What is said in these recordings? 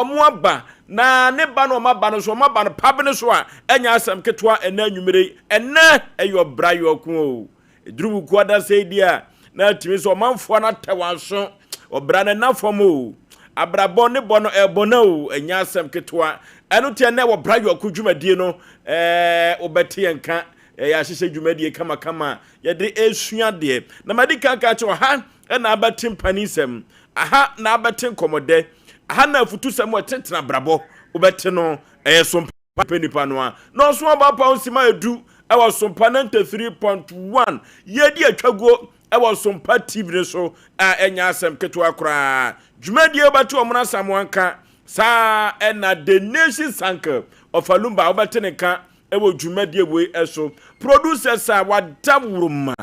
Ɔmo aba, na ne ba no ɔmo aba no nso ɔmo aba no pabene so a ɛnyɛ asɛm ketewa ɛnɛ anwummere yi. Ɛnɛ ɛyɛ ɔbra yɔko o. Ɛduru wo kuo adasa yi deɛ a, na atumi sɛ ɔmanfoɔ no atɛ wɔn aso. Ɔbra no ɛna fam o. Abrabɔ ne bɔ no ɛbɔ no o, ɛnyɛ asɛm ketewa. Ɛno nti ɛnɛ wɔ bra yɔko dwumadie no, ɛɛ wobɛte yɛn nka. Ɛyɛ ahyehyɛ dwumadie kamakama a yɛde ɛresua adeɛ. Na madi kan ka kyerɛ ha ɛna abɛte mpanisɛm. Aha na abɛte nkɔmmɔdɛ. Aha na afutusɛm a ɛtenetene abrabɔ wobɛte no. Ɛyɛ sompa pɛ nipa no a na ɔso aba pa nsima edu ɛwɔ Sompa 93.1. Yɛdi atwaguo ɛwɔ Sompa TV no so a ɛnyɛ asɛm ketewa koraa. Dwumadie wobɛte Ɔmono Asamoah nka, saa ɛna The Nation Sankel Ɔfalumba wobɛte ne nka wɔ dwumadie wei so. Producers a wada woroma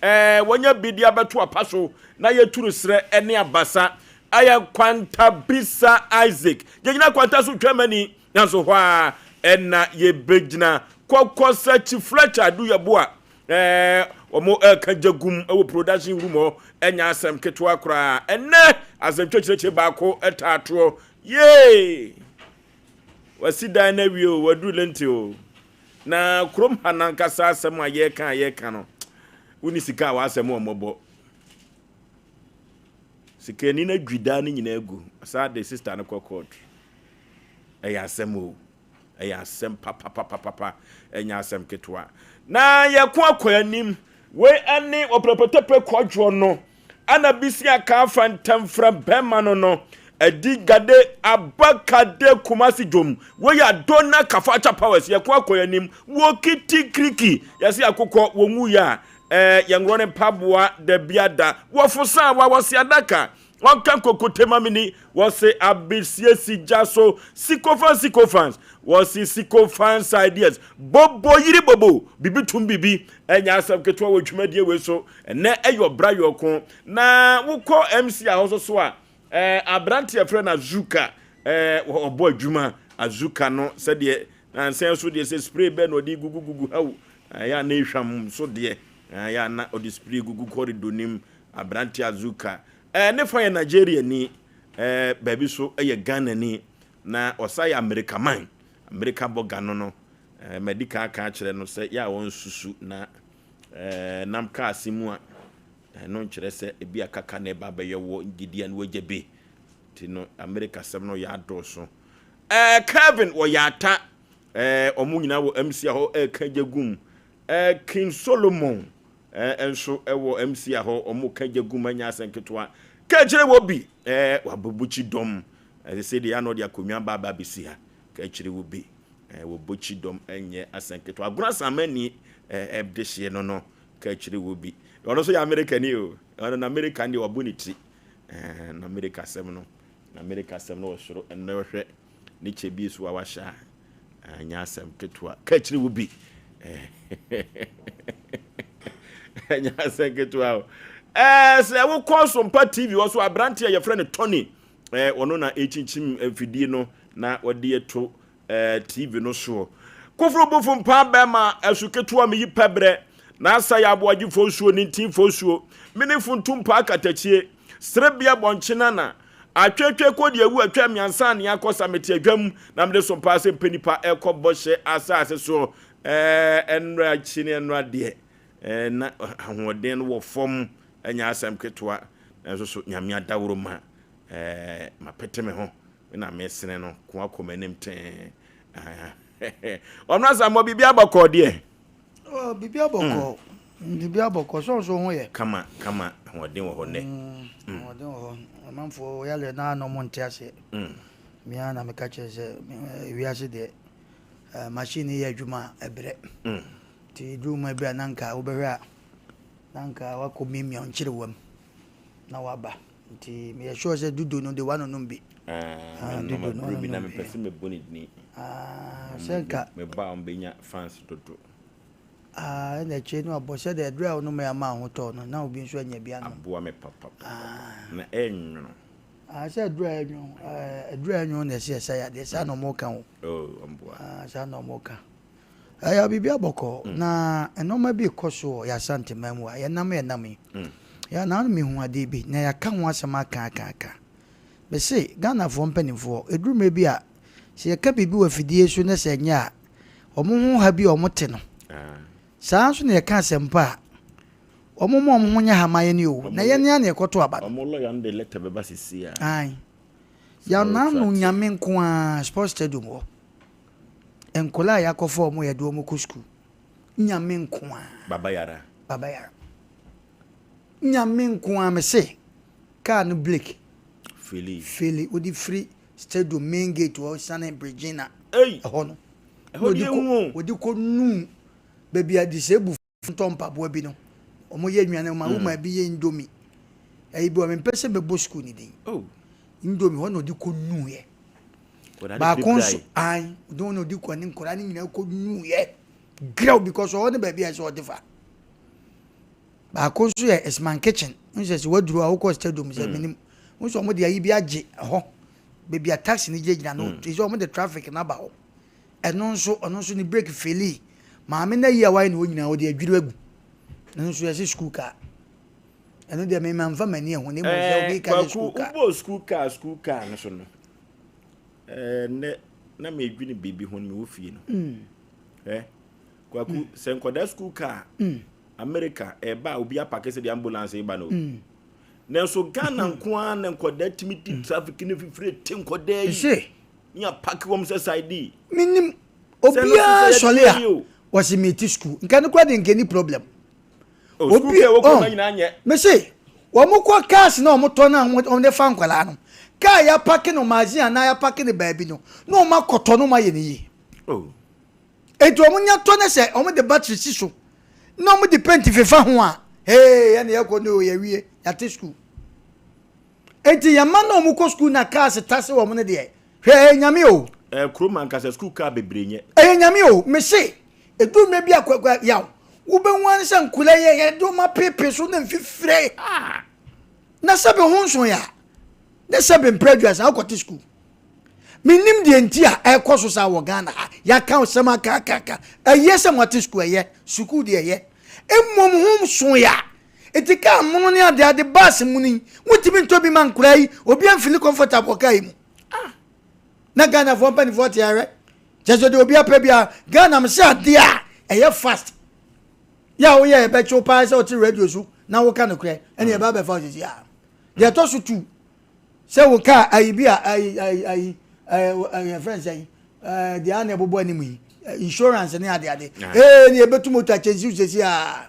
ɛɛ wɔnya bi de abɛto apa so na yɛturu serɛ ne abasa ayɛ Kwantabisa Isaac. Yɛgyina kwanta so twa mani nanso hɔ a ɛna yɛbɛgyina. Kɔkɔsakyi Fletcher Aduyɛboa ɛɛ wɔn ɛka gya gum wɔ production room hɔ, ɛnyɛ asɛm ketewa koraa. Ɛnɛ asɛm twɛkyerɛkyerɛ baako ɛtaatoɔ yee. Wasi dan no awie o, waduru lente o. Na kurom ha nankasa asɛm a yɛreka a yɛreka no, wonni sika a w'asɛm wɔ mmɔbɔ. Sikani no adwi dan no nyinaa agu. Saa de sister no kɔ court. Ɛyɛ asɛm o. Ɛyɛ asɛm papapapapa. Ɛnyɛ asɛm ketewa. Na yɛko akɔ anim. Wei ɛne ɔprɛpɛtɛpɛ kɔdwoɔ no. Ana bisi aka afa ntɛmfrɛ bɛrima no no. Adi gade abakade Kumasi dwom. Wei yɛ Adona Kafacha Powers. Yɛko akɔ anim. Wɔ kiti kiriki. Yɛse akokɔ wɔn wu yɛ a. Ɛɛ yɛnworɔ ne mpaboa da biada. Wɔfo sa wa wɔse adaka. Wɔnka nkokote ma mini. Wɔse abesiesi gya so. Sycophants sycophants. Wɔse sycophants ideas. Bobo yiri bobo. Bibi tum bibi. Ɛnyɛ asɛm ketewa wɔ dwumadie wei so. Ɛnɛ ɛyɛ ɔbra yɔko. Na wokɔ MC a hɔ so so a, ɛɛ aberante yɛfrɛ no Azuka. Ɛɛ ɔbɔ adwuma. Azuka no sɛdeɛ nansan so deɛ sɛ spray bɛɛ na ɔde gugugugu ha o. Ɛyɛ a na ehwam so deɛ. Ɛyɛ a na ɔde spray gugu corridor nim. Aberante Azuka. Ɛɛ ne fa yɛ Nigeria ni. Ɛɛ baabi so ɛyɛ Ghana ni. Na ɔsa yɛ America man. America bɔ Ghana no. Ɛɛ madi kan aka akyerɛ no sɛ yɛ a wɔnsusu na ɛɛ nam kaase mu a ɛno nkyerɛ sɛ ebi akaka na ɛba abɛyɛ wɔ ngyidia no wagya bi. Nti no America sɛm no yɛ adɔɔso. Ɛɛ Kevin wɔyɛ ata. Ɛɛ wɔn nyinaa wɔ MC hɔ ɛreka gya gum. Ɛɛ King Solomon ɛɛ nso ɛwɔ MC hɔ wɔn ka gya gum ɛnyɛ asɛm ketewa. Kɛkyerɛ wɔ bi ɛɛ wabobokyi dɔm. Ɛsɛ sɛ deɛ ano de akonnwa ba aba abɛsi ha. Kɛkyerɛ wɔ bi ɛɛ wɔbɔkyi dɔm ɛnyɛ asɛm ketewa. Agorɔ asamani ɛɛ ɛde hyeɛ no no kɛkyerɛ wɔ bi. Ɔno nso yɛ America ni o. Ɔno na America deɛ wabɔ ne ti. Ɛɛ na America sɛm no na America sɛm no wɔ soro. Ɛnna ɔhwɛ ne kyɛ bi so a wahyɛ a ɛnyɛ asɛm ketewa. Kɛkyerɛ wɔ bi ɛnyɛ asɛm ketewa o. Ɛɛ sɛ wokɔ Sompa TV wɔ so aberante a yɛfrɛ no Tony, ɛɛ ɔno na ɛkyinkyim mfidie no na wɔde ato ɛɛ TV no soɔ. Koforo bofo mpa bɛrima ɛso ketewa meyi pɛbrɛ na asa yɛ aboagyefoɔ nsuo ne ntinfoɔ nsuo mene funtum paa katakyie serebea bɔnkyena na atwetwe kɔ deɛ ewu atwa mmiɛnsa ne akɔ sa mete adwam na mede so mpaa sɛ mpɛ nipa ɛkɔ bɔhyɛ asase soɔ. Ɛɛ ɛnora akyi ne ɛnora deɛ ɛɛ na ahoɔden no wɔ fam, ɛnyɛ asɛm ketewa, nanso so Nyame adaworo ma ɛɛ mapete me ho na mesene no ko akɔ m'anim tee. Ɔno asammɔ biribi abɔkɔ deɛ. Oh, biribi abɔkɔ. Biribi abɔkɔ. Sɛ ɔnso ho yɛ. Kama kama, ahoɔden wɔ hɔ nnɛ. Ahoɔden wɔ hɔ. Amanfoɔ yɛlɛ na na ɔmo nte aseɛ. Mea na meka kyerɛ sɛ wiase deɛ machine yɛ adwuma a ɛbrɛ. Nti duru mu bi a na nka wobɛhwɛ a na nka wakɔ miamia nkyerewam na waba. Nti meyɛ sure sɛ dudu no de wanonom bi. Dudu no bi na mepɛ sɛ mebɔ ne dini. Sɛ nka mebɔ a ɔmbɛnya fans dodo. Ɛna akyire no abɔ sɛ deɛ aduru a wonom yɛ ama ahotɔ no na obi nso anya bi anom. Aboa me papapapa na ɛnwono. Sɛ aduru a ɛnwono, aduru a ɛnwono na ɛsɛ ɛsɛ yadeɛ saa na ɔmo ka o. Oh, ɔmboa. Saa na ɔmo ka. Ɛyɛ biribi abɔkɔ na nneɛma bi kɔ so wɔ yɛasanteman mu a yɛnam yi. Yɛ na mehu adeɛ bi na yɛaka ho asɛm aka aka aka. Mese Ghanafoɔ mpanimfoɔ, ɛduru mmerɛ bi a, sɛ yɛka biribi wɔ afidie so na sɛ ɛnyɛ a, wɔn ho ha bi a wɔte no. Saa ara nso na yɛka asɛmpa a, wɔn ma wɔn ho nyɛ ha ma yɛn o, na yɛn ara na yɛkɔto aba no. Wɔn lɔya no de lɛtɛ bɛba sisi a. Ae. Yɛn ano Nyame nko ara, sports stadium hɔ. Nkwadaa a yɛakɔfa wɔn yɛde wɔn kɔ sukuu. Nyame nko ara. Baba Yara. Baba Yara. Nyame nko ara mese kaa no break. Feli. Feli wode firi stadium main gate hɔ sane Bregina. Ei. Ɛhɔ no. Ɛhɔ deɛ ehu o. Wɔde kɔ nuu baabi a disabled ntɔ mpaboa bi no. Wɔn yɛ nnuane ma woman bi yɛ indomie. Ɛyi bi wɔ mempɛ sɛ mɛbɔ sukuu ne din. Oh. Indomie hɔ na ɔde kɔ nuu yɛ. Baako nso ayi ɔde na ɔde kɔ ne nkɔla ne nyinaa kɔ nuu yɛ. Grɛw because ɔhɔ ne baabi a ɛsɛ ɔde fa. Baako nso yɛ Esman kitchen. N sɛ sɛ waduru a wokɔ stadium sɛ menim. N sɛ wɔn de ayi bi agye hɔ. Baabi a taxi no gyinagyina no. Te sɛ wɔn de traffic no aba hɔ. Ɛno nso ɔno nso ne brake faili. Maame no ayi a wayɛ ne hɔ nyinaa ɔde adwiri agu. Ɛno nso yɛse school car. Ɛno deɛ me mamfa m'ani ahu ne mmom sɛ obi ka sɛ school car. Kwaku wobɔɔ school car school car no so no. Ɛɛ nnɛ na medwene biribi ho no mewɔ fie no. Ɛ Kwaku sɛ nkɔdaa school car America ɛba a obi apake sɛ deɛ ambulance reba no. Nanso Ghana nko ara na nkɔdaa tumi di traffic no fifire te nkɔdaa yi. Ɛse. Ne apake wɔn sɛ side. Menim obiara sɔle a wɔsi mete school nka no kora de nka ni problem. Obi oh mese wɔn kɔ cars na wɔn tɔ na wɔn de fa nkwadaa no kaa yɛ apake no magazine anaa yɛ apake no baabi no na wɔn akɔtɔ no wɔn ayɛ ne yie. Oh. Eti wɔn nya tɔ ne sɛ wɔn de battery si so na wɔn de paint fefa ho a hey ɛna yɛ kɔ no yɛ wie yɛate school. Eti yɛn mma na wɔn kɔ school na cars tase wɔn no deɛ hwɛ ɛyɛ nyame o. Ɛɛ kurom ankasa school car bebree nyɛ. Ɛyɛ nyame o mese edu mmerɛ bi a kwakwa yaw wobɛhu ara sɛ nkwadaa yɛ yɛde wɔn apeepee so na mfifire Ah. na sɛbe ho nso ya ne sɛbe mpere aduasa wokɔte school. Mennim deɛ nti a ɛkɔ so saa wɔ Ghana ha. Yɛaka asɛm aka aka aka. Ɛyɛ sɛ moate sukuu ɛyɛ. Sukuu deɛ ɛyɛ. Mmom ho nso ya. Enti kaa mono ne ade ade bus mu no yi, wontumi ntɔ bi ma nkoraa yi. Obi amfili comfortable wɔ kaa yi mu. Ah! Na Ghanafoɔ mpanimfoɔ te ahwɛ. Kyɛ sɛ deɛ obi apɛ biara. Ghana mese adeɛ a ɛyɛ fast. Yɛ a woyɛ ɛbɛkye wo paa sɛ wote radio so na woka nokorɛ. Ɛne ɛba abɛfa wo sisi a. Deɛ ɛtɔ so tu. Sɛ wo kaa ayi bi a ayi ayi ayi ɛɛ ɛɛ yɛfrɛ no sɛn ɛɛ deɛ ana ɛbobɔ anim yi insurance ne ade ade ee ne yɛbɛtu moto akyɛnsiw sɛsi a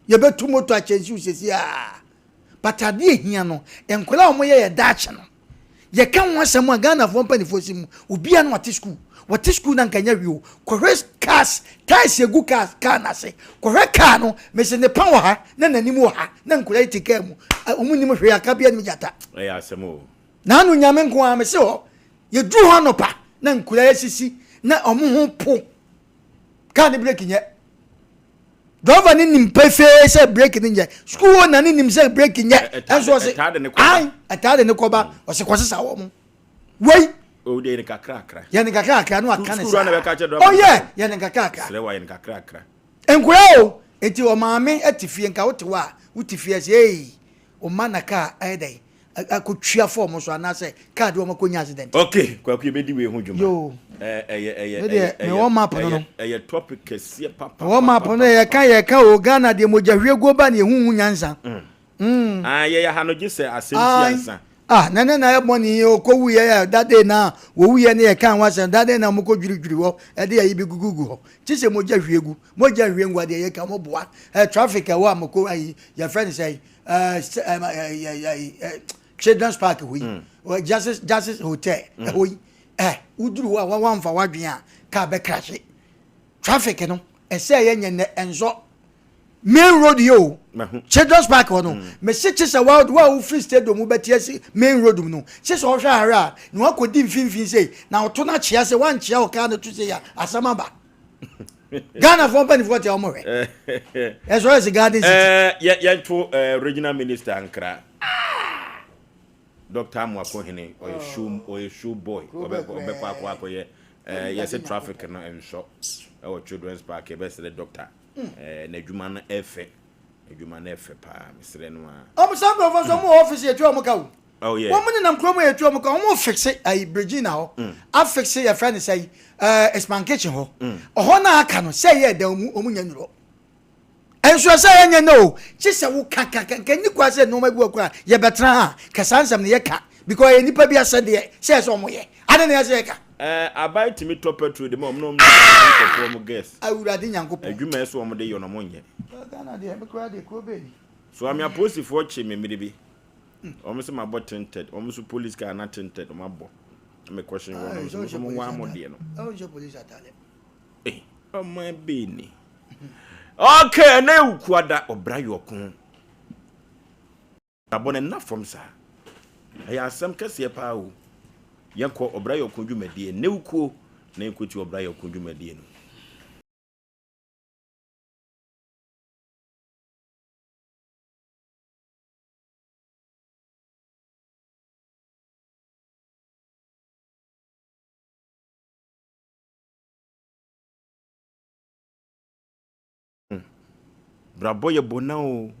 yɛbɛtu moto akyɛnsiw sɛsi a but adeɛ ehia no nkwadaa a wɔyɛ yɛ daakye no yɛka ho asɛm a Ghanafoɔ mpanimfoɔ si mu obiara no ɔte sukuu wɔte sukuu na nka nya hwee o kɔhwɛ cars tiles egu cars car n'ase kɔhwɛ car no mesi ne pa wɔ ha na n'anim wɔ ha na nkwadaa yi te car mu wɔn nim hwee aka bi anim gyata. Ɛyɛ asɛm o. N'ano nyame nko ara mesi hɔ yɛduru hɔ anɔpa na nkwadaa yi asisi na wɔn ho po car ne breki nyɛ driver ne nim pefee sɛ breki ne nyɛ sukuu hɔ na ne nim sɛ breki nyɛ ɛnso ɔse ayi ɛtaa de ne kɔba ɔse kɔsesa wɔn wei. O de yɛ ne kakrakra. Yɛ ne kakrakra no aka ne saa. Ɔyɛ yɛ ne kakrakra. Srɛ wa yɛ ne kakrakra. Nkura o eti ɔmaame ɛte fie nka wote hɔ a wote fie ɛsɛ ei ɔma na kaa ɛyɛ dɛ akɔtwia fɔm so anaasɛ kaa de wɔn akɔnya accident. Ok kwaku yɛbɛdi wei ho dwuma. Yoo. Ɛyɛ ɛyɛ Me deɛ mewɔ map no no. Ɛyɛ topic kɛseɛ papa. Mewɔ map no yɛka yɛka o Ghana deɛ mogya hwie guo ba ne ɛhu hu nyansa. Mm. Ah, yɛyɛ ha no gye sɛ asɛm si ansa. Ah, na ne na yɛ bɔne yi ɔkɔ wuyɛ yɛ that day na wɔwuyɛ ne yɛ kan ho asɛm that day na wɔkɔ dwiridwiri hɔ ɛde ayi bi gugugu hɔ kye sɛ mogya hwie gu mogya hwie ngu adeɛ yɛ ka mo boa ɛ traffic ɛwɔ a moko ayi yɛfrɛ ne sɛ ɛɛ ɛɛ children's park hɔ yi mm. justice justice hotel mm. ɛhɔ yi ɛ woduru hɔ a wɔamfa wadwen a kaa bɛ crash traffic no ɛsɛ yɛ nyɛ nɛ ɛnsɔ main road yi o children's park hɔ no mesi kye sɛ wa wa wofiri stadium wobɛte asi main road mu no kye sɛ ɔhwɛ ahwɛ a na wakɔdi mfimfini sei na ɔto no akyea sɛ wankyea ɔkaa no to sei a asɛm aba Ghanafoɔ mpanimfoɔ te a wɔn hwɛ ɛsɛ ɔyɛ sɛ garden city. Yɛnto regional minister nkra Doctor Amoakohene ɔyɛ show ɔyɛ show boy ɔbɛkɔ ɔbɛkɔ akɔ akɔyɛ yɛsɛ traffic no nsɔ ɛwɔ children's park yɛbɛsrɛ doctor. Ɛɛ n'adwuma no ɛfɛ. Adwuma no ɛfɛ paa mesrɛ no a. Ɔmo saa nkorɔfoɔ nso ɔmo wɔ office yɛtua ɔmo ka o. Oh, yeah. Wɔn nenam kurom a yɛtu wɔn ka, wɔn fixe ayi Regina hɔ, Mm. afixe yɛfrɛ no sɛ ɛɛ Isman kitchen hɔ. Ɔhɔ na aka no sɛ yɛ dan mu wɔn nya nurɔ. Nso ɛsɛ yɛnyɛ no o, kye sɛ wo ka ka ka nka nni kwa sɛ nneɛma bi wɔ kora yɛbɛtena ha ka saa nsɛm no yɛka because ɛyɛ nipa bi asɛdeɛ sɛ ɛsɛ wɔn yɛ. Ade na yɛsɛ yɛka. Ɛɛ aban tumi tɔ petrol de ma wɔn na wɔn de kɔtɔ wɔn gas. Awurade Nyankopɔn. Adwuma ɛsɛ wɔn de yɛ no wɔn nyɛ. Ghana deɛ me koraa deɛ kuro bɛɛ ni. So ame apolisifoɔ kye me mmere bi. Wɔn sɛ mabɔ tinted. Wɔn nso police car na tinted wɔn abɔ. Me kɔhyɛn wɔn na wɔn nso wɔn nwa mo deɛ no. Ɛwɔ nhyɛ police atale. Eh, ɔman bɛɛ ni. Okay, ɛnɛ ewukuada ɔbra yɛ ɔko. Abrabɔ no nna fam saa. Ɛyɛ asɛm kɛseɛ paa o. Yɛnkɔ ɔbra yɛ ɔko dwumadie. Ɛnɛ wukuo na yɛnkɔti ɔbra yɛ ɔko dwumadie no. Brabɔ yɛ bɔna o.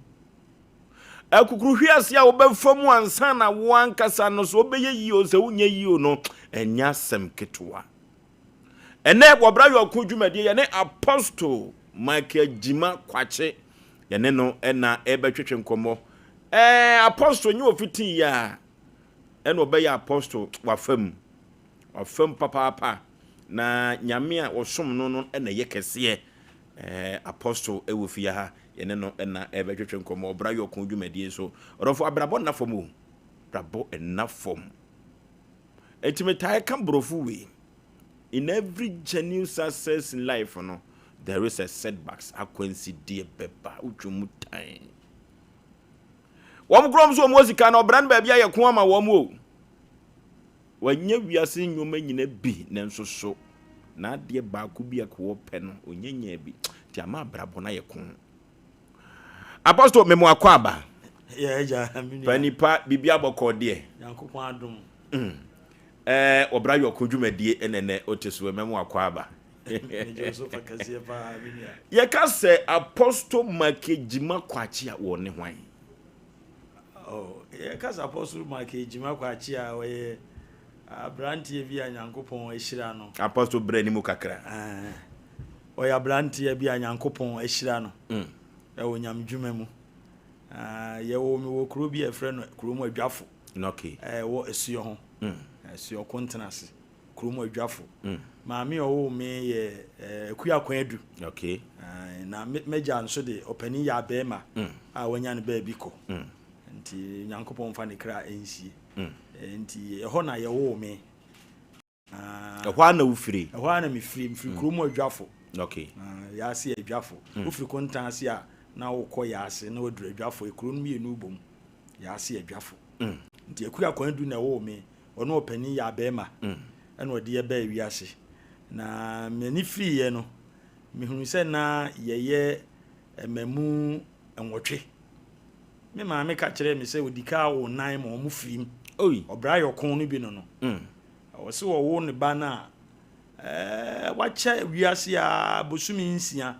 Akukuru hwiase a wobɛfa mu ansa na wo ankasa no so wobɛyɛ yie o sɛ wonyɛ yie o no ɛnyɛ asɛm ketewa. Ɛnɛ wɔ Bra Yɔko dwumadie yɛne Apostle Michael Gyima Kwakye yɛne no ɛna ɛbɛtwetwe nkɔmmɔ. Ɛɛ Apostle nyɛ ofitii yi a ɛna ɔbɛyɛ Apostle wafa mu. Wafa mu papaapa na Nyame a ɔsom no no ɛna ɛyɛ kɛseɛ. Ɛɛ Apostle ɛwɔ fie ha yɛne no ɛna ɛbɛtwetwe nkɔmmɔ Ɔbra Yɔko dwumadie so. Ɔdɔfo abrabɔ nna fam o. Brabɔ nna fam. Enti metaa ka borɔfo wei. In every genuine success in life no, there is a setbacks. Akwansideɛ bɛba, wotwa mu tan. Wɔn korɔ nso wɔn wɔ sika na ɔbra no baabi ayɛ ko ama wɔn o. Wɔanya wiase nneɛma nyina bi nanso so n'adeɛ baako bi a wɔpɛ no ɔnya nyaa bi. Nti ama abrabɔ no ayɛ ko. Apostle memo akɔ aba. Yeah, agya, me nua. Panipa biribi abɔkɔ deɛ. Nyankopɔn adom. Mm. Ɛɛ ɔbra yɔko dwumadie ɛna ɛnɛ wote so mɛmo akɔ aba. Megye so fa kɛseɛ paa me nua. Yɛka sɛ Apostle Mike Gyima Kwakye a wɔ ne hwan? Oh, yɛka sɛ Apostle Mike Gyima Kwakye a ɔyɛ aberanteɛ bi a Nyankopɔn ahyira no. Apostle brɛ ne mu kakra. Ɔyɛ aberanteɛ bi a Nyankopɔn ahyira no mm. ɛwɔ nyamedwuma mu. Yɛwɔ me wɔ kuro bi a yɛfrɛ no kurom adwafo. Okay. Ɛwɔ asuo ho. Mm. Asuo Kontenase kurom adwafo. Mm. Maame a ɔwoo me yɛ Akua Kwadu. Okay. Na m'agya nso de ɔpanin yɛ abɛɛma mm. a wanya no baabi kɔ. Mm. Nti Nyankopɔn mfa ne kra nsie. Mm. Nti ɛhɔ na yɛwoo me. Ɛhɔ ara na wofiri? Ɛhɔ ara na mefiri. Mefiri mm. kurom adwafo. Okay. Yaase adwafo. Mm. Wofiri Kontan ase a na wokɔ Yaase na waduru adwafo. Ekuro no mmienu bom. Yaase adwafo. Mm. Nti Akua Kwadu na ɛwoo me. Ɔno ɔpanin yɛ abɛɛma. Mm. Ɛna ɔde yɛ baa wiase. Na m'ani firiiɛ no, mehunu sɛ na yɛyɛ mmamu nwɔtwe. Me maame ka kyerɛɛ me sɛ ɔdi ka wo nan ma wɔn firim. Ɔbra yɛ ɔko no bi no no. Mm. Ɔse ɔwo ne ba no a, ɛɛ wakyɛ wiase a bosome nsia.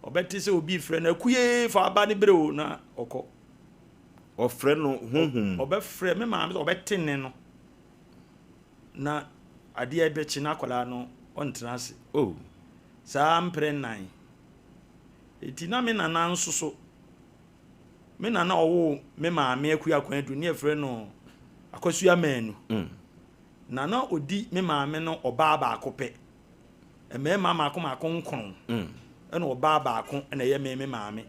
Ɔbɛte sɛ obi frɛ no akue fa aba no brɛ o na ɔkɔ. Ɔfrɛ no honhom. Ɔbɛfrɛ me maame sɛ ɔbɛte ne no na adeɛ bɛkye na akwadaa no ɔntena ase. Oh. Saa mprɛ nnan. Eti na me nana nso so Me nana a ɔwoo me maame Akua Kwadu ne yɛfrɛ no Akwasu Amanu. Mm. Na na ɔdi me maame no ɔbaa baako pɛ. Mmarima mmaako mmaako nkron. Mm. Ɛna ɔbaa baako na ɛyɛ me me maame.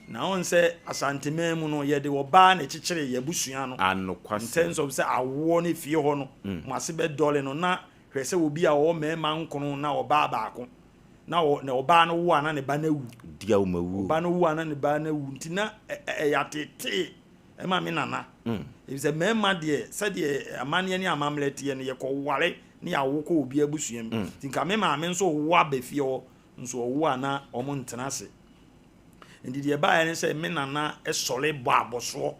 Na ɔn sɛ Asanteman mu no yɛde ɔbaa na ɛkyekyere yɛn abusua no. Anokwasɛm. In terms of sɛ awoɔ ne fie hɔ no, mm. mo ase bɛdɔle no na hwɛ sɛ obi a ɔwɔ mmarima nkron na ɔbaa baako. na ɔ na ɔbaa no wo a na ne ba no awu. Di a wɔn awu. Ɔba no wu a na ne ba no awu nti na ɛyɛ atetee ɛma me nana. Mm. Efisɛ mmarima deɛ sɛdeɛ amanneɛ ne amammerɛ teɛ no yɛkɔware ne yɛawo kɔ obi abusua mu. Mm. Nti nka me maame nso wo aba fie hɔ nso ɔwo a na wɔn ntena ase. Nti deɛ ɛbaeɛ ne sɛ me nana sɔre bɔ abɔsoɔ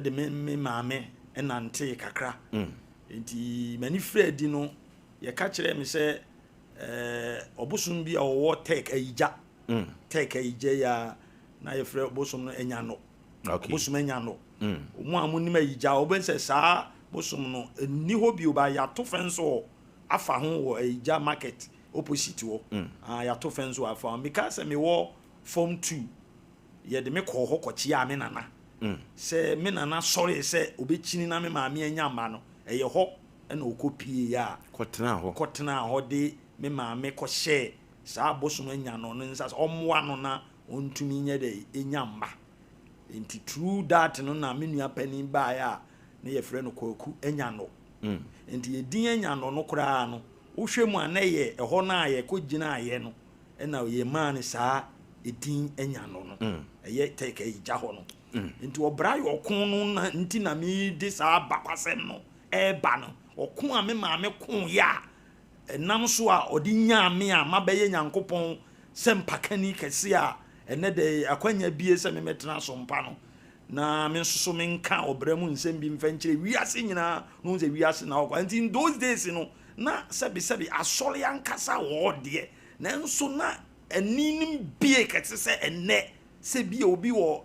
de me me maame nantee kakra. Mm. Nti m'ani firi adi no yɛka kyerɛɛ me sɛ ɛɛ ɔbosom bi a ɔwɔ tɛk ayigya mm. Tɛk ayigya yi a na yɛfrɛ ɔbosom no anyano. Okay. Ɔbosom anyano. Mo a monim Ayigya, wobɛhu sɛ saa bosom no ɛnni hɔ bio, ba yɛato fɛn so wɔ afa ho wɔ Ayigya market opposite hɔ. Ah, yɛato fɛn so wɔ afa ho. Meka sɛ mewɔ form 2, yɛde me kɔɔ hɔ kɔkyeaa me nana. Sɛ me nana sɔree sɛ ɔbɛkyini na me maame anya mma no, ɛyɛ hɔ na ɔkɔpieeɛ a. Kɔtenaa hɔ. Kɔtenaa hɔ de me maame kɔhyɛɛ saa bosom anya no no nsa sɛ ɔmmoa no na ɔntumi nyɛ dɛ nya mma. Nti through that no na me nua panin baeɛ a na yɛfrɛ no Kwaku Anyanɔ. Nti edin Anyanɔ no koraa no, wohwɛ mu a na ɛyɛ ɛhɔ no a yɛkɔgyinaeɛ no na yɛmaa no saa edin Anyanɔ no. Ɛyɛ Tech Ayigya hɔ no. Nti ɔbra yɛ ɔko no na nti na mede saa abakwasɛm no ɛreba no. Ɔko a me maame koeɛ a Ɛnam so a ɔde nyaa me a mabɛyɛ Nyankopɔn sɛmpakani kɛse a ɛnnɛ da yi akwanya abue sɛ memmɛtena so mpa no, na me nso so menka ɔbra mu nsɛm bi mfa nkyerɛ wiase nyinaa na wɔhu sɛ wiase na ɔkɔ. Nti in those days no, na sɛbesɛbe asɔre ankasa wɔ hɔ deɛ, nanso na ani no mbue kɛse sɛ ɛnnɛ, sɛ bi a obi wɔ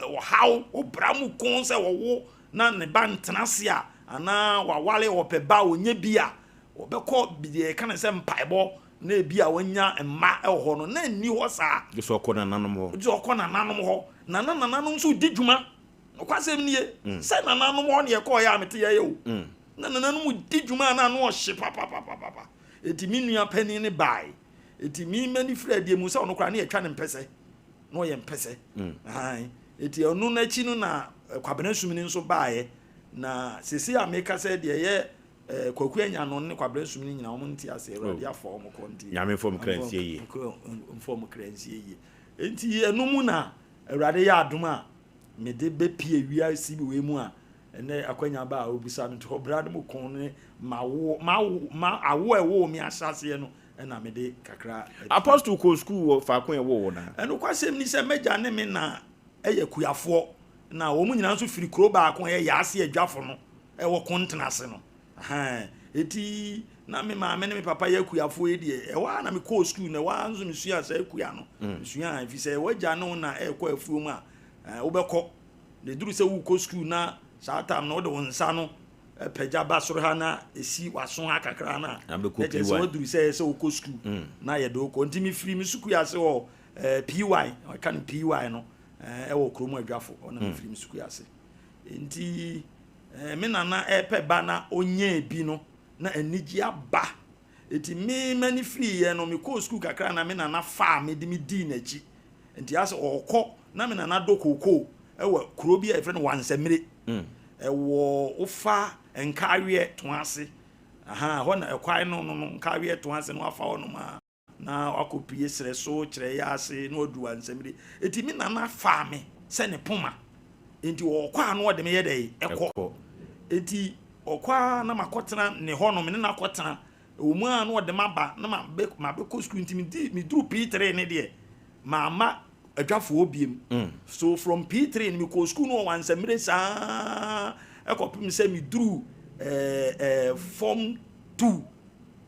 ɔhaw, ɔbra mu ko sɛ ɔwo na ne ba ntena ase a, anaa waware ɔpɛ ba a ɔnyɛ bi a, wɔbɛkɔ deɛ yɛka no sɛ mpaebɔ na ebi a wɔanya mma wɔ hɔ no, na nni hɔ saa. Gye sɛ ɔkɔ nananom hɔ. Gye sɛ ɔkɔ nananom hɔ. Na na nananom nso di dwuma. Nokwasɛm nie, sɛ nananom hɔ na yɛkɔeɛ a mete yɛyɛ o. Na nananom di dwuma a na ano ɔhye papapapapa. Enti me nua panin no bae. Enti me m'ani firi adie mu sɛ ɔno koraa na yɛtwa no mpɛsɛ. Na ɔyɛ mpɛsɛ. Ahan. Enti ɔno n'akyi no na Kwabena Sumini nso baeɛ. Na seesei a meka sɛ deɛ ɛyɛ Eh, Kwaku anya no ne Kwabena Sum no nyina wɔn nte ase Awurade oh. afa wɔn kɔ nti. Nyame mfa wɔn kra nsie yie. Mfa wɔn kra nsie yie. Nti ɛno mu na Awurade yɛ adom a mede bɛpie wiase wei mu a ɛnɛ akwanya ba a obisa no nti ɔbra no mu ko ne ma wo ma wo ma awo a ɛwɔ mi ahyɛaseɛ no ɛna mede kakra. Apostle kɔ sukuu wɔ faako a ɛwɔ wɔ na. Ɛnokwasɛm ni sɛ m'agya ne me na ɛyɛ kuafoɔ na wɔn nyinaa nso firi kuro baako ɛyɛ Yaase Adwafo no ɛwɔ Kontena ase no. Ahaa, eti na me maame ne me papa yɛ akuafoɔ yi deɛ, ɛhɔ ara na mekɔɔ sukuu na ɛhɔ ara nso mesuaa saa akua no. Mesuaa, ɛfiri sɛ w'agya ne wo na ɛrekɔ afuo mu a, ɛɛ, wobɛkɔ. Na ɛduru sɛ worekɔ sukuu na saa tam no wode wo nsa no pagya ba soro ha na ɛsi w'aso ha kakra no a, Na na bɛkɔ kyerɛ sɛ PY. woaduru sɛ ɛyɛ sɛ wokɔ sukuu na yɛde wo kɔ. Nti mefiri me sukuu ase wɔ ɛɛ, PY, wɔka no PY no, ɛɛ, ɛwɔ kurom Adwafo, hɔ na mefiri me sukuu ase. Enti me nana repɛ ba na ɔnyaa bi no, na anigye aba. Enti me m'ani firiiɛ no, mekɔɔ sukuu kakra na me nana faa me de me dii n'akyi. Enti asɛ ɔrekɔ na me nana dɔ kookoo wɔ kuro bi a yɛfrɛ no Wansamire. Ɛwɔ wofa Nkaweɛ to ase. Aha, ɛhɔ na ɛkwan no no no, Nkaweɛ to ase no wafa hɔ nom a. Na wakɔpue serɛ so kyerɛeɛ ase na waduru Ansamire. Enti me nana faa me sɛ ne poma. Enti ɔkɔ a na ɔde me yɛ dɛn? Ɛkɔ. Enti ɔkɔ a na makɔtena ne hɔ no, me ne no akɔtena. Ɛwɔ mu a na ɔde m'aba na mabɛkɔ sukuu. Nti medi meduru P3 ne deɛ, mamma adwafoɔ biem. So from P3 no mekɔɔ sukuu no wɔ Wansamire saa ɛkɔpem sɛ meduru form 2.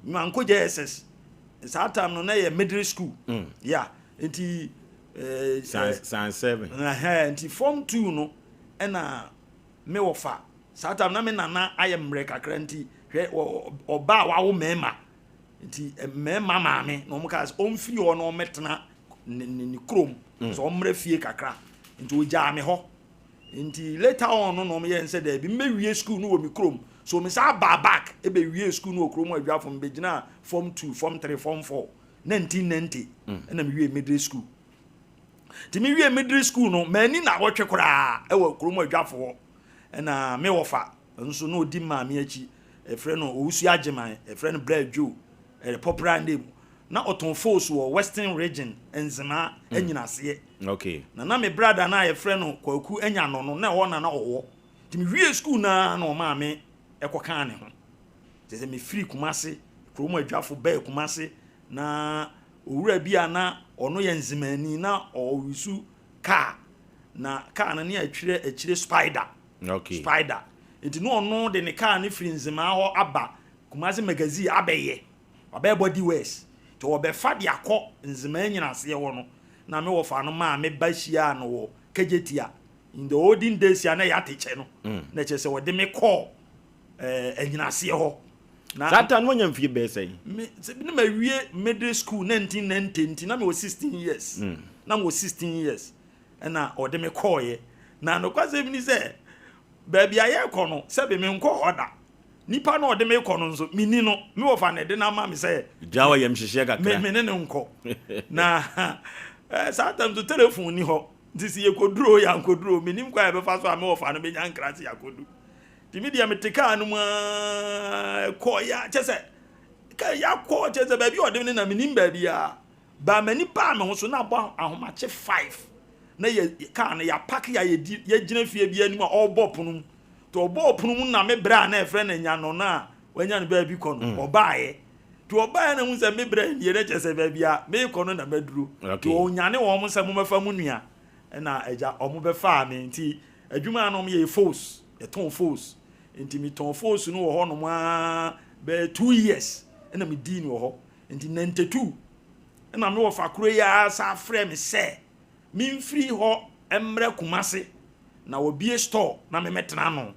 Mankɔ JSS. Saa time no na yɛ middle school. Mm. Yeah. Nti eh, san 7. Eh, nti form 2 no ɛna me wɔfa. Saa time na me nana ayɛ mmerɛ kakra nti hwɛ ɔba a wawo mmarima. Nti eh, mmarima maame na wɔn kaa sɛ ɔmfiri hɔ na ɔmmɛtena ne ne ne kurom. Mm. Sɛ ɔmmrɛ fie kakra. Nti ɔgyaa me hɔ. Nti later on no na wɔn yɛ nsɛ daabi mbɛwie school no wɔ me kurom so me san baa back ɛbɛwie school no wɔ kurom adwafo mbɛgyinaa form 2 form 3 form 4 1990 ɛna me wie middle school nti me wie middle school no m'ani na awɔtwe koraa ɛwɔ kurom adwafo hɔ ɛna me wɔfa nso na ɔdi maame akyi ɛfrɛ no Owusu Agyeman ɛfrɛ no Bra Joe ɛyɛ popular name na ɔtɔn fos wɔ Western Region Nzemaa Anyinaseɛ. Okay. Na na me brada no a yɛfrɛ no Kwaku Anyano no, na ɛhɔ na na ɔwɔ. Nti mewie sukuu no ara na ɔmaa me kɔkaa ne ho. Kyerɛ sɛ mefiri Kumase, kurom adwafo bɛɛ Kumase, na owura bi a na ɔno yɛ Nzemaani na ɔresu kaa, na kaa no ne atwerɛ akyire Spider. Okay. Spider. Nti na ɔno de ne kaa no firi Nzemaa hɔ aba Kumase Magazine abɛyɛ. Wabɛyɛ body worse nti ɔbɛfa de akɔ Nzemaa Nyinaseɛ hɔ no na me wɔfa no maa me ba hyiaa no wɔ Kejetia. In the olden days a na ɛyɛ atɛkyɛ no, na kyerɛ sɛ wɔde me kɔɔ anyinaseɛ hɔ. Na Saa ta no wanya mfie bɛɛ sɛn? Me sɛ ne ma wie middle school 1990, nti na mewɔ 16 years. Na mewɔ 16 years ɛna ɔde me kɔɔyɛ. Na nokwasɛm ni sɛ baabi a yɛrekɔ no, sɛbe, menkɔ hɔ da. Nipa na ɔde me kɔ no nso, menni no. Me wɔfa na ɛde no ama me sɛ gyina hɔ yam hyehyɛ kakra. Me ne ne nkɔ. Na saa tam so telephone ni hɔ, nti sɛ yɛkɔduro, yɛankɔduro, menim kwan a yɛbɛfa so a me wɔfa no bɛnya nkra sɛ yɛakɔdu. Nti me deɛ, mete kaa no mu aa kɔ ya, kyɛ sɛ ka yɛakɔ, kyɛ sɛ baabi a ɔde me ne na menim baabi a ba. M'ani baa me ho so na abɔ ahomakye 5 na yɛ kaa no yɛapark, yɛ yɛdi yɛgyina fie bi anim a ɔrebɔ pono mu. Nti ɔbɔɔ pono mu na me brɛ a na ɛfrɛ no anya no na wanya no baabi kɔ no, ɔbaeɛ. Nti ɔbaeɛ na hu sɛ me brɛ nie, na kyerɛ sɛ baabi a meekɔ no na maduro. Nti ɔnyane wɔn sɛ momɛfa mu nua, ɛna agya ɔmo bɛfaa me. Nti adwuma a na ɔmo yɛ fos, yɛtɔn fos, nti metɔn fos no wɔ hɔ nom aa bɛyɛ 2 years ɛna medii no wɔ hɔ. Nti 92 ɛna me wɔfa koro yi ara sa frɛ me sɛ memfiri hɔ mmerɛ Kumase na wɔbie store na memɛtena no.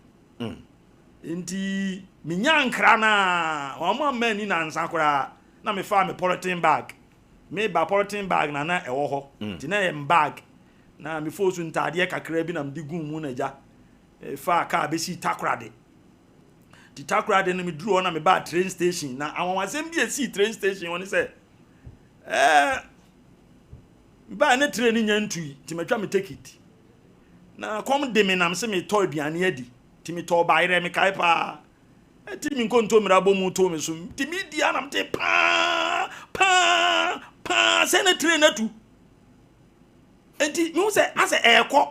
Nti menya nkra na wɔn amma ani nansa koraa na mefaa me polythene bag meba. Polythene bag na na ɛwɔ hɔ, nti na ɛyɛ m bag na mefo so ntaadeɛ kakra bi na mede guu mu na agya fa kaa bɛsi Takoradi. Nti Takoradi no, meduru hɔ na mebaa train station. Na anwanwasɛm bi a ɛsii train station hɔ ne sɛ baa ne train no nya ntui, nti matwa me ticket na kɔm de me nam sɛ metɔ aduane adi. Nti metɔ bayerɛ, mekae paa, ɛti me nkontommire abɔ mu to me so, nti medi a na mete paa paa paa sɛ ne train atu. Nti mehu sɛ asɛ ɛɛkɔ,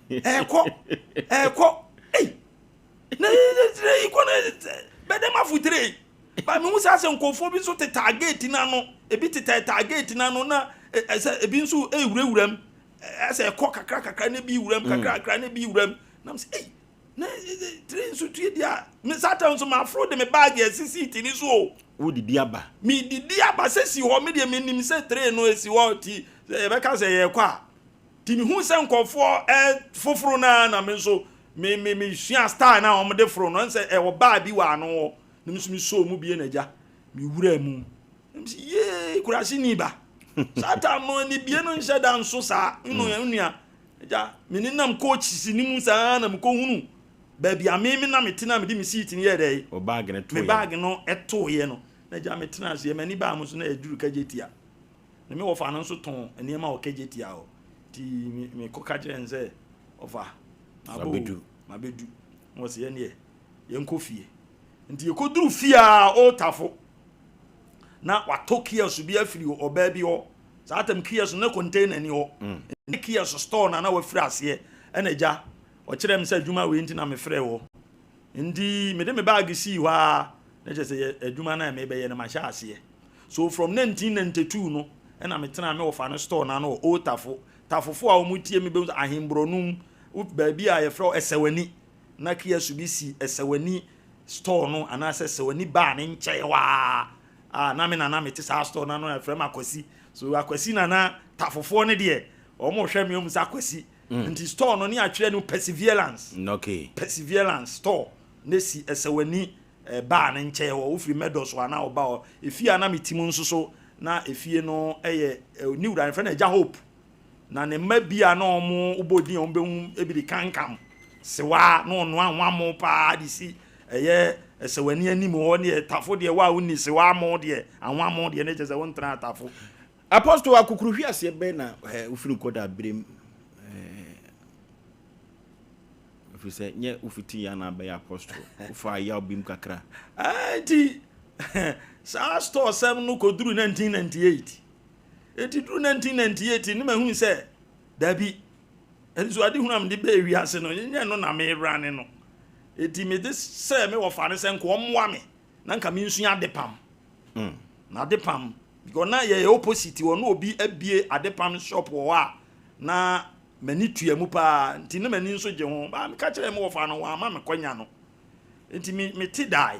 ɛɛkɔ, ɛɛkɔ, ei, na train yi kɔ na bɛdɛ ma fo train ba. Mehu sɛ asɛ nkurɔfoɔ bi nso teta gate n'ano, ebi teta ta gate n'ano na ɛsɛ ebi nso ewurawura mu, ɛsɛ ɛkɔ kakra kakra na ebi wura mu kakra kakra na ebi wura mu. Na mo sɛ, ei, na train nso tue di a, me saa time nso ma aforo de me bag esi seat ni so o. Wodidi aba. Mi didi aba sɛ si hɔ. Mi deɛ, mi nim sɛ train no esi hɔ, ti sɛ yɛbɛka sɛ yɛkɔ a, ti mi hu sɛ nkɔfoɔ foforo naa na mi nso mi sua style na wɔn de foro no ɛnsɛ ɛwɔ baa bi wɔ ano hɔ na mi nso mi so mu bie na gya mi wura mu na mi sɛ, yee, kurasi ni ba. Saa time no ni bie no nhyɛ da nso saa nnu nua gya mi ni nam coach si ni mu saa na mi kɔ hunu baabi a mi na mi tena, mi de mi seat ni yɛ dɛ. O bag ne to. Me bag no ɛtoeɛ no na gya me tena aseɛ, m'ani baa mo so na ɛduru Kejetia na me wɔfa no nso tɔn nneɛma wɔ Kejetia hɔ. Nti me mekɔ ka kyerɛ no sɛ, ɔfa mabɔ o, Wabɛdu. Mabɛdu. Na wɔsɛ yɛn deɛ yɛnkɔ fie. Nti yɛkɔduru fie a ɔretafo na watɔ kiosk bi afiri ɔbaa bi hɔ. Saa tam kiosk no ne container ni hɔ ne kiosk store na wafiri aseɛ. Ɛna gya ɔkyerɛ me sɛ adwuma wei nti na mefrɛ wɔ. Nti mede me bag sii hɔ a na kyerɛ sɛ yɛ adwuma no a mebɛyɛ no mahyɛ aseɛ. So from 1992 no ɛna metena me wɔfa no store no ano wɔ Old Tafo. Tafofo a wɔn tie me bɛhu sɛ ahemborɔnum baabi a yɛfrɛ hɔ Ɛsɛwani na kiosk bi si Ɛsɛwani store no anaasɛ Ɛsɛwani baa ne nkyɛn hɔ a na me nana mete saa store no ano a yɛfrɛ me Akwasi. So Akwasi nana Tafofoɔ no deɛ, wɔn hwɛ me wɔn sɛ Akwasi. Nti store no ne atwerɛ no Perseverance. Perseverance store ne si Ɛsɛwani baa ne nkyɛn hɔ. Wofiri mɛdɔ so ana ɔba hɔ, efie a na me ti mu nso so na efie no yɛ ne wura yɛfrɛ no Agya Hope na ne mma bi a na wɔn bɔ din a wɔn bɛhu ebi de kankam sewa na ɔnoa anwammo paa de si ɛyɛ Ɛsɛwani anim hɔ. Ne yɛ Tafo deɛ, wa a wonni sewa mo deɛ, anwammo deɛ, ne kyerɛ sɛ wontena Atafo. Apostle, akokoro hwi aseɛ bɛn na wofiri nkɔda berem, ɛfiri sɛ nyɛ wofiti yɛ anaa bɛyɛ apostle, wofa yaw bi mu kakra? Nti saa store sɛm no kɔduru 1998. Ɛti duru 1998 ne mahunu sɛ dabi, nso ade hunu a mede bɛɛ wiase no nyɛ no na mewura ne no. Ɛti mede sɛ me wɔfa no sɛ nka ɔmmoa me na nka mensua ade pam. Na ade pam, because na yɛyɛ opposite wɔ na obi abie ade pam shop wɔ hɔ a na m'ani tua mu paa, nti na m'ani nso gye ho ba. Meka kyerɛ me wɔfa no, wɔama me kɔnya no, nti me mete dae.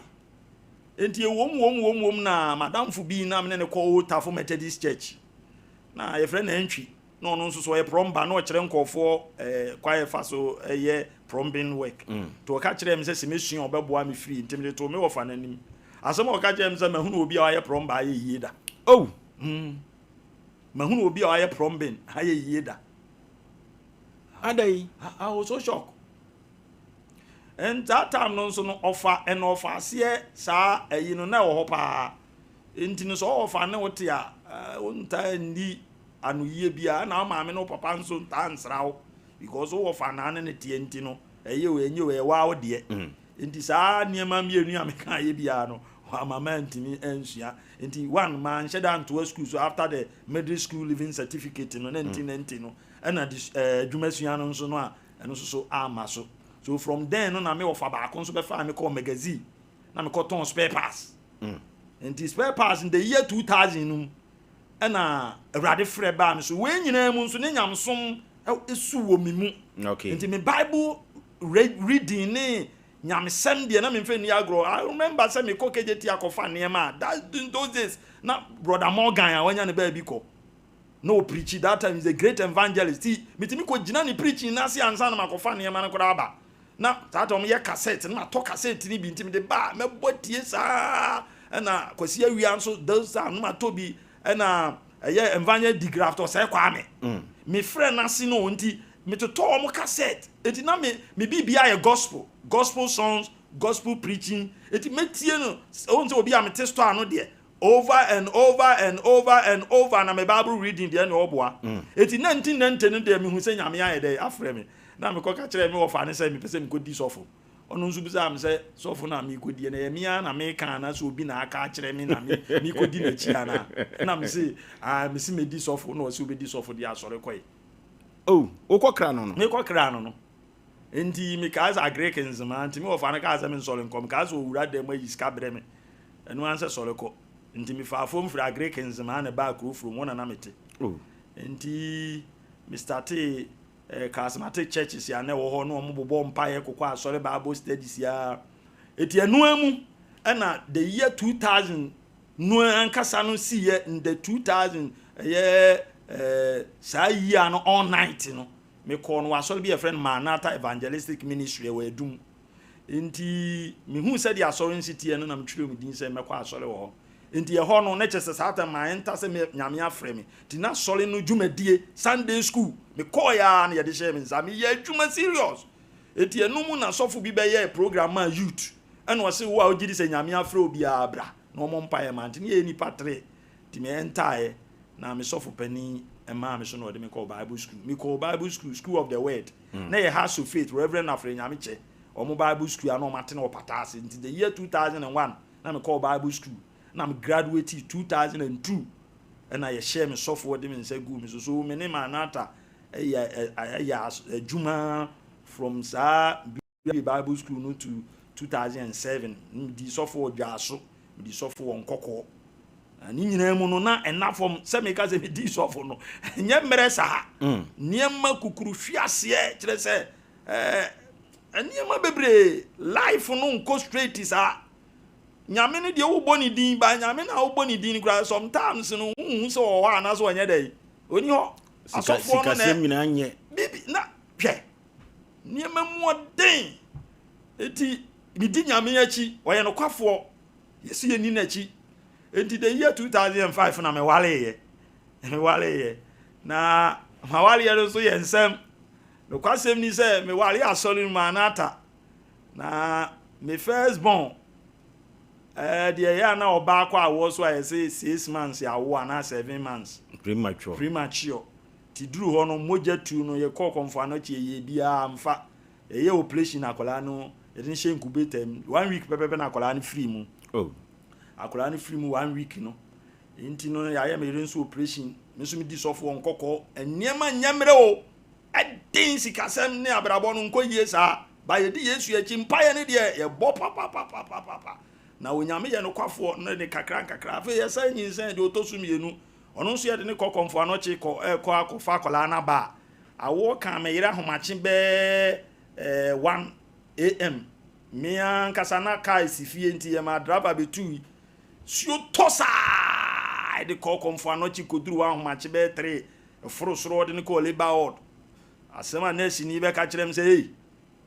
Nti ewom wom wom wom na madamfo bi na me ne ne kɔ Old Tafo Methodist Church na yɛfrɛ no Antwi. Na ɔno nso so ɔyɛ plumber, na ɔkyerɛ nkɔɔfoɔ kwan yɛfa so ɛyɛ plumbing work. Nti ɔka kyerɛɛ me sɛ sɛ mesua, ɔbɛboa me free. Nti mede too me wɔfa n'anim. Asɛm a ɔka kyerɛɛ me sɛ, mahunu obi a ɔayɛ plumber ayɛ yie da. Mahunu obi a ɔayɛ plumbing ayɛ yie da. Adai? I was so shocked. And that time no nso no, ɔfa ɛna ɔfa aseɛ saa ɛyi no na ɛwɔ hɔ paa. Nti no sɛ ɔwɔfa ne wote a, wontaa nni anoyie biara, na wo maame ne wo papa nso ntaa nsra wo because wowɔfa naa ne ne teɛ. Nti no ɛyɛ o, ɛnyɛ o, ɛyɛ waa wo deɛ. Nti saa nneɛma mmienu a meka yɛ biara no, ama ma ntumi ansua. Nti one, manhyɛ da ntoa school so after the middle school leaving certificate no 1990 no. Ɛna de adwuma sua no nso no a, ɛno nso so ama so. So from then no, na me wɔfa baako nso bɛfa me kɔɔ magazine na mekɔtɔn spare parts. Nti spare parts in the year 2000 no mu, ɛna Awurade frɛ baa me so. Wei nyinaa mu nso ne nyamsom esu wɔ me mu. Nti me Bible reading ne nyamesɛm deɛ, na memfɛ nni agorɔ. I remember sɛ mekɔ KJT akɔfa nneɛma a, that in those days na Brother Morgan a wanya ne baabi kɔ na ɔpreachi that time, is a great evangelist. Ti metumi kɔ gyina ne preaching n'ase ansa na makɔfa nneɛma no koraa aba. Na saa time yɛ cassette na matɔ cassette ni bi, nti mede ba mɛbɔ tie saa. Ɛna Kwasi Awia nso, those time na matɔ bi. Ɛna ɛyɛ Evangelist Digraft Ɔsɛe Kwame, mefrɛ n'ase no. Nti metotɔ wɔn cassette. Eti na me biribi ayɛ gospel, gospel songs, gospel preaching. Eti metie no, ohun sɛ obi a mete store ano deɛ, over and over and over and over, na me Bible reading deɛ na ɔboa. Eti 1990 no deɛ, mehu sɛ Nyame ayɛ dɛ afrɛ me. Na mekɔ ka kyerɛ me wɔfa ne sɛ mepɛ sɛ mekɔdi sɔfo. Ɔno nso bisa me sɛ, sɔfo na mekɔdi no, ɛyɛ mea na meka ana sɛ obi na aka akyerɛ me na mekɔdi n'akyi ana? Na mese, ah, mese medi sɔfo. Na ɔsɛ wobɛdi sɔfo deɛ, asɔre kɔe. Oh, wokɔ kra no no? Mekɔ kra no. Nti mekaa sɛ Agric Nzema. Nti me wɔfa no kaa sɛ mensɔre nkɔ. Mekaa sɛ ɔwura dɛm ayi sika brɛ me, ɛno ara sɛ sɔre kɔ. Nti mefaa fam firi Agric Nzema na ɛbaa kuro furom hɔ na na mete. Nti me startee charismatic churches a na ɛwɔ hɔ na wɔn bobɔ mpaeɛ kokɔ asɔre, Bible studies ya. Eti ɛnoa mu ɛna the year 2000 no ankasa no si yɛ. In the 2000, ɛyɛ saa year no, all night no, mekɔɔ no wɔ asɔre bi yɛfrɛ no Maranatha Evangelistic Ministry, ɛwɔ Adum. Nti mehu sɛdeɛ asɔre nsi teɛ no, na metwerɛ mu din sɛ mɛkɔ asɔre wɔ hɔ. Nti ɛhɔ no, ne kyɛ sɛ saa time maa ɛnta sɛ Nyame afrɛ me. Nti na asɔre no dwumadie, Sunday school, mekɔɔ ya na yɛde hyɛɛ me nsa, meyɛ adwuma serious. Eti ɛno mu na sɔfo bi bɛyɛ program ma youth, ɛna ɔse, wo a wogye di sɛ Nyame afrɛ obiara, bra na ɔmɔ mpaeɛ ma. Nti ne yɛyɛ nipa tere. Nti me ɛntaeɛ na me sɔfo panin ɛmaa me so na ɔde me kɔɔ Bible school. Mekɔɔ Bible school, School of the Word, na yɛ House of Faith, Reverend Afrɛ Nyame kyɛ ɔmo Bible school a na ɔmo ate na ɔpata ase. Nti the year 2001 na mekɔɔ Bible school na me graduate 2002, ɛna yɛhyɛ me sɔfoɔ de me nsa gu me so. So me ne Maranatha ɛyɛ adwuma from saa Bible school no to 2007. Medi sɔfo wɔ Dwaaso, medi sɔfo wɔ Nkɔkɔɔ. Na ne nyinaa mu no, na ɛna fam sɛ meka sɛ medi sɔfo no, ɛnyɛ mmerɛ saa. Nneɛma kukuru hwi aseɛ kyerɛ sɛ nneɛma bebree, life no nkɔ straight saa. Nyame no deɛ, wobɔ ne din ba, Nyame na wobɔ ne din koraa, sometimes no wohu sɛ ɔwɔ hɔ anaasɛ ɔnyɛ dɛ ɔni hɔ. Asɔfoɔ no na nyinaa nyɛ. Bibi na hwɛ nneɛma mu ɔden. Eti medi Nyame akyi, ɔyɛ nokwafoɔ, yɛsi yɛ ni n'akyi. Eti the year 2005 na mewaleeɛ. Mewaleeɛ na mawaleɛ no nso yɛ nsɛm. Nokwasɛm ni sɛ mewale asɔre no mu anata na me first born, deɛ ɛyɛ a na ɔbaa kɔ awoɔ so a, yɛsɛ 6 months awo anaa 7 months. Premature. Premature. Ti duru hɔ no, mogya tu no, yɛkɔɔ Kɔmfo Anɔkye, yɛ biara mfa ɛyɛ operation. Akwadaa no, yɛde no hyɛ incubator mu one week pɛpɛpɛ na akwadaa no firi mu. Akwadaa no firi mu one week no. Nti no yɛayɛ me yere nso operation, me nso medi sɔfoɔ Nkɔkɔɔ. Nneɛma nyɛ mmerɛ o, ɛden sikasɛm ne abrabɔ no nkɔ yie saa ba. Yɛdi Yesu akyi, mpaeɛ no deɛ yɛbɔ papapapapapa na Onyame yɛ nokwafoɔ na ne kakra nkakra. Afei yɛsɛ nyinsɛn deɛ ɔtɔ so mmienu, ɔno nso yɛde ne kɔ Kɔmfo Anɔkye kɔ ɛkɔ akɔfa akwadaa no aba a, awoɔ ka me yere ahomakye bɛɛ 1 a.m. Me ankasa na kaa si fie, nti yɛ ma driver bɛtui suo tɔ saa de kɔ Kɔmfo Anɔkye kɔduru hɔ ahomakye bɛɛ 3. Ɛforo soro ɔde no kɔɔ labour ward. Asɛm a nɛɛseni bɛka kyerɛ me sɛ, Ei,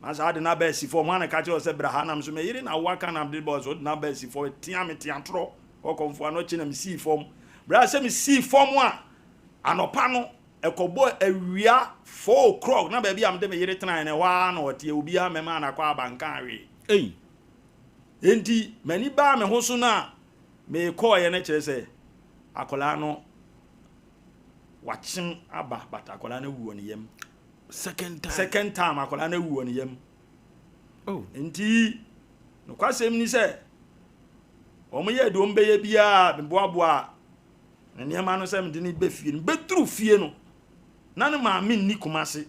masa ade no aba asi fam. Hwan na ɛka kyerɛ wo sɛ bra ha? Nam so me yere na woaka na mede bɔɔ so wode no aba asi fam. Ɛtea me tea torɔ. Ɔkɔmfoɔ ano kye na mesii fam. Berɛ a sɛ mesii fam a, anɔpa no, ɛkɔbɔɔ awia 4 o'clock na baabi a mede me yere tenaeɛ no, ɛhɔ ara na ɔteɛ. Obiara mmɛmaa no akwaaba nkaa hwee. Ei! Enti m'ani baa me ho so no a mekɔeɛ no kyerɛ sɛ akwadaa no wakyem aba but akwadaa no awu wɔ ne yam. Second time. Second time akwadaa no awu wɔ ne yam. Oh. Nti nokwasɛm ni sɛ wɔn yɛ deɛ wɔn bɛyɛ biara meboaboa ne nneɛma no sɛ mede no bɛ fie no bɛduru fie no na ne maame nni Kumase.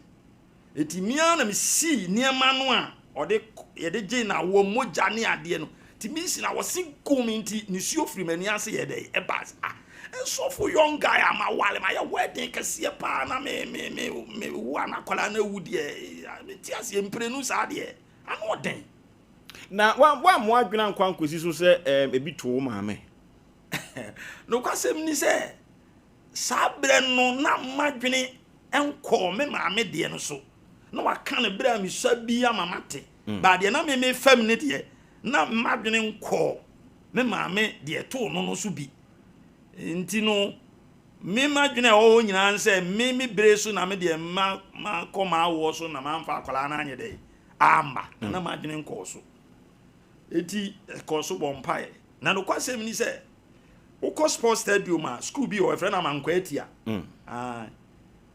Eti me ara na mesii nneɛma no a ɔde yɛde gyee no awoɔ mogya ne adeɛ no. Nti mesi na wɔse guu me nti nisuo firi m'ani ase yɛ dɛ ɛbaa sɛ ah nsɔfo young guy a mawale mayɛ wedding kɛseɛ paa na me me me me wo a na akwadaa no awu deɛ mente aseɛ mprenu saa deɛ ano ɔden. Na woammoa adwene ankɔ ankɔsi so sɛ ebi to wo maame? Nokwasɛm ni sɛ saa berɛ no na m'adwene nkɔɔ me maame deɛ no so. Na waka no berɛ a mesua bi ama mate. But deɛ na me mefam ne deɛ, na m'adwene nkɔɔ me maame deɛ too no no so bi. Nti no, me m'adwene a ɛwɔ hɔ nyinaa ne sɛ me me bere so na me deɛ ma makɔ m'awoɔ so na mamfa akwadaa no anyɛ dɛ amma. Na na m'adwene nkɔɔ so. Enti ɛkɔɔ so bɔ mpaeɛ. Na nokwasɛm ni sɛ wokɔ sports stadium a school bi wɔ yɛfrɛ no Amankwa Atia. Mm.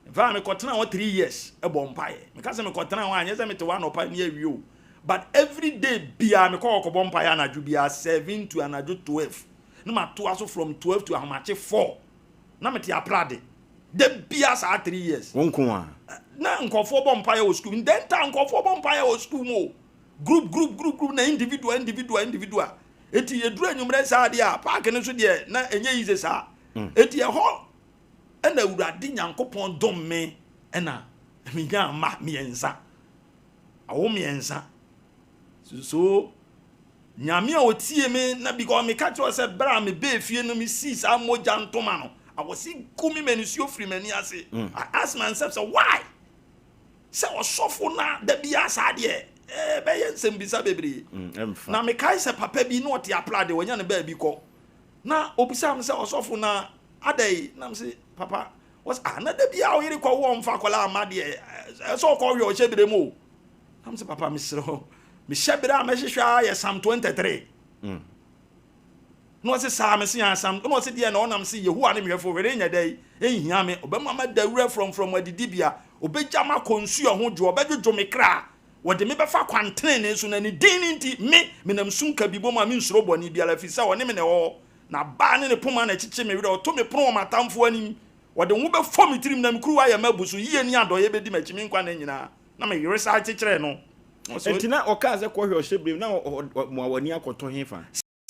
In fact, mekɔtena hɔ 3 years ɛbɔ mpaeɛ. Meka sɛ mekɔtena hɔ a nyɛ sɛ mete hɔ anɔpa ne awie o. But every day biara mekɔ hɔ kɔbɔ mpaeɛ anadwo biara 7 to anadwo 12. Na matoa so from 12 to ahomakye 4. Na mete aprade. Da biara saa 3 years. Wo nko a? Na nkɔfoɔ bɔ mpaeɛ wɔ school. Ndɛnta nkɔfoɔ bɔ mpaeɛ wɔ school mu o. Group group group group na individual individual individual. Eti eduru anwummerɛ saa deɛ a park no so deɛ na ɛnyɛ easy saa. Eti ɛhɔ ɛna Awurade Nyankopɔn dom me ɛna menya mma mmiɛnsa. Awo mmiɛnsa. So Nyame a otie me na because meka kyerɛ sɛ berɛ a mebɛɛ fie no mesii saa mogya ntoma no awɔse gu me ma nisuo firi m'ani ase. I ask myself sɛ why? Sɛ ɔsɔfo na da biara saa deɛ ɛbɛyɛ nsɛmbisa bebree. Na mekae sɛ papa bi na ɔte aprade wanya ne baabi kɔ. Na obisa me sɛ ɔsɔfo na adɛn na mese papa wɔsɛ ah na da biara wo yere kɔ wo ɔmfa akwadaa ama deɛ ɛsɛ ɔkɔ hwɛ ɔhyɛ berɛ mu o. Na mese papa mesrɛ wo mehyɛ berɛ a mɛhwehwɛ a yɛ Psalm 23. Na ɔse saa mese ya Psalm na ɔse deɛ na ɔnam se Yehowa ne mehwɛfo hwere nyɛ dɛ ɛnhia me ɔbɛma mada wura frɔmfrɔm adidibea ɔbɛgya makɔ nsuo ho dwo ɔbɛdwodwo me kra wɔde me bɛfa kwantenene so na ne din no nti me menam sum kabibɔ mu a mensuro bɔne biara ɛfiri sɛ ɔne me na ɛwɔ hɔ na baa ne ne poma na ɛkyekye me werɛ ɔto me pono wɔ m'atamfoɔ anim wɔde ngo bɛfɔ me tirim na me kuruwa ayɛ m'abu so yie ne adɔeɛ bɛdi m'akyi me nkwa nna nyinaa na me yere saa kyekyerɛ no. Enti na ɔkaa sɛ kɔhwɛ ɔhyɛ berɛ mu na ɔmoa w'ani akɔtɔ hefa?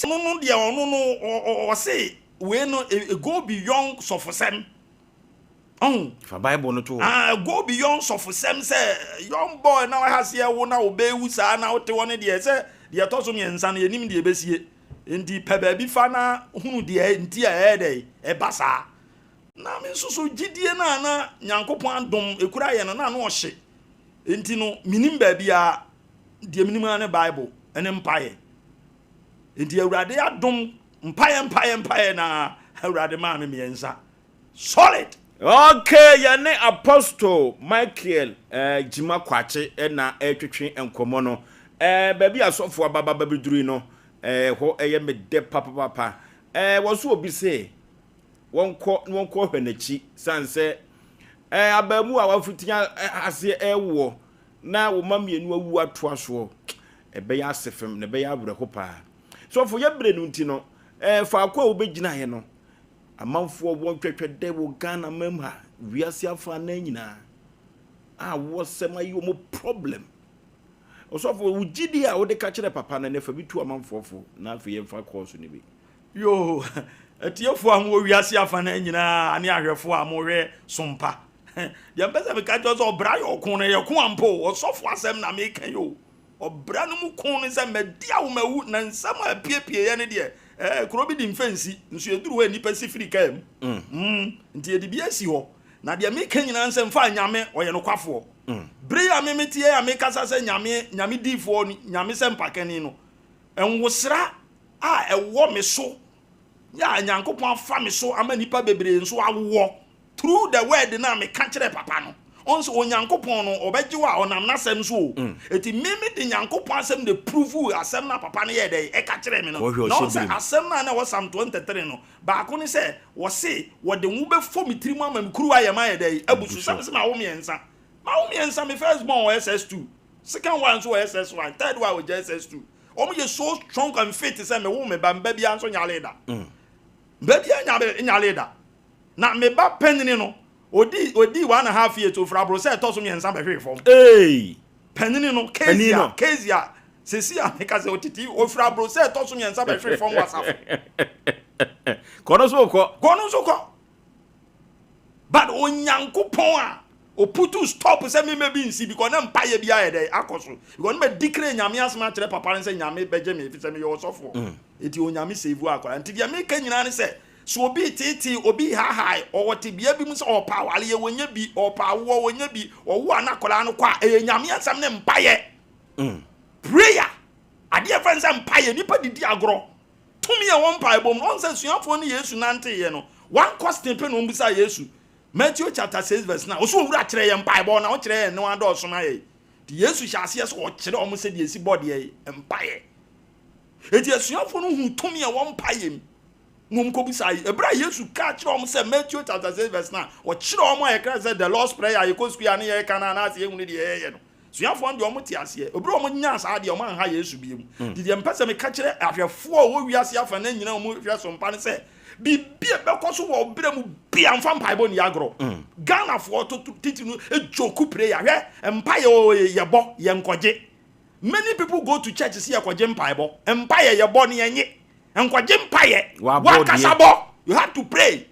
No no deɛ ɔno no ɔse wei no e go beyond sɔfosɛm ɔho. Fa Bible no to hɔ. Ah, go beyond sɔfosɛm sɛ young boy na waha seɛ wo na wobɛwu saa na wote hɔ no deɛ sɛ deɛ ɛtɔ so mmiɛnsa no yɛnim deɛ ɛbɛsie nti pɛ baabi fa na hunu deɛ nti a ɛyɛ dɛ ɛba saa. Na me nso so gyidie no a na Nyankopɔn adom ɛkura yɛ no na ano ɔhye nti no menim baabi a deɛ menim ara ne Bible ne mpaeɛ. Nti Awurade adom mpaeɛ mpaeɛ mpaeɛ na Awurade maa me mmiɛnsa solid. Okay, yɛne Apostle Michael Gyima Kwakye na ɛretwetwe nkɔmmɔ no. Baabi asɔfo ababa bɛbɛduru yi no, ɛhɔ ɛyɛ me dɛ papapapa. Wɔ so obi se wɔnkɔ na wɔnkɔ hwɛ n'akyi sane sɛ abaamu a wafiti aseɛ ɛwoɔ na wo mma mmienu awu atoa soɔ, ɛbɛyɛ asefem na ɛbɛyɛ awerɛho paa. Sɔfo, yɛ berɛ no nti no, faako a wobɛgyinaeɛ no, amanfoɔ wɔ ntwɛtwɛdɛ wɔ Ghana mam ha, wiase afa anan nyinaa, a wɔsɛm ayi wɔn problem. Ɔsɔfo, wo gyidi a wode ka kyerɛ papa no, ɛnɛ fa bi tu amanfoɔ fo, na afei yɛmfa kɔɔso no bi. Yo, atiefoɔ a mowɔ wiase afa no nyinaa ne ahwɛfoɔ a mohwɛ sompa. Deɛ mpɛ sɛ meka kyerɛ sɛ ɔbra yɛ ɔko no, ɛyɛ ko ampa o. Ɔsɔfo asɛm na meka yi o. Ɔbra no mu ko no sɛ madi awo mawu na nsɛm a apiepieɛ no deɛ, kuro bi di mfɛnsi, nso yɛduru hɔ a nnipa si firi kaa mu. Nti yɛde bi asi hɔ. Na deɛ meka nyinaa nsɛ mfa Nyame ɔyɛ nokwafoɔ. Bere a me meteɛ a mekasa sɛ Nyame, Nyame diifoɔ, Nyame sɛ mpakani no, nwosra a ɛwɔ me so yɛ a Nyankopɔn afa me so ama nnipa bebree nso awowɔ through the word no a meka kyerɛ papa no. Ɔn sɛ Onyankopɔn no ɔbɛgye wo a ɔnam n'asɛm so o. Eti me me de Nyankopɔn asɛm na prove asɛm no a papa no yɛɛ dɛn ɛka kyerɛɛ me no. Kɔhwɛ Na ɔn ɔhyɛ sɛ birim. Asɛm no a na ɛwɔ Psalm 23 no, baako ne sɛ wɔse wɔde wo bɛfɔ me tirim ama me kuruwa ayɛ ma ayɛ dɛn abu so. Sɛ mese mawo mmiɛnsa. Mawo mmiɛnsa, me first born wɔ SS2, second one nso wɔ SS1, third one wɔ JSS2. Wɔn yɛ so strong and fit sɛ mewo me ba, mba biara nso nyare da. Mba biara nyare da. Na me ba panyini no, odi 1.5 years, ofura aboro sɛ ɛtɔ so mmiɛnsa bɛhwee fam. Hey! Panyini no, Panyin Kezia, no. Kezia, sesi a meka sɛ otiti, ofura aboro sɛ ɛtɔ so mmiɛnsa bɛhwee fam wɔ asafo. Kɔ no so kɔ. Kɔ no nso kɔ. But Onyankopɔn a oputu stop sɛ mema bi nsi because na mpayɛ bi ayɛ dɛ akɔ so. Because na ma declare Nyame asɛm akyerɛ papa no sɛ Nyame bɛgye me ɛfiri sɛ meyɛ ɔsɔfoɔ. Eti Onyame save wo akwadaa. Nti deɛ meka nyinaa ne sɛ, sɛ obi tete, obi hahae, ɔwɔ tebea bi mu sɛ ɔpa awareɛ, wɔnyɛ bi, ɔpa awoɔ, wɔnyɛ bi, ɔwo a na akwadaa no kɔ a, ɛyɛ Nyame asɛm ne mpayɛ. Prayer. Adeɛ fɛn sɛ mpayɛ, nipa didi agorɔ. Tumi a wɔn mpaebɔ mu no, ɔn sɛ suafoɔ ne Yesu nanteeɛ no, one question pɛ na wɔn bisa Yesu. Matthew chapter 6 verse 9. Ɔso owura kyerɛ yɛn mpaebɔ na ɔkyerɛ yɛn ne wɔn adɔɔso na yɛ. Nti Yesu hyɛ aseɛ sɛ ɔkyerɛ wɔn sɛ deɛ esi bɔ deɛ mpaeɛ. Eti asuafoɔ no hu tumi a wɔn mpaeɛ mu. Na wɔn kɔ bisa yi. Ebere a Yesu ka kyerɛ wɔn sɛ Matthew chapter 6 verse 9. Ɔkyerɛ wɔn a yɛkra sɛ the Lord's Prayer a yɛkɔ sukuu a ne yɛka na anaasɛ yɛhunu deɛ yɛyɛ no. Suafoɔ no deɛ wɔn te aseɛ. Ebere a wɔn nya saa deɛ wɔn anha Yesu bie mu. Nti deɛ mpɛ sɛ meka kyerɛ ahwɛfoɔ a wɔwɔ wiase afa na nyinaa wɔn hwɛ so mpa ne sɛ biribi a ɛbɛkɔ so wɔ ɔbrɛ mu bia mfa mpaebɔ ni agorɔ. Ghanafoɔ to titi no joke prayer hwɛ mpaeɛ o yɛbɔ yɛnkɔgye. Many people go to church sɛ yɛkɔgye mpaebɔ. Mpaeɛ yɛbɔ ne yɛnye. Nkɔgye mpaeɛ. Wabɔ Wankasa deɛ. bɔ. You have to pray.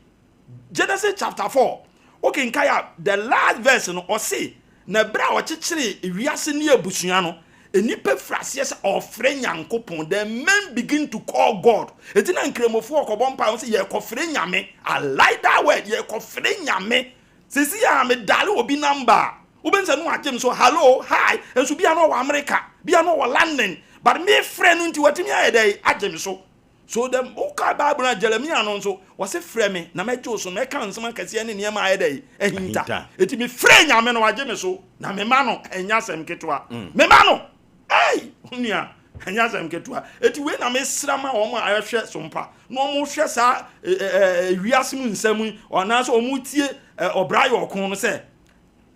Genesis chapter 4. Okay, nkae the last verse no ɔse na berɛ a ɔkyekyere wiase ne abusua no, nnipa firi aseɛ sɛ ɔfrɛ Nyankopɔn. The men begin to call God. Enti na nkramofoɔ ɔkɔbɔ mpaeɛ sɛ yɛkɔfrɛ Nyame. I like that word, yɛkɔfrɛ Nyame. Sisi a medale obi number a, wobɛhu sɛ no agye m so hello, hi, nso bia no ɔwɔ America, bia no ɔwɔ London, but mefrɛ no nti watumi ayɛ dɛ agye me so. So the woka Bible na Jeremia no nso wɔse frɛ me na mɛgye wo so, mɛka nsɛm akɛseɛ ne nneɛma ayɛ dɛ ahinta. Ahinta. Eti mefrɛ Nyame no wagye me so na mema no ɛnyɛ asɛm ketewa. Mema no ei nua ɛnyɛ asɛm ketewa. Eti wei na mesrɛ ma wɔn a ɛhwɛ so mpa na wɔn hwɛ saa ɛ ɛ wiase mu nsɛm yi anaasɛ wɔn tie ɔbra yɛ ɔko no sɛ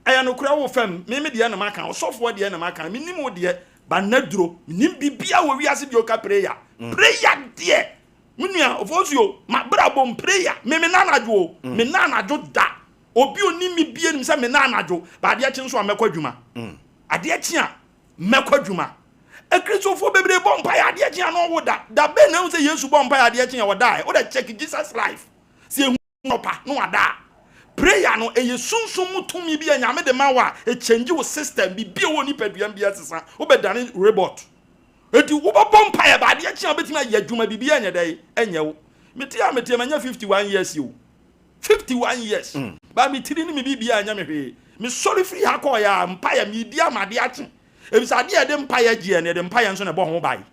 ɛyɛ nokorɛ wo fam me me deɛ na maka, ɔsɔfoɔ deɛ na maka, menim wo deɛ ba nnaduro menim bibia wɔ wiase deɛ ɔka prayer. Prayer deɛ me nua ɔfɔsuo ma bra bom prayer me me na anadwo o, me na anadwo da obi onim me bie nim sɛ me na anadwo ba adeɛ kye nso a mɛkɔ adwuma, adeɛ kye a mɛkɔ adwuma. Akristofoɔ bebree bɔ mpaeɛ adeɛ kye a na ɔwo da da bɛn na ehu sɛ Yesu bɔ mpaeɛ adeɛ kye a ɔdaeɛ. Wode check Jesus life sɛ ehu ɔpa na wada a. Prayer no ɛyɛ sunsum mu tumi bi a Nyame de ma wo a ɛkyɛngye wo system biribi a ɛwɔ nipadua bi asesa, wobɛdane robot. Eti wobɛbɔ mpaeɛ ba adeɛ kye a wobɛtumi ayɛ adwuma, biribi ɛnyɛ dɛ ɛnyɛ wo. Mete a mete manya 51 years o, 51 years ba me tiri ne me biribi a ɛnyɛ me hwee. Mesɔre firi ha kɔɔyɛ a mpaeɛ medi ama adeɛ akye ebisa adeɛ a yɛde mpaeɛ gyeɛ no, yɛde mpaeɛ nso na ɛbɔ ho ban.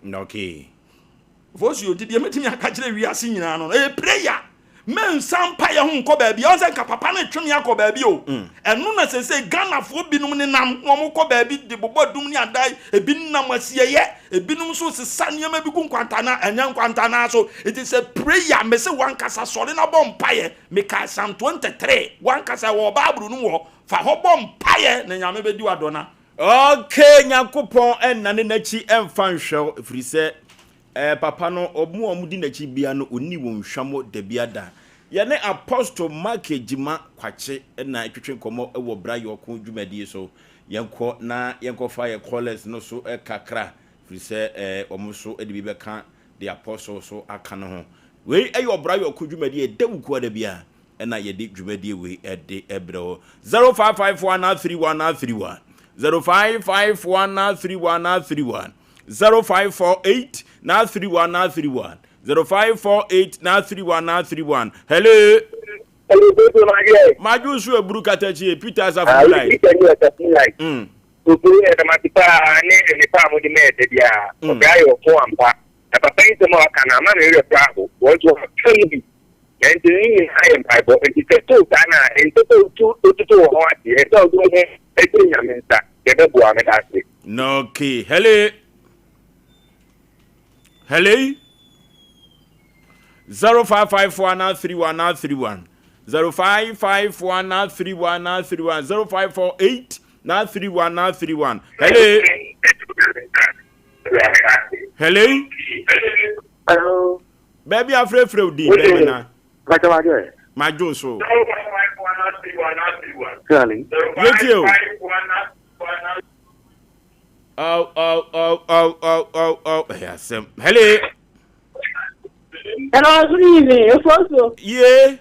Fosuo nti deɛ mɛtumi aka kyerɛ wiase nyinaa no ɛyɛ prayer. Mensa mpaeɛ ho nkɔ baabi ɔn sɛ nka papa no twe me akɔ baabi o. Ɛno na sɛsɛ Ghanafoɔ binom ne nam na wɔn kɔ baabi de bobɔ dum ne adan, ebi nam asieyɛ, ebinom nso sesa nneɛma bi gu nkwantana ɛnyɛ nkwantana so. It is a prayer. Mese wankasa sɔre na bɔ mpaeɛ. Meka Psalm 23 wankasa wɔ Bible no mu hɔ, fa hɔ bɔ mpaeɛ na Nyame bɛdi w'adɔna. Okay, Nyankopɔn ɛnnane n'akyi ɛmfa nhwɛw ɛfiri sɛ papa no ɔmo a ɔmo di n'akyi bia no ɔnni wɔn hwamɔ da bi ada. Yɛne Apostle Mark Gyima Kwakye na ɛtwetwe nkɔmmɔ wɔ Bra Yɔko dwumadie so. Yɛnkɔ na yɛnkɔfa yɛ callers no so kakra firi sɛ ɔmo so de bi bɛka the apostle so aka no ho. Wei ɛyɛ ɔbra yɔko dwumadie ɛda wo kuada bia ɛna yɛde dwumadie wei ɛde ɛbrɛ wo. 0551 31 31 0551 31 31 0548 931 931 0548 931 931. Hello. Hello, Pedro Maguire. Madwo so aburu katakyie Peter Asafo Ah, Mulai. Peter ni Asafo Mulai. Koko yɛ dɛm paa ne nnipa a mode mɛɛ da biara. Ɔbra yɛ ɔko ampa. Na papa yi nsɛm a waka no ama me werɛ koraa ho. Wɔn nso wɔaka mu bi. Na nti ne nyinaa yɛ mpaebɔ. Nti sɛ too saa no a, ɛnsɛ sɛ wotu wototo wo ho ase. Ɛsɛ sɛ wode wo ho hyɛ Nyame nsa. Yɛbɛboa. Meda ase. Na okay. Hello. Hello. 0554 31 31 0554 31 31 0548 31 31. Hello. Hello. Hello. Baabi afrɛfrɛ wo din bɛn na Bàtà wà dẹ̀. madwo so. Sani. Yɛtie o. Oh, oh, oh, oh, oh, oh, oh. Ɛyɛ asɛm. Hello. Hello, good evening. Ofoso. Ye.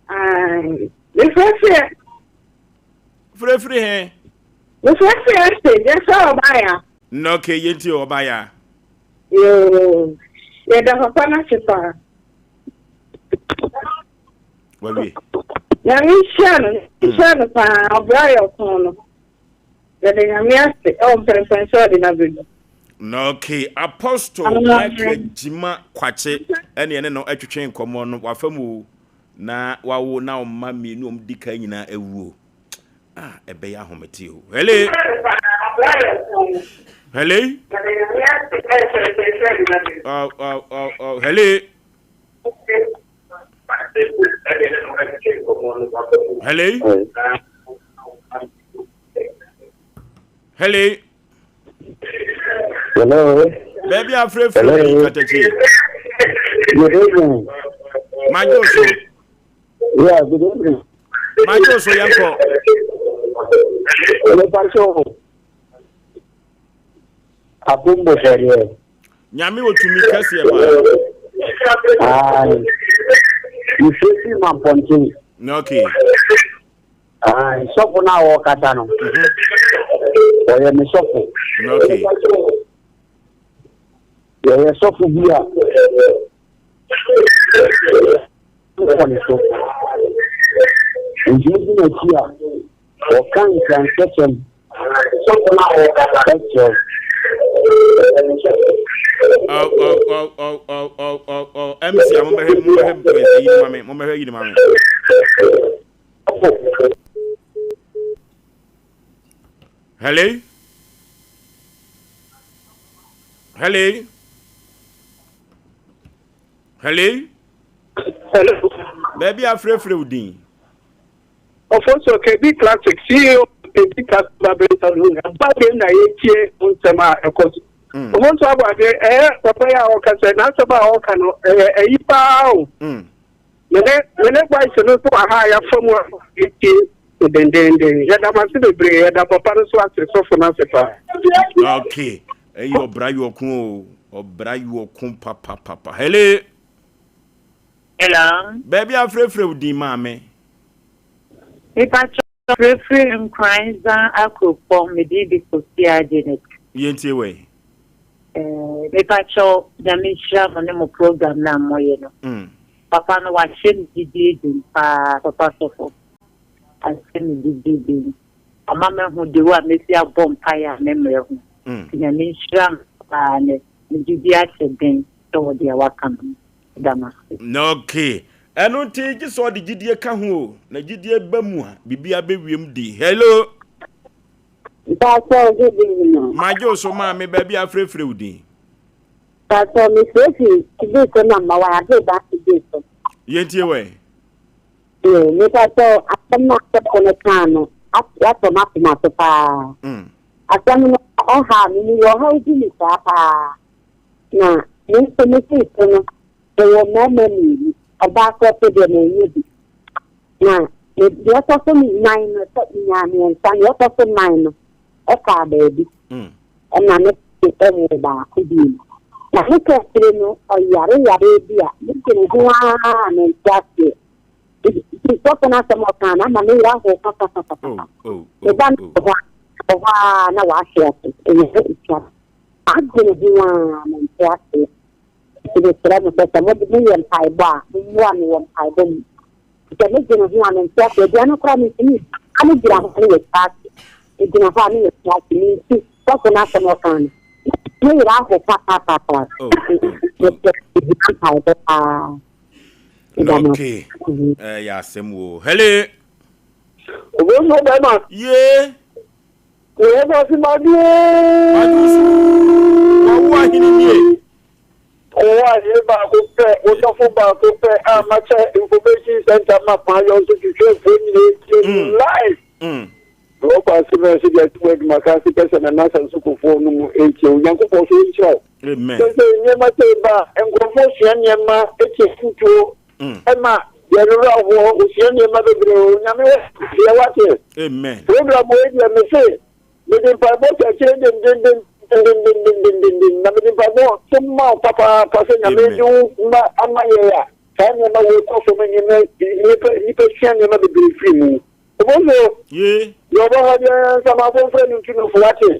Aye. Mefrɛfrɛ Frɛfrɛ he. mefrɛfrɛ ase yɛsɛ ɔbaaya. Na okay, yɛntie ɔbaya. Yoo. Yɛda papa no ase paa. Wawie. Nyame nhyira no, nhyira no paa. Ɔbra yɛ ɔko no. Yɛda Nyame ase ɛwɔ mpɛmpɛn sɛ ɔde n'abɛdu. Na okay, Apostle Michael Jima Kwakye ɛne ɛne no ɛtwetwe nkɔmmɔ no wafa mu o na wawo na ɔma mmienu ɔmo di kan nyinaa awuo. Ah, ɛbɛyɛ ahomete o. Hello. Hello. Oh, oh, oh, oh. Hello. Hello. Hello. Hello. Baabi afrɛfrɛ wo din katakye. Good evening. Madwo so. Yeah, good evening. Madwo so yɛnkɔ. Hello, Pastor. Akumbo sɛdeɛ. Nyame otumi kɛseɛ paa. Aye. Mefie fi Mampɔnten. Na okay. Aye, sɔfo no a wɔrekasa no. Ɔyɛ me sɔfo. Na okay. Yɛyɛ sɔfo bi a wɔ ne so. Nti wodi n'akyi a, wɔka nkransɛsɛm sɔfo no a wɔrekasa kyerɛ wo. Oh, oh, oh, oh, oh, oh, oh, oh. MC, a mommɛhwɛ mommɛhwɛ yi ma me, mommɛhwɛ yi ma me. Hello? Hello? Hello? Hello. Baabi afrɛfrɛ wo din. Ofoso KB Classic CEO KB Classic Babere Salon. Ba dem na yɛtie nsɛm a ɛkɔ so. Ofoso Aboagye ɛyɛ papa yi a ɔka sɛ n'asɛm a ɔka no ɛyɛ ɛyi paa o. Mene boys no nso wɔ ha a yɛafa mu a yɛtie no dendenden. Yɛda mo ase bebree, yɛda papa no so ase, sɔfo no ase paa. Okay. Ɛyi ɔbra yɔko o. Ɔbra yɔko papapapa. Hello. Hello. Baabi afrɛfrɛ wo din maame. Mepa frɛfrɛ Nkran Zan Akropɔn mede de Kosia Janet. Yɛntie wei. Mepa kyɛw Nyame nhyira mo ne mo program na moyɛ no. Papa no wahyɛ me didie den paa papa sɔfo. Ahyɛ me didie den. Ama mahu de wo a mesi abɔ mpaeɛ a memmerɛ ho. Nti Nyame nhyira mo paa ne me didie ahyɛ den sɛ wɔ deɛ waka no. Da mo ase. Okay. Ɛno nti gye sɛ ɔde gyidie ka ho o. Na gyidie ba mu a biribiara bɛwiem di. Hello. Pastor, good evening. Magye wo so maame baabi afrɛfrɛ wo din. Pastor, mefrɛfrɛ today so na ma wa ade ba today so. Yɛntie wɛ. Ee, mepa sɛ asɛm no asɛfo no kaa no, atɔ m'akoma so paa. Asɛm no ɔha me mewɔ ɔhaw bi ne saa paa. Na me nso me sii so no, mewɔ mmarima mmienu. Ɔbaa koro deɛ manyɛ bi. Na deɛ ɛtɔ so nan no, sɛ nyaa mmiɛnsa, deɛ ɛtɔ so nan no, ɛkaa baabi. Ɛna ne ɛwɔ baako bi mu. Na ne kɛseɛ no, ɔyare yare bi a, ne dwene ho ara mente aseɛ. Nti sɔfo no asɛm ɔkaa no ama me werɛ ahow papapapapa. Me ba no wɔ hɔ a na wahwe ase. Ɛyɛ ɛtwa. Adwene ho ara mente aseɛ. Nti mesrɛ mo sɛ sɛ mode moyɛ mpaebɔ a, mommoa me wɔ mpaebɔ mu. Sɛ medwene ho a, mente ase. Aduane koraa mentumi nni. A megyina hɔ a ne yɛtwa ase. Megyina hɔ a ne yɛtwa ase. Mente sɔfo no asɛm a ɔka no. Me werɛ aho papaapapa. Mepɛ mehia mpaebɔ paa. Meda mo Okay. ase. Ɛyɛ asɛm o. Hello. Obosuo bɛrima. Yee. Yɛ fasi madu. Madu su. Wawo ahene nie. Ɔwɔ ahene baako pɛ, wosɔfo baako pɛ a makyɛ information center ma paa yɛ nso twitwa mfuo nyinaa tie no mm. live. Mm. Na wɔkɔ ase bɛn so de atum adwuma ka ase pɛ sɛ na nasa nsokofoɔ no mu ɛntie Onyankopɔn so nhyira wo. Amen. Sɛ sɛ nneɛma sɛ ba a nkurɔfoɔ sua nneɛma ɛtie afotuo mm. ɛma yɛwerɛ ahoɔ osua nneɛma bebree o Nyame wɔ deɛ wate. Amen. Program wei deɛ mese Mede mpaebɔ hyɛ akyire dendendendendendendenden, na mede mpaebɔ to ma wo papaapa sɛ Nyame de wo mma ama yɛn a, saa nneɛma wei kɔ fam nneɛma nnipa nnipa sua nneɛma bebree firi mu. Oboso, Ye. deɛ ɔbɔ ha biara nsamanfo mfrɛ no ntu no fo wate.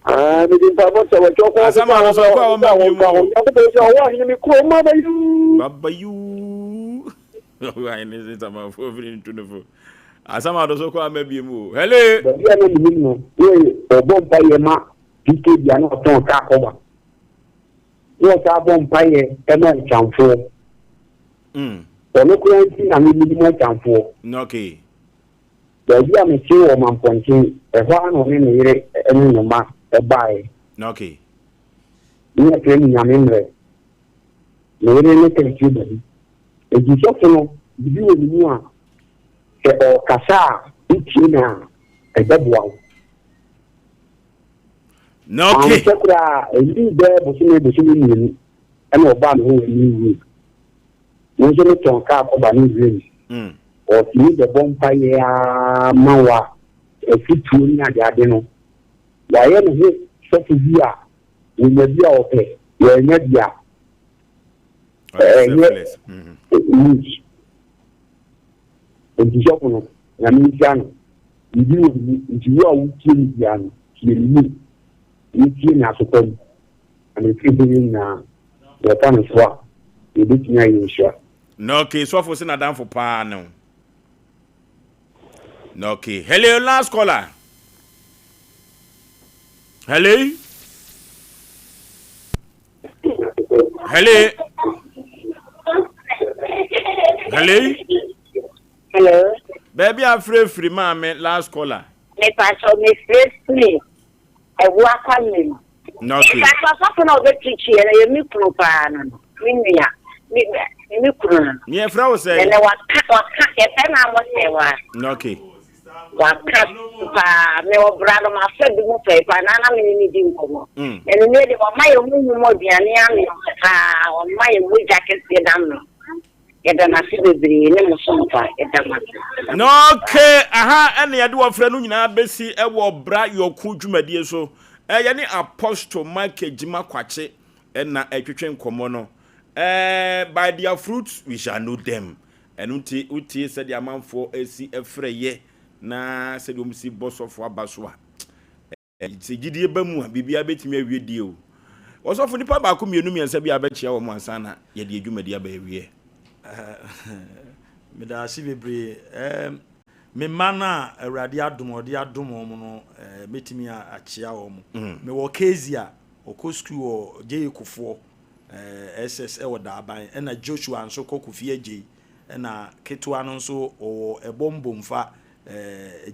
Ah, mede mpaebɔ sɛ wɔtwe ɔkɔ Asɛm a no so ɔkɔ a wɔma wɔn bio mu ka ho. o. Nyankopɔn sɛ ɔwɔ ahene me kurom abayu. Babayuu. Ɔwɔ ahene nsamanfo mfrɛ no ntu no fo. Asɛm a so kɔ ama bie mu o. Hello. Baabi a na menim no, na ɔbɔ mpaeɛ ma PK bi a na ɔtɔn kaa kɔba. Na ɔsan bɔ mpaeɛ ma akyamfoɔ. Ɔno koraa nti na me menim akyamfoɔ. Okay. Baabi a mete wɔ Mampɔnten, ɛhɔ ara na ɔne ne yere ne ne mma baeɛ. Okay. Ne yɛfrɛ no Nyame Mmerɛ. Ne yere ne Kɛntire Badu. Enti sɔfo no, biribi wɔ ne mu a, sɛ ɔrekasa a, wotie no a, ɛbɛboa wo. Na okay. Ankyɛ koraa, ɛnnii bɛyɛ bosome bosome mmienu ɛna ɔbaa me hɔ wɔ New Road. Me nso metɔn kaa kɔba ne wuram. Mm. Ɔtumi bɛbɔ mpaeɛ ara ma wo a, afutuo ne adeade no, wayɛ ne ho sɔfo bi a, wɔnya bi a ɔpɛ, wɔannya bi a, ɛnyɛ news nti sɔfo no nyame nhyira no biribi wɔ ne mu nti wo a wotie no biara no tie no yie wotie no aso pa mu na mefiri sɛ yɛn nyinaa yɛfa no so a yɛbɛtumi ayɛ nhyira. Na okay sɔfo se nadamfo paa ne wo. Na okay hello last caller. Hello. Hello. Hello. Hello. Baabi a frɛfiri maame last caller. Mepatɔ mefrɛfiri ɛwo akwa mu. Okay. Mepatɔ sɔfo na ɔbɛ pirikyi yɛ no yɛ me kunu paa no no me nua me me kunu no. Yɛ frɛ wo sɛ. Ɛnɛ waka waka yɛfrɛ no amɔsɛ wa. Okay. Waka paa, me ɔbra no mafa bi mu pɛɛ paa na na me ne no di nkɔmmɔ. Ɛno nie de wama yɛn honhom mu aduane ano paa, wama yɛn mogya kɛseɛ da no. Yɛda no ase bebree ne mo som pa, yɛda mo ase. Na okay, aha ɛna yɛde wɔfrɛ no nyinaa bɛsi ɛwɔ Bra Yɔko dwumadie so. Yɛne Apostle Michael Gyima Kwakye ɛna ɛtwetwe nkɔmmɔ no. By their fruits we shall know them. Ɛno nti, wotie sɛdeɛ amanfoɔ si frɛ yɛ na sɛdeɛ wɔn si bɔ sɔfo aba so a, sɛ gyidie ba mu a, biribiara bɛtumi awie die o. Ɔsɔfo, nipa baako, mmienu, mmiɛnsa bi a bɛkyea wɔn ansa na yɛde adwumadi aba awieɛ. Meda ase bebree. Me mma no a Awurade adom ɔde adom wɔn no, mɛtumi akyea wɔn. Mm. Mewɔ Kezia, ɔkɔ sukuu wɔ J.A. Kufuor. SS wɔ Daaban, ɛna Joshua nso kɔ Kofi Adjei, ɛna ketewa no nso ɔwɔ Ɛbɔ Mbomfa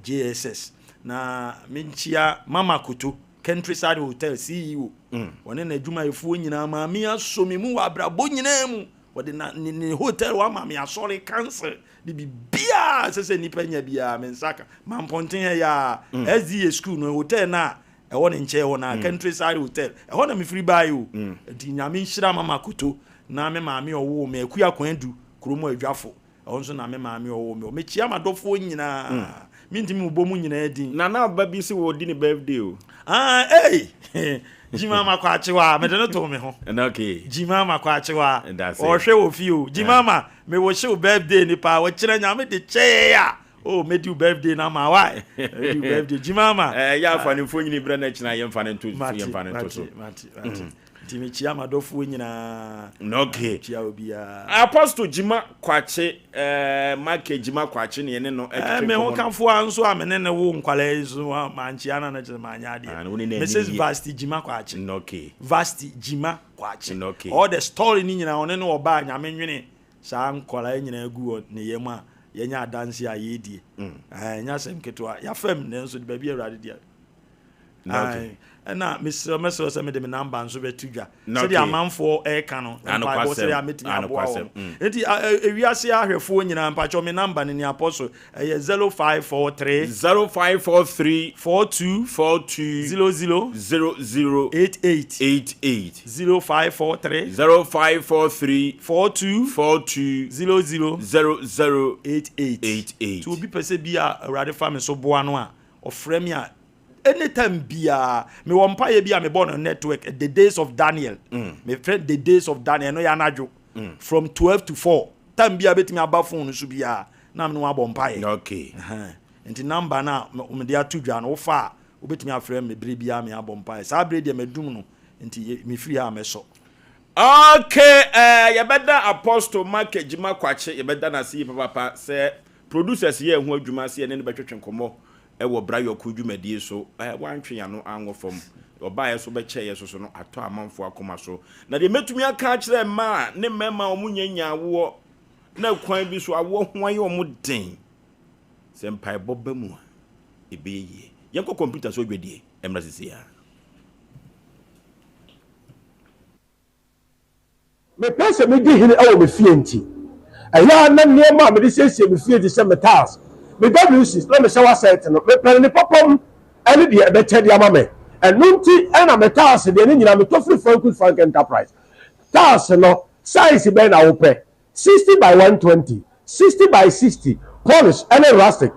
JSS. Na menkyia Mama Koto, Countryside Hotel CEO, ɔne n'adwumayɛfoɔ nyinaa, maame asɔ me mu wɔ abrabɔ nyinaa mu. Wɔde na ne ne hotel wama me asɔre council de biribiara ɛsɛ sɛ nnipa nya biara me nsa ka. Mampɔnten ha yi ara, SDA school no hotel no a ɛwɔ ne nkyɛn hɔ na mm. Countryside Hotel ɛhɔ na mefiri baeɛ o mm. nti Nyame nhyira Mama Koto na me maame ɔwoo me Akua Kwadu kurom adwafo ɛhɔ nso na me maame ɔwoo me mekyia m'adɔfoɔ nyinaa mm. mentumi mobɔ mu nyinaa din. Nana aba bi sɛ wɔdi ne birthday o. Ah, hey! Jimama Kwakyewa, mede no too me ho. Okay. Jimama Kwakyewa, ɔhwɛ wɔ fie o. Jimama, mewɔ hyew birthday ni paa, wɔkyerɛ Nyame de kyɛɛ a. Oh, medi wo birthday na ma why? Medi wo birthday. Jimama. Eh, ya afa ne mfonyini brɛ na kyena yɛmfa ne nto yɛmfa ne nto so. Mate, mate, mate. Nti mekyia m'adɔfoɔ nyinaa. Okay. Mekyia obiara. Apostle Gyima Kwakye, eh, Michael Gyima Kwakye ne yɛne no ɛtwetwe nkɔmmɔ. Me ho kafoɔ a nso a me ne ne wo nkwalaa yi so mankyia no na kyerɛ manyɛ adeɛ. Ah, wo ne no Mrs. ani yie. Vasti Gyima Kwakye. Okay. Vasti Gyima Kwakye. Okay. All the story ni nyinaa ɔne ne ɔbaa Nyame nwene saa nkwalaa yi nyinaa gu wɔ ne yam a yɛnya adanse a yɛredie. Ɛnyɛ asɛm ketewa. Yɛafam nanso de baabi Awurade deɛ. Okay. Ɛna mesrɛ mɛsrɛ sɛ mede me namba nso bɛto dwa Na sɛdeɛ okay. amanfoɔ ɛreka no mpaebɔ Anokwasɛm, sɛdeɛ mɛtumi aboa anokwasɛm, wɔn mm. nti ewiase ahwɛfoɔ nyinaa mpakyɛw me namba no ni Apostle ɛyɛ 0543 0543 42 42 00 00 88 88 0543 0543 42 42 00 00 88 88. nti obi pɛ sɛ bi a Awurade fa me so boa no a ɔfrɛ me a anytime biara mewɔ mpaeɛ bi a mebɔ no network, The Days of Daniel. Mefrɛ The Days of Daniel, ɛno yɛ anadwo from 12 to 4. Time biara bɛtumi aba phone no so biara na mene wabɔ mpaeɛ. Ɛhɛn. Nti number no a mede ato dwa no wofa a wobɛtumi afrɛ me berɛ biara me abɔ mpaeɛ. Saa berɛ deɛ madum no nti mefiri ha a mɛsɔ. Okay, yɛbɛda Apostle Mark Agyima Kwakye, yɛbɛda no ase yie papaapa sɛ producers yɛɛ ho adwuma sɛ yɛne no bɛtwetwe nkɔmmɔ wɔ Bra Yɔko dwumadie so. Wantwe yɛn ano anwɔ fam. Ɔbaeɛ so bɛkyɛeɛ so so no, atɔ amanfoɔ akoma so. Na deɛ mɛtumi aka akyerɛ mmaa ne mmarima a wɔn nya awoɔ na kwan bi so awoɔ ho ayɛ wɔn den, sɛ mpaebɔ ba mu a, ɛbɛyɛ yie. Yɛnkɔ kɔmputa so dwadie mmra seesei ara. Mepɛ sɛ midi hene wɔ me fie nti, ɛyɛ a na nneɛma a mede siesie me fie te sɛ me tiles, me WCs, na me shower set no, mepɛ no ne papa mu ne deɛ ɛbɛkyɛ de ama me. Ɛno nti na me tiles deɛ ne nyinaa metɔ firi Frankus Frank Enterprise. Tiles no, size bɛn na wopɛ? 60 by 120, 60 by 60, polish ne rustic,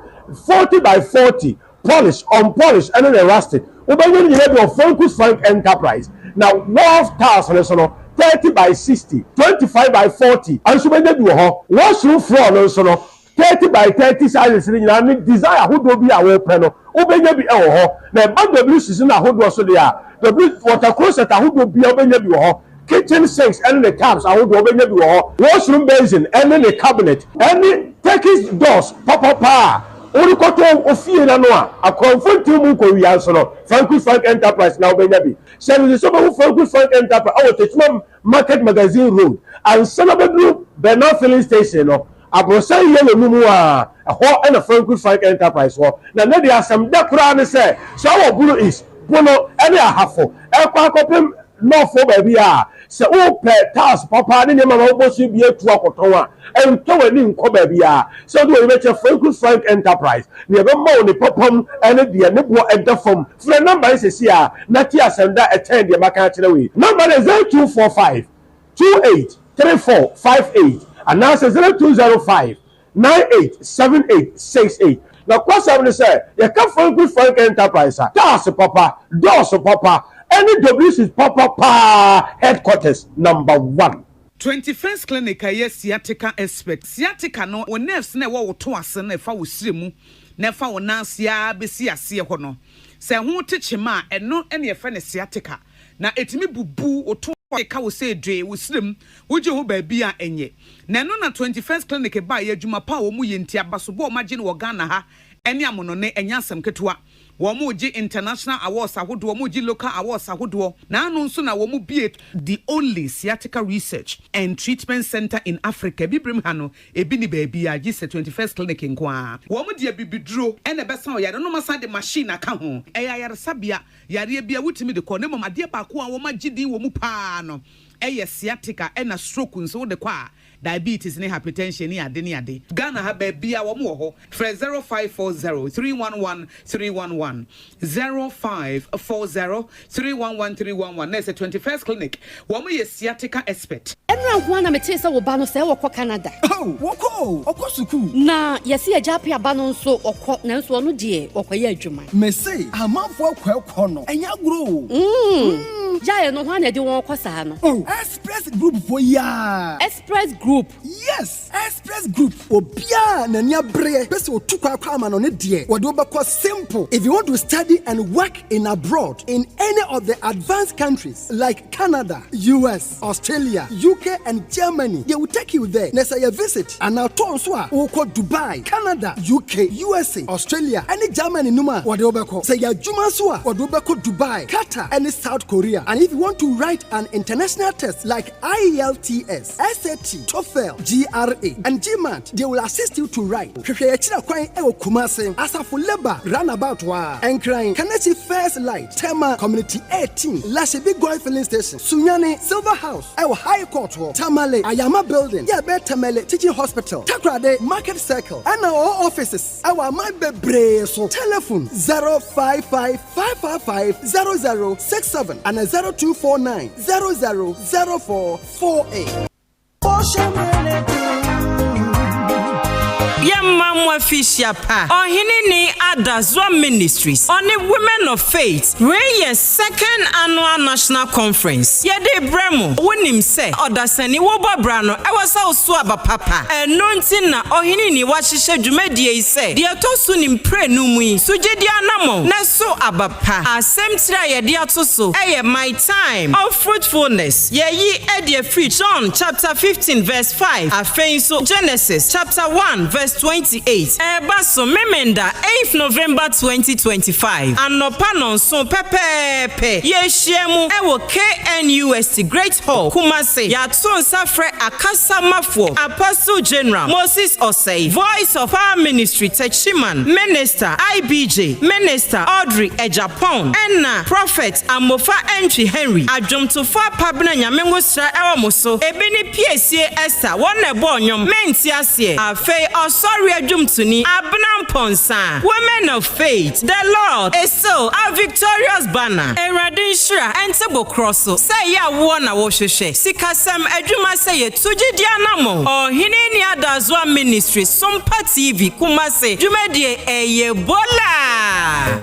40 by 40, polish, unpolish ne ne rustic. Wobɛnya ne nyinaa bi wɔ Frankus Frank Enterprise. Na wharf tiles no nso no, 30 by 60, 25 by 40 nso wobɛnya bi wɔ hɔ. Washroom floor no nso no, 30 by 30 sizes no nyinaa ne design ahodoɔ bi a wopɛ no, wobɛnya bi wɔ hɔ. Na ɛba WCs no ahodoɔ so deɛ a, W water closet ahodoɔ biara wobɛnya bi wɔ hɔ. Kitchen sinks ne ne taps ahodoɔ wobɛnya bi wɔ hɔ. Washroom basin ne ne cabinet ne Turkish doors papapa a worekɔtɔ wo fie no ano a akorɔmfo ntew mu nkowia nso no, Frankus Frank Enterprise na wobɛnya bi. Hyɛ no nso sɛ wobɛhu Frankus Frank Enterprise wɔ Techiman Market Magazine Road ansa na wobɛduru Bernal Filling Station no, aborosan yellow no mu a, ɛhɔ na Frankus Frank Enterprise wɔ. Na nnɛ deɛ asɛm dɛ koraa ne sɛ, sɛ wowɔ Bono East, Bono ne Ahafo rekɔ akɔpem North baabi a, sɛ wopɛ tiles papa ne nneɛma ma wobɔ so bi atu akɔtɔn a, ntɔ w'ani nkɔ baabiara. Sɛ wode w'ani bɛkyerɛ Frankus Frank Enterprise, nea ɛbɛma wo ne papam ne deɛ ne boɔ da fam. Frɛ nɔmba yi seesei ara na tie asɛm da a ɛkyɛn deɛ maka akyerɛ wo yi. Nɔmba no yɛ 0245 28 34 58 anaasɛ 0205 98 78 68. Nokwasɛm ne sɛ, yɛka Frankus Frank Enterprise a, tiles papa, doors papa, ɛne WCs papa paa headquarters number one. 21st Clinic a ɛyɛ sciatica expert. Sciatica no, wo nerves no a ɛwɔ wo to ase no a ɛfa wo srɛ mu na ɛfa wo nan ase ara bɛsi aseɛ hɔ no, sɛ ɛho te kyema a, ɛno na yɛfrɛ no sciatica. Na ɛtumi bubu wo to ase ka wo sɛ dwee wo srɛ mu, wogye ho baabi a ɛnyɛ. Na ɛno na 21st Clinic baeɛ, adwuma pa a wɔyɛ nti, abasobɔ a wɔagye no wɔ Ghana ha ne amonɔne, ɛnyɛ asɛm ketewa. Wɔregye international awards ahodoɔ, wɔregye local awards ahodoɔ, na ano nso na wɔbue the only sciatica research and treatment centre in Africa, Abibirem ha no, ebi nni baabiara gye sɛ 21st Clinic nko ara. Wɔde abibiduro na ɛbɛsa wo yare na wɔasan de machine aka ho. Ɛyɛ ayaresabea, yareɛ biara wotumi de kɔ, na mmom adeɛ baako a wɔagye din wɔ mu pa ara no yɛ sciatica ɛna stroke nso wode kɔ a, Diabetes ne hypertension ne ade ne ade. Ghana ha baabia wɔn wɔ hɔ. Frɛ 0540 311 311, 0540 311 311 na ɛsɛ 21st clinic wɔn yɛ sciatica expert. Ɛnora nko ara na metee sɛ wo ba no sɛɛ ɔkɔ Canada. Oh, wɔkɔ o, ɔkɔ sukuu. Na yɛse agya Appiah ba no nso ɔkɔ nanso ɔno deɛ ɔkɔyɛ adwuma. Mese amanfoɔ akɔ ɛkɔ no, ɛnyɛ agorɔ o. Mm, gyae no, hwan na ɛde wɔn kɔ saa no? Oh, Express Group foɔ yi aa. Express Group. Yes! Express Adventures Group, Obiara a n'ani abereɛ pɛ sɛ ɔtu kwan kɔ amanɔne deɛ, wɔde wo bɛkɔ simple. If you want to study and work in abroad in any of the advanced countries like Canada, US, Australia, UK and Germany, they will take you there. Na sɛ ɛyɛ visit anaa tour nso a, wokɔ Dubai, Canada, UK, USA, Australia ne Germany no mu a, wɔde wo bɛkɔ. Sɛ ɛyɛ adwuma nso a, wɔde wo bɛkɔ Dubai, Qatar ne South Korea. And if you want to write an international test like IELTS, SAT, TOEFL, GRE, and GMAT, they will assist you to write. Hwehwɛ yɛn akyiri kwan wɔ Kumasi, Asafo Labour Runabout hɔ ara, Nkran, Kaneshie First Light, Tema Community 18, Lashibi Goil Filling Station, Sunyani, Silver House wɔ High Court hɔ, Tamale, Ayama Building, yɛ ɛbɛn Tamale Teaching Hospital, Takoradi, Market Circle, ɛna ɔwɔ offices wɔ aman bebree so. Telephone 055 555 0067 ana 0249 00 04 48. Yɛma mo afihyia pa. Ɔhene ni Adazoa Ministries ɔne Women of Faith wei yɛ second annual national conference yɛde rebrɛ mo. Wonim sɛ ɔdasani wobɔ bra no ɛwɔ sɛ woso aba papa ɛno nti na Ɔhene ni wahyehyɛ dwumadie yi sɛ deɛ ɛtɔ so ne mprenu mu yi so gyedie anamɔn na so aba pa. Asɛm tiri a yɛde ato so yɛ My Time of Fruitfulness. Yɛayi adi afiri John chapter 15 verse 5, afei nso Genesis chapter 1 verse 28. Ɛreba so Memenda eighth November 2025, anɔpa nnɔnson pɛpɛɛpɛ. Yɛrehyia mu wɔ KNUST Great Hall, Kumasi. Yɛato nsa frɛ akasamafoɔ Apostle General Moses Osei, Voice of Power Ministry Techiman Minister IBJ, Minister Audrey Agyapong, ɛna Prophet Amofa Antwi Henry. Adwomtofoɔ Apabena Nyame ngosra ɛwɔ mo so, ebi ne Piesie Esther, wɔn na ɛbɔɔ nnwom, Mente Aseɛ, afei Ɔsɔre Adwomtoni Abena Mponsah, Women of Faith, The Lord is still our victorious banner, Awurade nhyira ɛnte bo korɔ so, sɛ ɛyɛ awoɔ na wohwehwɛ, sikasɛm, adwuma sɛ yɛtu gyedie anamɔn, Ɔhene Nni Adazoa Ministry, Sompa TV, Kumasi, dwumadie ɛyɛ bola!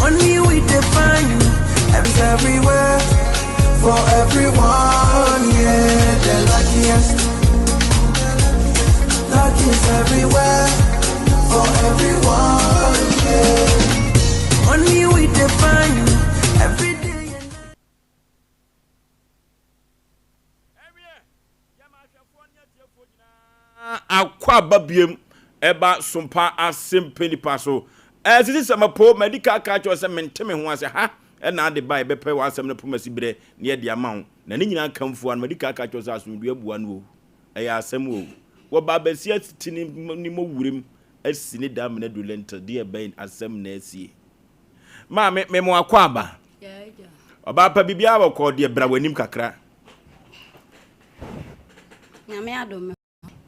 Money we define everywhere for everyone. Yeah, the luckiest. Luck is everywhere for everyone. Yeah. Money we define every day. Ɛwiɛ, yɛma ahwɛfoɔ ne atiefoɔ nyinaa akwaaba biom ɛba Sompa Asempa Nipa so. Ɛɛ sisi sɛ mapo madi ka aka akyerɛ wo sɛ mente me ho ase ha ɛna ade ba yɛbɛpɛ w'asɛm no poma si berɛ na yɛde ama wo na ne nyinaa kamfua no madi ka aka akyerɛ wo sɛ asomdwoeɛ abua no o ɛyɛ asɛm o wɔba abɛsi asiti ne ne mɔwurem asi ne da amena du lentil deɛ ɛbɛn asɛm na asie Maame, me mo akwaaba. Ɔbaa pa biribiara bɔkɔɔ deɛ bra w'anim kakra. Nyame adom me.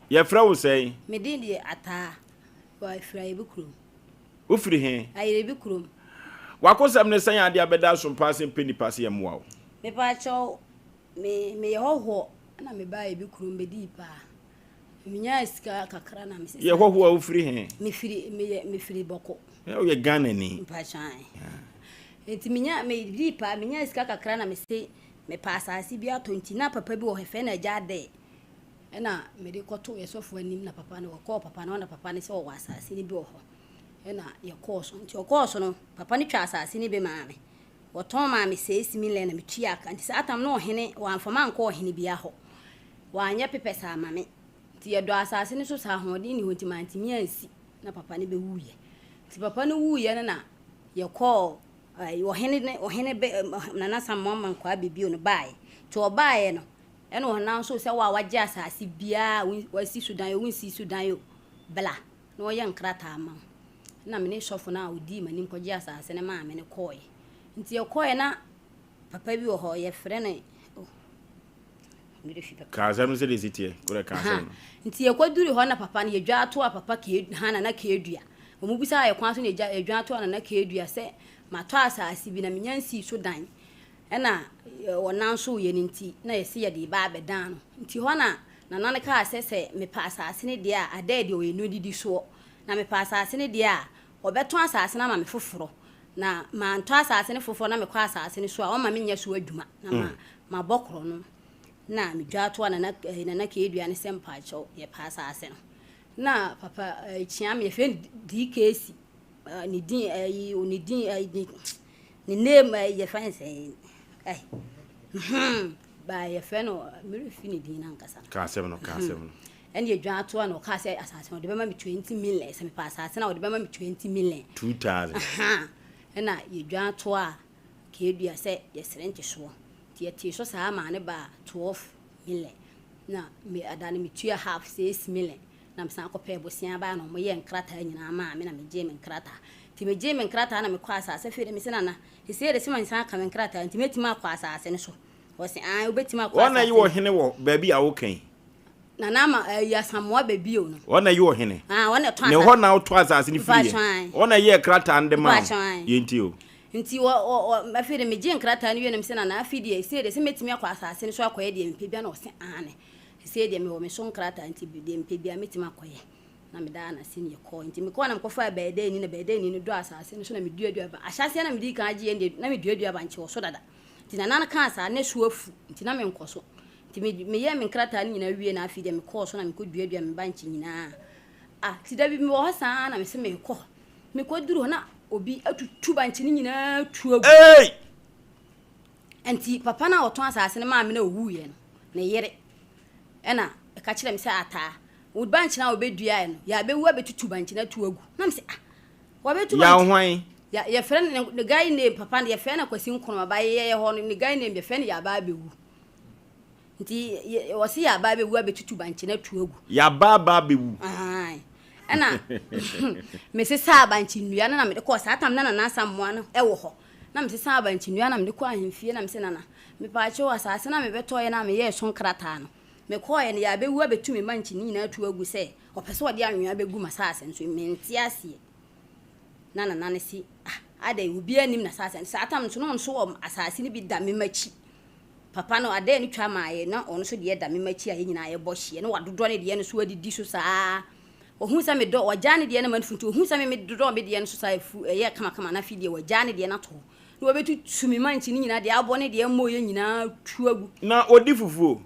Yɛfrɛ wo sɛn? Me din deɛ Ataa. Firi Ayerebi kurom. Wofiri he? Ayerebi kurom. W'akosɛm ne sɛn adeɛ abɛda asompa ase mpɛ nipa se yɛmmoa wo? Mepaakyɛw, me meyɛ hɔhoɔ na mebaa Ayerebi kurom bɛdii paa. Menyaa sika kakra na mesesa. Yɛ hɔhoɔ a wofiri he? Mefiri meyɛ mefiri Bɔko. Ɛ woyɛ Ghanani. Mpakyɛw ae. Nti menya medii paa menyaa sika kakra na mese mepɛ asase bi atɔ nti na papa bi wɔ hɔ yɛfrɛ no Agya Adɛɛ ɛna mede kɔtoo yɛ sɔfo anim na papa no wɔkɔɔ papa no hɔ na papa no sɛ ɔwɔ asase no bi wɔ hɔ ɛna yɛkɔɔ so nti ɔkɔɔ so no papa no twaa asase no bi maa me wɔtɔn maa me six million na metua ka nti saa tam no ɔhene wɔamfa mankɔ ɔhene biara hɔ Wanyɛ papers amma me. Nti yɛdɔɔ asase no so saa, ahoɔden nni hɔ nti mantumi ansi na papa no bɛwuiɛ. Nti papa no wuiɛ no na yɛkɔɔ ɛɛ ɔhene ne ɔhene bɛ Nana Samoa Mankwaa Bebio no baeɛ. Nti ɔbaeɛ no ɛna ɔnam so sɛ wo a wagye asase biara a wasi so dan o wonsii so dan o bla na ɔyɛ nkrataa ma wo. Ɛna me ne sɔfo no a ɔdii m'anim kɔgyee asase no maa me no kɔeɛ. Nti yɛkɔeɛ na papa bi wɔ hɔ yɛfrɛ no oh, Ka asɛm no sɛdeɛ ɛsi teɛ. Wo deɛ ka asɛm no. Nti yɛkɔduru hɔ na papa no yɛdwa toa papa kee ha nana keedua. Wɔn bisaa yɛ kwan so na yɛgya yɛdwa toa nana keedua sɛ matɔ asaase bi na menya nsii so dan. Ɛna wɔnan so yɛ no nti na yɛse yɛde ba abɛdan no. Nti hɔ na nana no kaa sɛ sɛ mepɛ asaase no deɛ a adɛɛ deɛ ɔyɛ no didi soɔ. Na mepɛ asaase no deɛ a ɔbɛtɔn asaase no ama me foforɔ. Na mantɔ asase no foforɔ na mekɔ asase no so a, ɔmma menyɛ so adwuma na ma mabɔ korɔno. Na medwaa toa Nana eh, Nana Keedua no sɛ mpaakyɛw yɛpɛ asase no. Na papa eh, kyea me, yɛfrɛ no DKC. Eh, ne din eh, ne din eh, ne, ne name eh, yɛfrɛ no sɛ eh, hmm, ba yɛfrɛ no merefi ne din no ankasa. Ka asɛm no, ka asɛm no. Ɛne adwa atoa na ɔkaa sɛ asase no ɔde bɛma me 20 million, sɛ mepɛ asase no a ɔde bɛma me 20 million. 2000. Ɛna yɛdwa atoa a keedua sɛ yɛsrɛ ntesoɔ. Nti yɛtee so saa maa no baa 12 million. Na me ada no metua half 6 million. Na mesan kɔpɛɛ bosea baa na wɔyɛɛ nkrataa nyinaa maa me na megyee me nkrataa. Nti megyee me nkrataa na mekɔɔ asase afei de mese nana seesei de sɛ mansan aka me nkrataa nti mɛtumi akɔ asase no so. Ɔse aane wobɛtumi akɔ Wɔn na asase ɛyɛ no ɔhene wɔ baabi a woka yi. Nana ama ayi Asamoah ba bio no. Wɔn na ɛyɛ ɔhene. Ah, wɔn na ɛtɔn Ne asase. hɔ na wotɔ asase no firi Mpakyɛw yɛ. ae. Wɔn na ɛyɛɛ krataa no de maa wo. Mpakyɛw ae. Yɛntie o. Nti wɔ wɔ wɔ afei de megyee nkrataa no wie no mese nana afei deɛ sei deɛ sɛ mɛtumi akɔ asase no so akɔyɛ deɛ mepɛ biara na ɔse aane. Sei deɛ mewɔ me so nkrataa nti deɛ mepɛ biara mɛtumi akɔyɛ. Na medaa no ase ne yɛkɔɔ. Nti mekɔɔ na mekɔfaa bɛɛdɛɛni na bɛɛdɛɛni no dɔɔ asase no so na meduadua ba. Ahyɛaseɛ na medii kan gyeeɛ no deɛ na meduadua bankye wɔ so dada. Nti nana no kaa saa na ɛso afu nti na menkɔ so. Nti me meyɛɛ me nkrataa no nyinaa wie na afei deɛ mekɔɔ so na mekɔduadua me bankye nyinaa. Ah, nti da bi mewɔ hɔ saa na mese merekɔ. Mekɔduru hɔ na obi atutu bankye no nyinaa tu agu. Ei! Nti papa no a ɔtɔn asase no maa me na ɔwuiɛ no, ne yere ɛna ɛka kyerɛ me sɛ ataa, wo bankye no a wobɛduaeɛ no, yɛabɛwu abɛtutu bankye no atu agu. Na mese ah, wɔabɛtu Yaw bankye. hwan? Ya, yɛfrɛ no, ne guy name, papa no yɛfrɛ no Kwasi Nkrumah, ba yɛyɛ hɔ no, ne guy name yɛfrɛ no Yaba Abɛwu. Nti wɔse yɛaba abɛwu abɛtutu bankye no atu agu. Yɛaba aba abɛwu. Ae. Ɛna mesesaa bankye nnua no na mede kɔɔ saa tam na Nana Asamoah no wɔ hɔ. Na mesesaa bankye nnua na mede kɔɔ ahemfie na mese Nana, mepaakyɛw asase no a mebɛtɔeɛ no a meyɛɛ so nkrataa no, mekɔeɛ no yɛabɛwu abɛtu me bankye no nyinaa atu agu sɛ ɔpɛ sɛ ɔde anwea bɛgu m'asase no so. Mente aseɛ. Na Nana no se, ah, adɛn, obiara nnim n'asase no. Saa tam no nso na ɔno nso wɔ asase no bi da me m'akyi. Papa no adɛɛ no twa maa yɛn na ɔno nso deɛ da me m'akyi a yɛn nyinaa yɛbɔ hyeɛ na wadodɔ ne deɛ no so adidi so saa. Ɔhuu sɛ medɔ, wagyaa ne deɛ no ma no fu nti ɔhuu sɛ me medodɔ me deɛ no so saa afu, ɛyɛɛ kamakama na afei deɛ wagyaa ne deɛ no ato hɔ na wabɛtutu me mankyi no nyinaa deɛ abɔ ne deɛ mmɔeɛ nyinaa tu agu. Na ɔdi fufuo.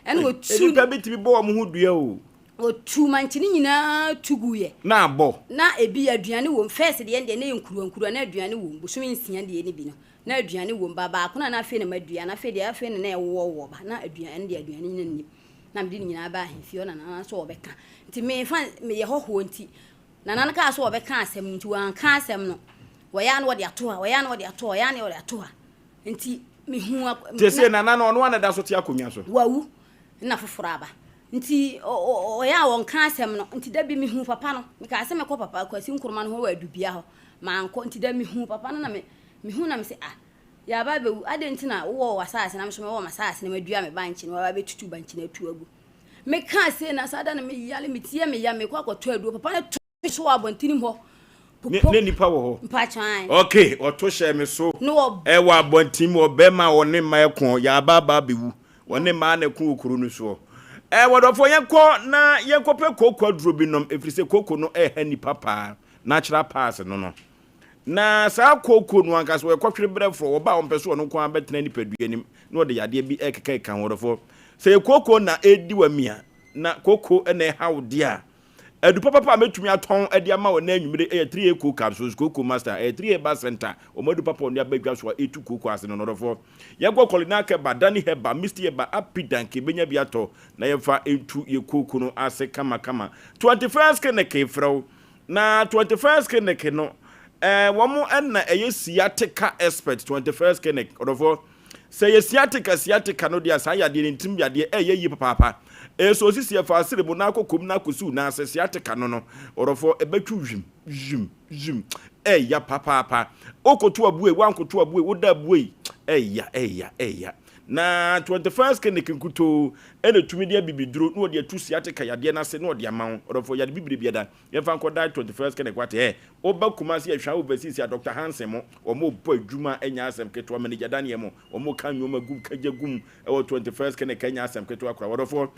Ɛna ɔtu. Nnipa bi tumi bɔ wɔn ho dua o. Ɔtuu mankye no nyinaa tu guiɛ. Na abɔ. Na ebi aduane wom. First deɛ no deɛ na ɛyɛ nkuruwa nkuruwa na aduane wom. Bosome nsia deɛ no bi no na aduane wom. Ba baako no a na afei na madua no afei deɛ afei na na ɛwowɔwowɔ ba na aduane ɛno deɛ aduane nyina nnim. Na mede ne nyinaa baa ahemfie hɔ na nana nso ɔbɛka. Nti mefa meyɛ hɔhoɔ nti nana no kaa sɛ ɔbɛka asɛm no nti wanka asɛm no. Wɔyɛ a na wɔde ato ha, wɔyɛ a na wɔde ato ha, wɔyɛ a na wɔde ato ha. Nti mehu Te sɛ nana no ɔno ara na ɛda so te akonnwa so. Wawu. Nna foforɔ aba. Nti ɔyɛ a ɔnka asɛm no. Nti da bi mehuu papa no. Mekaa sɛ mɛkɔ papa Kwasi Nkrumah no hɔ wɔ Adubia hɔ. Mankɔ. Nti da mehuu papa no na me mehuu na mese ah yɛaba abɛwu. Adɛn nti na wowɔ w'asaase na me nso mewɔ m'asaase na madua me bankye na waba abɛtutu bankye no atu agu. Mekaa sei na saa da no meyare, me ti yɛ me ya, mekɔ akɔtɔ aduro. Papa no to me so wɔ abɔntenem hɔ. Ne ne nipa wɔ hɔ. Mpakyɛw ae. Ok ɔto hyɛɛ me so Ne wɔ. ɛwɔ abɔnten mu ɔbɛɛma a ɔne mmaa ɛko yɛaba aba abɛwu ɔne mmaa na ɛko wɔ kuro no soɔ ɛɛ wɔdɔfoɔ yɛnkɔ na yɛnkɔ pɛ kooko aduro bi nom ɛfiri sɛ kooko no ɛha nipa paa natural pass no no na saa kooko no ankasa wɔyɛ kɔhwere brɛfoɔ wɔba a wɔmpɛ so ɔno nko ara bɛtena nipadua nim na ɔde yadeɛ bi ɛkeka ɛka ho wɔdɔfoɔ sɛ yɛ kooko na ɛdi wa mia na kooko na ɛha wo deɛ a Adu papapa a mɛtumi atɔn de ama wo ɛnnɛ anwummere yɛ 3A Coal Capsules, Cocoa Master, ɛyɛ 3A Herbal Center, wɔn adu papa a wɔde aba dwa so a ɛtu kooko ase no, nɔdɔfoɔ. Yɛnkɔ Culinary Herbal, Danny Herbal, Misty Herbal, Apidank, yɛbɛnya bi atɔ na yɛmfa ntu yɛ kooko no ase kamakama. 21st Clinic frɛ wo, na 21st Clinic no, eh, wɔn na ɛyɛ sciatica expert, 21st Clinic, ɔdɔfoɔ. Sɛ ɛyɛ sciatica sciatica no deɛ a, saa yadeɛ no ntirim yadeɛ ɛyɛ yie papaapa. Ɛyɛ sɛ osisi ɛfa asere mu na akɔ kom na akɔsi wo nan ase sciatica no no ɔdɔfoɔ ɛbɛtwi hwim hwim hwim ɛya papaapa. Wokoto abue woankoto abue woda abue ɛya ɛya ɛya. Na 21st clinic nkutoo ɛna ɛtumi de abibiduro na wɔde atu sciatica yadeɛ no ase na wɔde ama wo ɔdɔfoɔ yade bibire biada Yɛmfa nkɔ die 21st Kenneth Kwate ɛ Woba Kumasi a hwɛ overseas a Doctor Hansen mo wɔn bɔ adwuma ɛnyɛ asɛm ketewa Manager Daniel mo wɔn ka nnoɔma gum ka gya gum ɛwɔ 21st Kenneth ɛnyɛ asɛm ketewa koraa Wɔdɔfoɔ.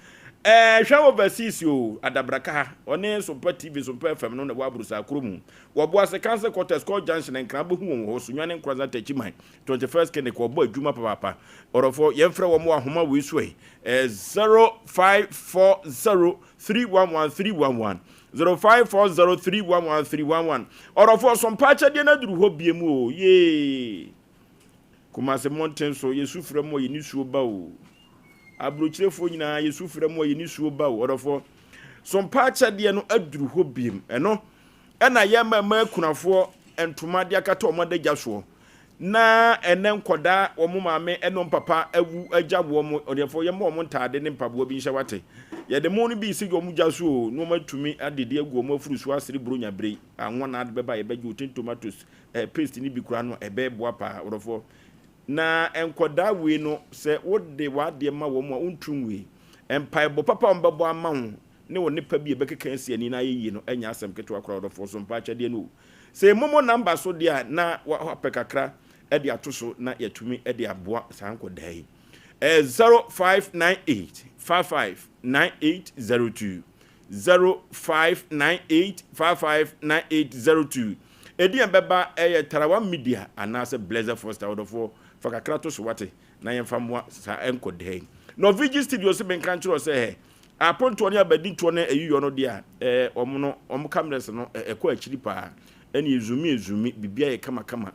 Ɛɛ hwɛ overseas o, Adabraka ha, ɔne Sompa TV, Sompa FM no na ɛwɔ Aborosaa kuro mu. Wɔ Boase Council Quarters, Court Junction, Nkran bɛhu wɔn wɔ hɔ, Sunyani Nkoranza Takyiman, 21st Clinic, wɔbɔ adwuma papaapa. Ɔdɔfoɔ, yɛmfrɛ wɔn wɔ ahoma wei so ɛ, ɛɛ 0540 311 311, 0540 311 311. Ɔdɔfoɔ, Sompa akyɛdeɛ no aduru hɔ biem o, yee! Kumase mmɔnten so, yɛsu frɛ mo a, yɛn nisuo ba o. Aburokyirefoɔ nyinaa, yɛsu frɛ mo a, yɛn nisuo ba o. Ɔdɔfoɔ, so mpa akyɛdeɛ no aduru hɔ biem? Ɛno ɛna yɛma mmaa akunafoɔ ntoma de akata wɔn adagya soɔ. Na ɛnɛ nkɔdaa wɔn maame ɛne wɔn papa awu agya wɔn, ɔdɔfoɔ, yɛma wɔn ntaade ne mpaboa bi nhyɛ wate. Yɛde mo no bi si wɔn gya so o, na wɔn atumi adede agu wɔn afuru so asere buronya bere yi. Anwa na ade bɛba a yɛbɛgye o, tin tomatoes, eh, paste no bi koraa no a, ɛbɛboa paa, ɔdɔfoɔ. Na nkɔdaa wei no, sɛ wode w'adeɛ ma wɔn a, wontu nwui. Mpaebɔ papa a wɔbɛbɔ ama wo ne wo nnepa bi a ɛbɛkeka asi ani na ayɛ yie no, ɛnyɛ asɛm ketewa koraa, ɔdɔfoɔ. So mpa akyɛdeɛ no o. Sɛ momo number so deɛ a, na woapɛ kakra de ato so na yɛatumi de aboa saa nkɔdaa yi. Ɛyɛ 0598 55 9802. 0598 55 9802. Edin a ɛbɛba yɛ Tarawa Media anaasɛ Blessed Foster. Ɔdɔfoɔ, fa kakra to so wate, na yɛmfa mmoa saa ɛnkɔ daa yi. Norvigi Studio se menka nkyerɛ wo sɛ hɛ, apontoɔ ne abadintoɔ ne ayiyɔ no deɛ a, ɛɛ, wɔn no, wɔn cameras no, ɛkɔ akyiri paa. Ɛne ezumi ezumi, biribiara yɛ kamakama.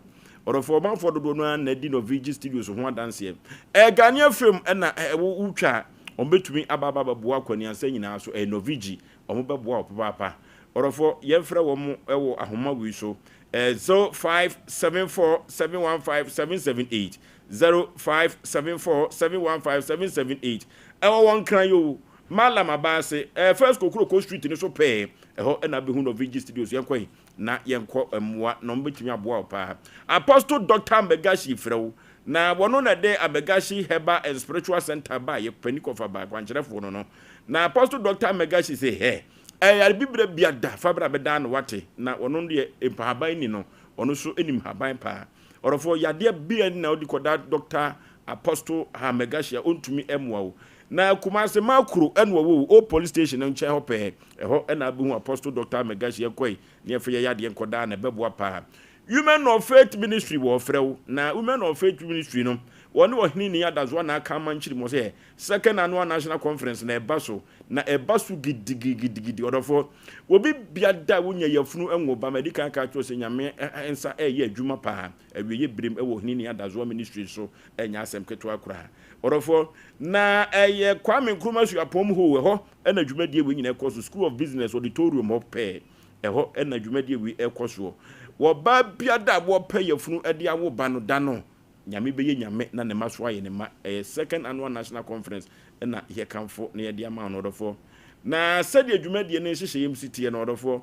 Ɔdɔfoɔ, ɔmanfoɔ dodoɔ no ara na adi Norvigi Studios ho adanseɛ. Ɛyɛ Ghanaian film ɛna ɛwɔ wotwa a, wɔn bɛtumi aba aba abɛboa akwaniansa nyinaa so. Ɛyɛ Norvigi, wɔn bɛboa wo papaapa. Ɔdɔfoɔ, yɛmfrɛ wɔn wɔ ahoma wei so, 0574 715 778, 0574 715 778. Ɛwɔ wɔn Nkran yi o, Mallam Abaase, First Kokuroko Street no so pɛɛ, ɛhɔ na wobɛhu Norvigi Studios. Yɛnkɔ he na yɛnkɔ mmoa na wɔbɛtumi aboa wo paa. Apostle Doctor Amegashi frɛ wo, na wɔno na ɛde Amegashi Herbal and Spiritual Center baeɛ, panin kɔfa baa kwankyerɛfoɔ no no. Na Apostle Doctor Amegashi se, hɛ, Ɛyare bibire bia da fa bra bɛdaa no wate na ɔno deɛ mpahaban ni no ɔno nso nim haban paa ɔdɔfoɔ yadeɛ bia ni na wode kɔda Doctor Apostle Hamegashi a ɔntumi mmoa wo na Kumase Makuro ɛna ɔwɔ o Old Police Station no nkyɛn hɔ pɛɛ ɛhɔ ɛna abɛhu Apostle Doctor Hamegashi ɛkɔe ne ɛfɛ yɛ yadeɛ nkɔdaa na ɛbɛboa paa Women of Faith Ministry wɔ ɔfrɛ wo na Women of Faith Ministry no wɔne ɔhene ni adazoa na aka ama nkyiri mu sɛ Second Annual National Conference na ɛba so, na ɛba so gidigidigidi. Ɔdɔfoɔ, obi bia da a wonya yafunu nwo ba, madi kan aka akyerɛ wo sɛ Nyame nsa ɛreyɛ adwuma paa, awieɛ berem ɛwɔ Oheneni Adazoa Ministry so, ɛnyɛ asɛm ketewa koraa. Ɔdɔfoɔ, na ɛyɛ Kwame Nkrumah Suapɔn mu hoo, ɛhɔ na dwumadie wei nyinaa ɛkɔ so, School of Business Auditorium hɔ pɛɛ, ɛhɔ na dwumadie wei ɛkɔ soɔ. Ɔbaa bia da a wɔpɛ yafunu de awo ba no, da no, Nyame bɛyɛ Nyame na ne mma so ayɛ ne mma. Ɛyɛ Second Annual National Conference na yɛkamfo na yɛde ama wo no ɔdɔfoɔ. Na sɛdeɛ dwumadie no nhyehyɛeɛ mu si teɛ no ɔdɔfoɔ,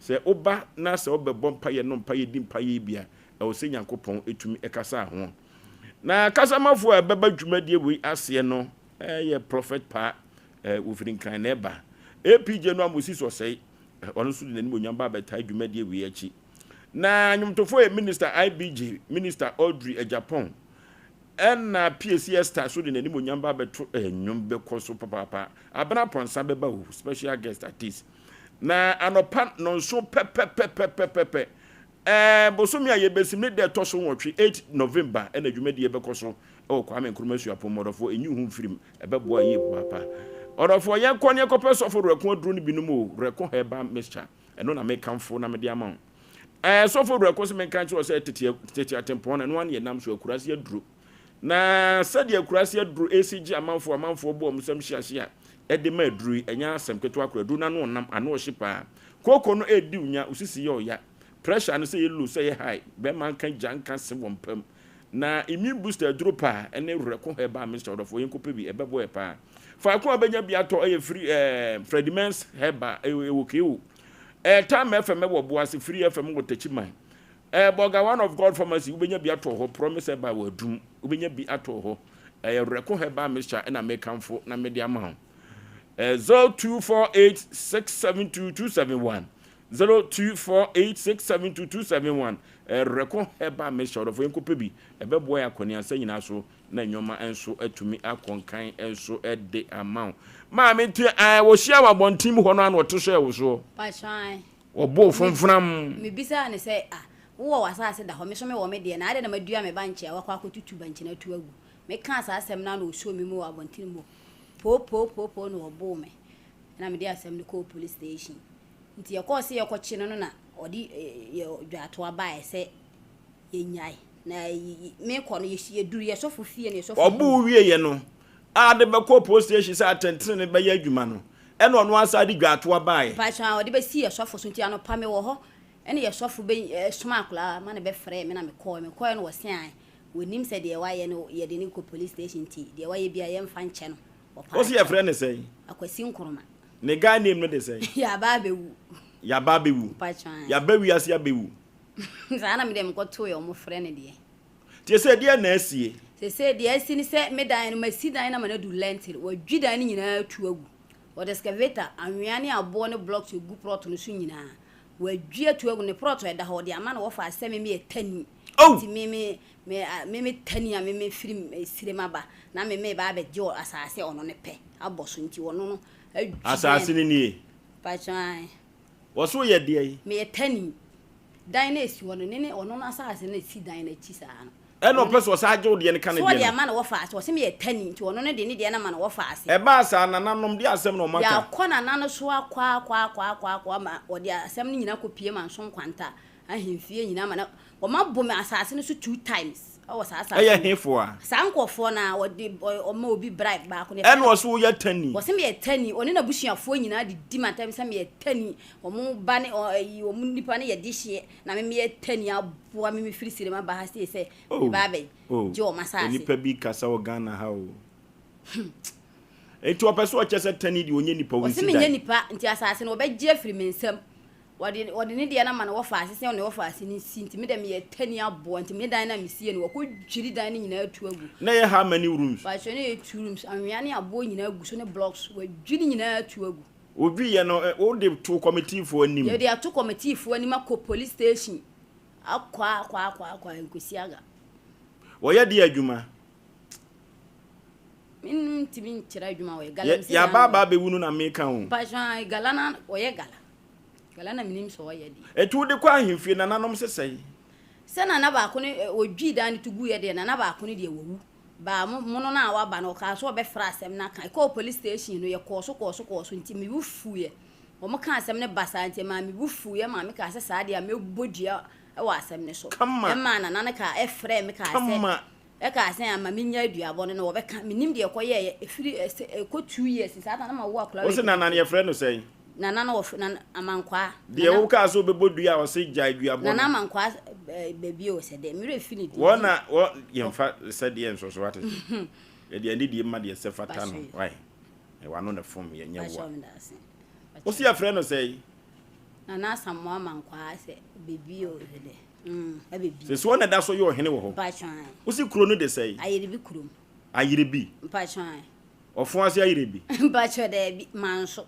sɛ woba na sɛ wobɛbɔ mpaeɛ nom mpaeɛ di mpaeɛ yi bi a, ɛwɔ sɛ Nyankopɔn tumi kasa ho. Na kasamafoɔ a ɛbɛba dwumadie wei aseɛ no yɛ Prophet Paa, wɔfiri Nkran na ɛba. APJ no Amosis Ɔsɛe, ɔno nso de n'animuonyam ba abɛtae dwumadie wei akyi. Na nnwomtofoɔ yɛ Minister IBJ, Minister Audrey Agyapong, ɛna PAC Esther nso de n'animuonyam ba abɛto nnwom bɛkɔ so papaapa. Abena Pɔnsa bɛba o, special guest artist. Na anɔpa nnɔnson pɛpɛpɛpɛpɛpɛ, ɛɛ bosome a yɛbɛsim ne da ɛtɔ so nwɔtwe, 8 November, ɛna dwumadie bɛkɔ so ɛwɔ Kwame Nkrumah Suapɔn mu. Ɔdɔfoɔ, ɛnyi wo ho mfiri mu, ɛbɛboa yie papaapa. Ɔdɔfoɔ, yɛnkɔ ne yɛnkɔpɛ sɔfo Werɛko aduro no binom o, Werɛko Herbal Mixture. Ɛno na mekamfo na mede ama wo. Ɛɛ, sɔfo Werɛko se menka nkyerɛ wo sɛ tete, tete atempɔn no, ɛno ara ne yɛnam so, akuraase aduro. Na sɛdeɛ akuraase aduro resi gye amanfoɔ, amanfoɔ bɔ wɔn nsam hyeahyea de ma aduro yi, ɛnyɛ asɛm ketewa koraa. Aduro no ano ɔnam, ano ɔhye paa. Kooko no redi wo nya, wo sisi yɛ ɔya. Pressure no sɛ ɛyɛ low, sɛ ɛyɛ high, bɛrima nka gya nka se wɔ mpa mu. Na immune booster aduro paa ne Werɛko herbal mixture, ɔdɔfoɔ yɛnkɔpɛ bi, ɛbɛboa yɛ paa. Faako a wobɛnya bi atɔ yɛ firi ɛɛ Fredimens Herbal ɛwɔ KO. Ɛɛ Tam FM wɔ Boase, Free FM wɔ Techiman. Ɛɛ Burger One of God Pharmacy wobɛnya bi atɔ hɔ, Promise Herbal wɔ Adum wobɛnya bi atɔ hɔ. Ɛyɛ Werɛko Herbal Mixture ɛna mekamfo na mede ama wo. Ɛɛ 0248 672 271. 0248672271 Reko Herbal Mixture ɔdɔfo yɛnkɔpɛ bi ɛbɛboa yɛn akɔneasa nyinaa so na nneɛma nso atumi akɔ nkan nso de ama wo. Maame nti ɛɛ wɔhyia wɔ abɔnten mu hɔ no ano ɔte hyɛɛ wo soɔ. Pakyɛw. Wɔbɔɔ fomfram. Mebisaa no sɛ, Ah, wowɔ w'asase da hɔ, me nso mewɔ me deɛ, na adɛn na madua me bankye a woakɔ akɔtutu bankye no atu agu? Mekaa saa asɛm no ara na ɔsoo me mu wɔ abɔntene mu hɔ. Poopoopoopoo na ɔboo me. Ɛnna mede asɛm no kɔɔ police station. Nti yɛkɔɔ sɛ yɛkɔkye no no na ɔde yɛ dwaatoa baeɛ sɛ yɛnnyae. Na mekɔ no, yɛduru yɛ sɔfo fie na yɛ sɔfo. Ɔboo wo wieeɛ no, a de bɛkɔɔ police station sɛ atɛntenenee bɛyɛ adwuma no, ɛnna ɔno ara san de dwaatoa baeɛ. Mpakyɛw, a ɔde bɛsii yɛ sɔfo so. Nti anɔpa mewɔ hɔ, ɛnna yɛ sɔfo bɛ somaa akwadaa ma no bɛfrɛɛ me na mekɔɔɛ. Mekɔɔɛ no wɔse ae, wɔnim sɛ deɛ wayɛ no yɛde no rekɔ police station nti deɛ wayɛ biara yɛmfa nkyɛ no. Ɔpaa Wose kyɛw. yɛfrɛ no sɛn? Akwasi Nkrumah. Ne guy name no de sɛn? Yaba abɛwu. Yaba abɛwu. Mpakyɛw, ae. Yaba wiase abɛwu. Saa na me deɛ mekɔtoeɛ a wɔfrɛ no deɛ. Nti sesei deɛn na asie? Sesei deɛ asi ne sɛ me dan no masi dan no ama no adu lentil, wɔadwi dan no nyinaa atu agu. Wɔde excavator, anwea ne aboɔ ne blocks egu prɔto no so nyinaa. Wɔadwi atu agu, ne prɔto a ɛda hɔ wɔde ama no wɔfa sɛ me meyɛ tani. Oh! Nti me me me me me tani a me me firi sirem aba na me meba abɛgye asase a ɔno ne pɛ abɔ so nti ɔno no adwi dan. Asase no nie? Mpakyɛw ae. Wɔse woyɛ deɛn? Meyɛ tani. Dan no a esi hɔ no, ne ne ɔno n'asase no a esi dan no akyi saa no. Ɛna ɔpɛ sɛ ɔsan gye wo deɛ no ka ne So deɛ ɔde no. ama no wɔfa ase? Ɔse meyɛ tani nti ɔno no de ne deɛ no ama no wɔfa ase. Ɛbaa saa, nananom, deɛ asɛm na wɔaka? Yɛakɔ nana no so akɔ akɔ akɔ akɔ akɔ ama ɔde asɛm no nyinaa kɔpue Manso Nkwanta ahemfie nyinaa ama na wɔabɔ me asase no so two times wɔ saa asase Ɛyɛ no. hefo a? Saa nkurɔfoɔ no a wɔde ɔma obi bribe baako no yɛfrɛ Ɛna no. ɔse woyɛ tani? Wɔse meyɛ tani, ɔne n'abusuafoɔ nyinaa de di me atɛm sɛ meyɛ tani. Wɔn ba ne ayi wɔn nipa no yɛ dehyeɛ na me meyɛ tani aboa me mefiri sirem aba ha sei sɛ Oh, meba abɛ oh, gye wɔn asaase. Onipa bi kasa wɔ Ghana ha o. Nti ɔpɛ sɛ ɔkyɛ sɛ tani deɛ ɔnyɛ nipa Ɔse ɔnsi menyɛ dan. nipa nti asaase no wɔbɛgye afiri me nsam. Wɔde wɔde ne deɛ no ama no wɔfa ase sɛ ɔne wɔfa ase no nsi nti me deɛ meyɛ tani aboa nti me dan no a mesie no wɔkɔ dwiri dan no nyinaa atu agu. Na ɛyɛ how many rooms? Pakyɛ na ɛyɛ two rooms anwea ne aboɔ nyinaa gu so ne blocks wɔadwiri nyinaa atu agu. Wowiiɛ no, wode too kɔmitiifoɔ anim? Yɛde ato kɔmitiifoɔ anim akɔ police station akɔ akɔ akɔ akɔ a nkosi aga. Wɔyɛ deɛ adwuma? Mentumi nkyerɛ adwuma wɔyɛ. Galamsey Yɛ na aba aba wɔyɛ. abɛwu no na meka o. Mpakyɛ gala na wɔyɛ gala. Gala na menim sɛ wɔyɛ deɛ. Enti wode kɔ ahemfie, nananom sesɛe? Sɛ nana baako no wɔdwii dan no to guiɛ deɛ, nana baako no deɛ wawu. Baa mo mono no a waba no ɔkaa sɛ ɔbɛfrɛ asɛm no aka. Ɛkɔɔ police station no yɛkɔɔ so kɔɔ so kɔɔ so nti me bo fuiɛ. Wɔn kaa asɛm no basaa nti ɛmaa me bo fuiɛ maa me kaa sɛ saa deɛ a mɛbɔ dua wɔ asɛm no so. Kama. Ɛmaa nana no kaa ɛfrɛɛ me kaa sɛ Kama. ɛkaa sɛ ama menya aduabɔ no na wɔbɛka. Menim deɛ ɛkɔyɛeɛ ɛfiri ɛsɛ ɛkɔ 2 years saa ta na mawo akwadaa Wo wei se nana no yɛfrɛ no sɛn? Nana no wɔfrɛ Nana Amankwaa. Deɛ Nana wo kaa sɛ wobɛbɔ dua a ɔse gyae duabɔ Nana no. Amankwaa eh, baabi o sɛ dɛ me werɛ fi ne din. Wɔn na wɔ yɛmfa sɛdeɛ nsɔ so wate. Yɛde anidie ma deɛ sɛ fata no wai. Wano na fom yɛnyɛ woa. Wo se yɛfrɛ no sɛn? Nana Asamoah Amankwaa sɛ baabi o sɛ dɛ. Mm, ɛbɛbi. Sɛ so na ɛda so yɛ ɔhene wɔ hɔ. Mpakyɛw. Wo se kuro no de sɛn? Ayerbi kurom. Ayerbi. Mpakyɛw. Ɔfo ase ayerɛ bi. Mpakyɛw daabi, Manso.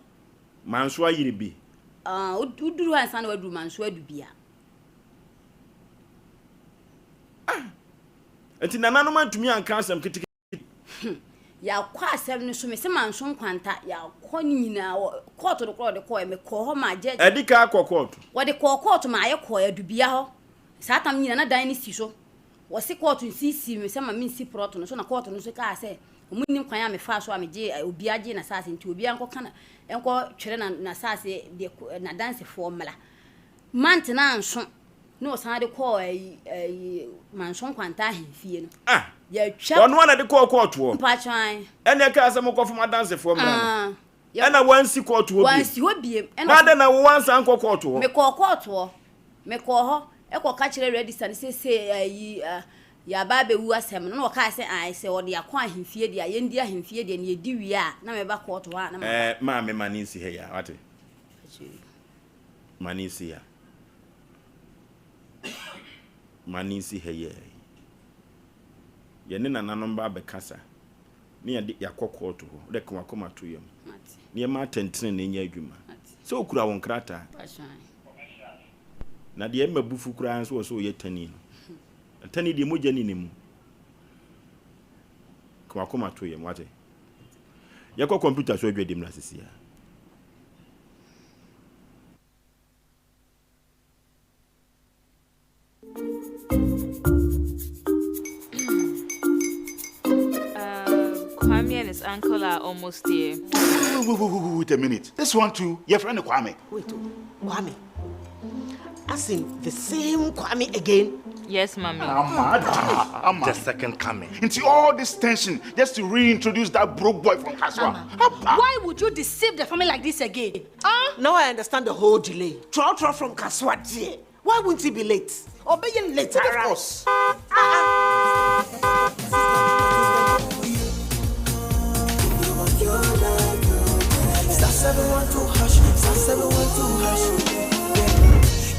Manso ayerɛ bi. Ah, woduru hɔ ansa na waduru Manso adu bia. Ah, nti nananom antumi anka asɛm ketekete. Hmm, yɛakɔ asɛm no so, mese Manso nkwanta, yɛakɔ ne nyinaa, wɔ kɔɔto no koraa wɔde kɔɛ, mekɔɔ hɔ ma judge. Ɛdi ka akɔ kɔɔto. Wɔde kɔɔ kɔɔto ma ayɛ kɔɔ adubia hɔ. Saa tam nyinaa na dan no si so. Wɔse kɔɔto nsisii me sɛ ma mensi prɔto no so na kɔɔto no nso kaa sɛ ɔmo nnim kwan a mefaa so a megyee obiara gyee n'asaase nti obiara nkɔka na nkɔ twere na n'asaase deɛ n'adansefoɔ mmra. Mantena anso na ɔsan de kɔɔ ayi ayi Manso Nkwanta ahemfie no. Ah! Yɛatwa. Ɔno ara na de kɔɔ kɔɔto hɔ? Mpakyɛw ae. Ɛna ɛkaa sɛ monkɔfa mo adansefoɔ mmra no? Ah. Yɛ. Ɛna wansi kɔɔto hɔ bio? Wansi hɔ bio. Ɛna Na adɛn na wo wansan nkɔ kɔɔto hɔ? Mekɔɔ kɔɔto hɔ. Mekɔɔ hɔ kɔka kyerɛɛ register no sɛ sei ayi yɛaba abɛwu asɛm no na ɔkaa sɛ ae sɛ ɔde akɔ ahemfie deɛ a yɛndi ahemfie deɛ na yɛdi wie a na mɛba kɔɔto hɔ a na maba. Ɛɛ maame ma ne nsi ha yi a wate ma ne nsi ha ma ne nsi ha yi a yɛne nananom ba abɛkasa ne yɛde yɛakɔ kɔɔto hɔ wode ka wakoma to yam ne yɛma atɛntene na ɛnyɛ adwuma sɛ okura wo nkrataa. Na deɛ ɛma bufu koraa nso wɔ sɛ ɔyɛ tani no. Tani deɛ mogya ni ne mu. Ka wakoma to yam wate. Yɛkɔ kɔmputa so adwa di mmra sisi a. Kwame and his uncle are almost here. Wait, wait, wait, wait, wait a minute. This one too, your friend Kwame. Wait, oh, Kwame. As in the same Kwame again? Yes, mommy. Amada. Ama. The second coming. Into all this tension just to reintroduce that broke boy from Kaswa. Why would you deceive the family like this again? Huh? Now I understand the whole delay. Trotro from Kaswa, dear. Why wouldn't he be late? Or being late, Of course. Star 712 hash, star 712 hash. Yeah.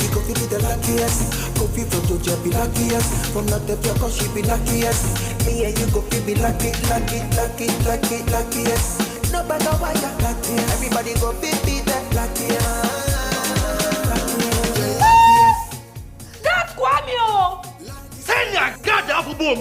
You go be the luckiest. Kofi from Georgia be luckiest. From North Africa, she be luckiest. Me and you go be lucky, lucky, lucky, lucky, luckiest. No matter why you're lucky. Everybody go be the luckiest. That Kwame oh! Senya God boom.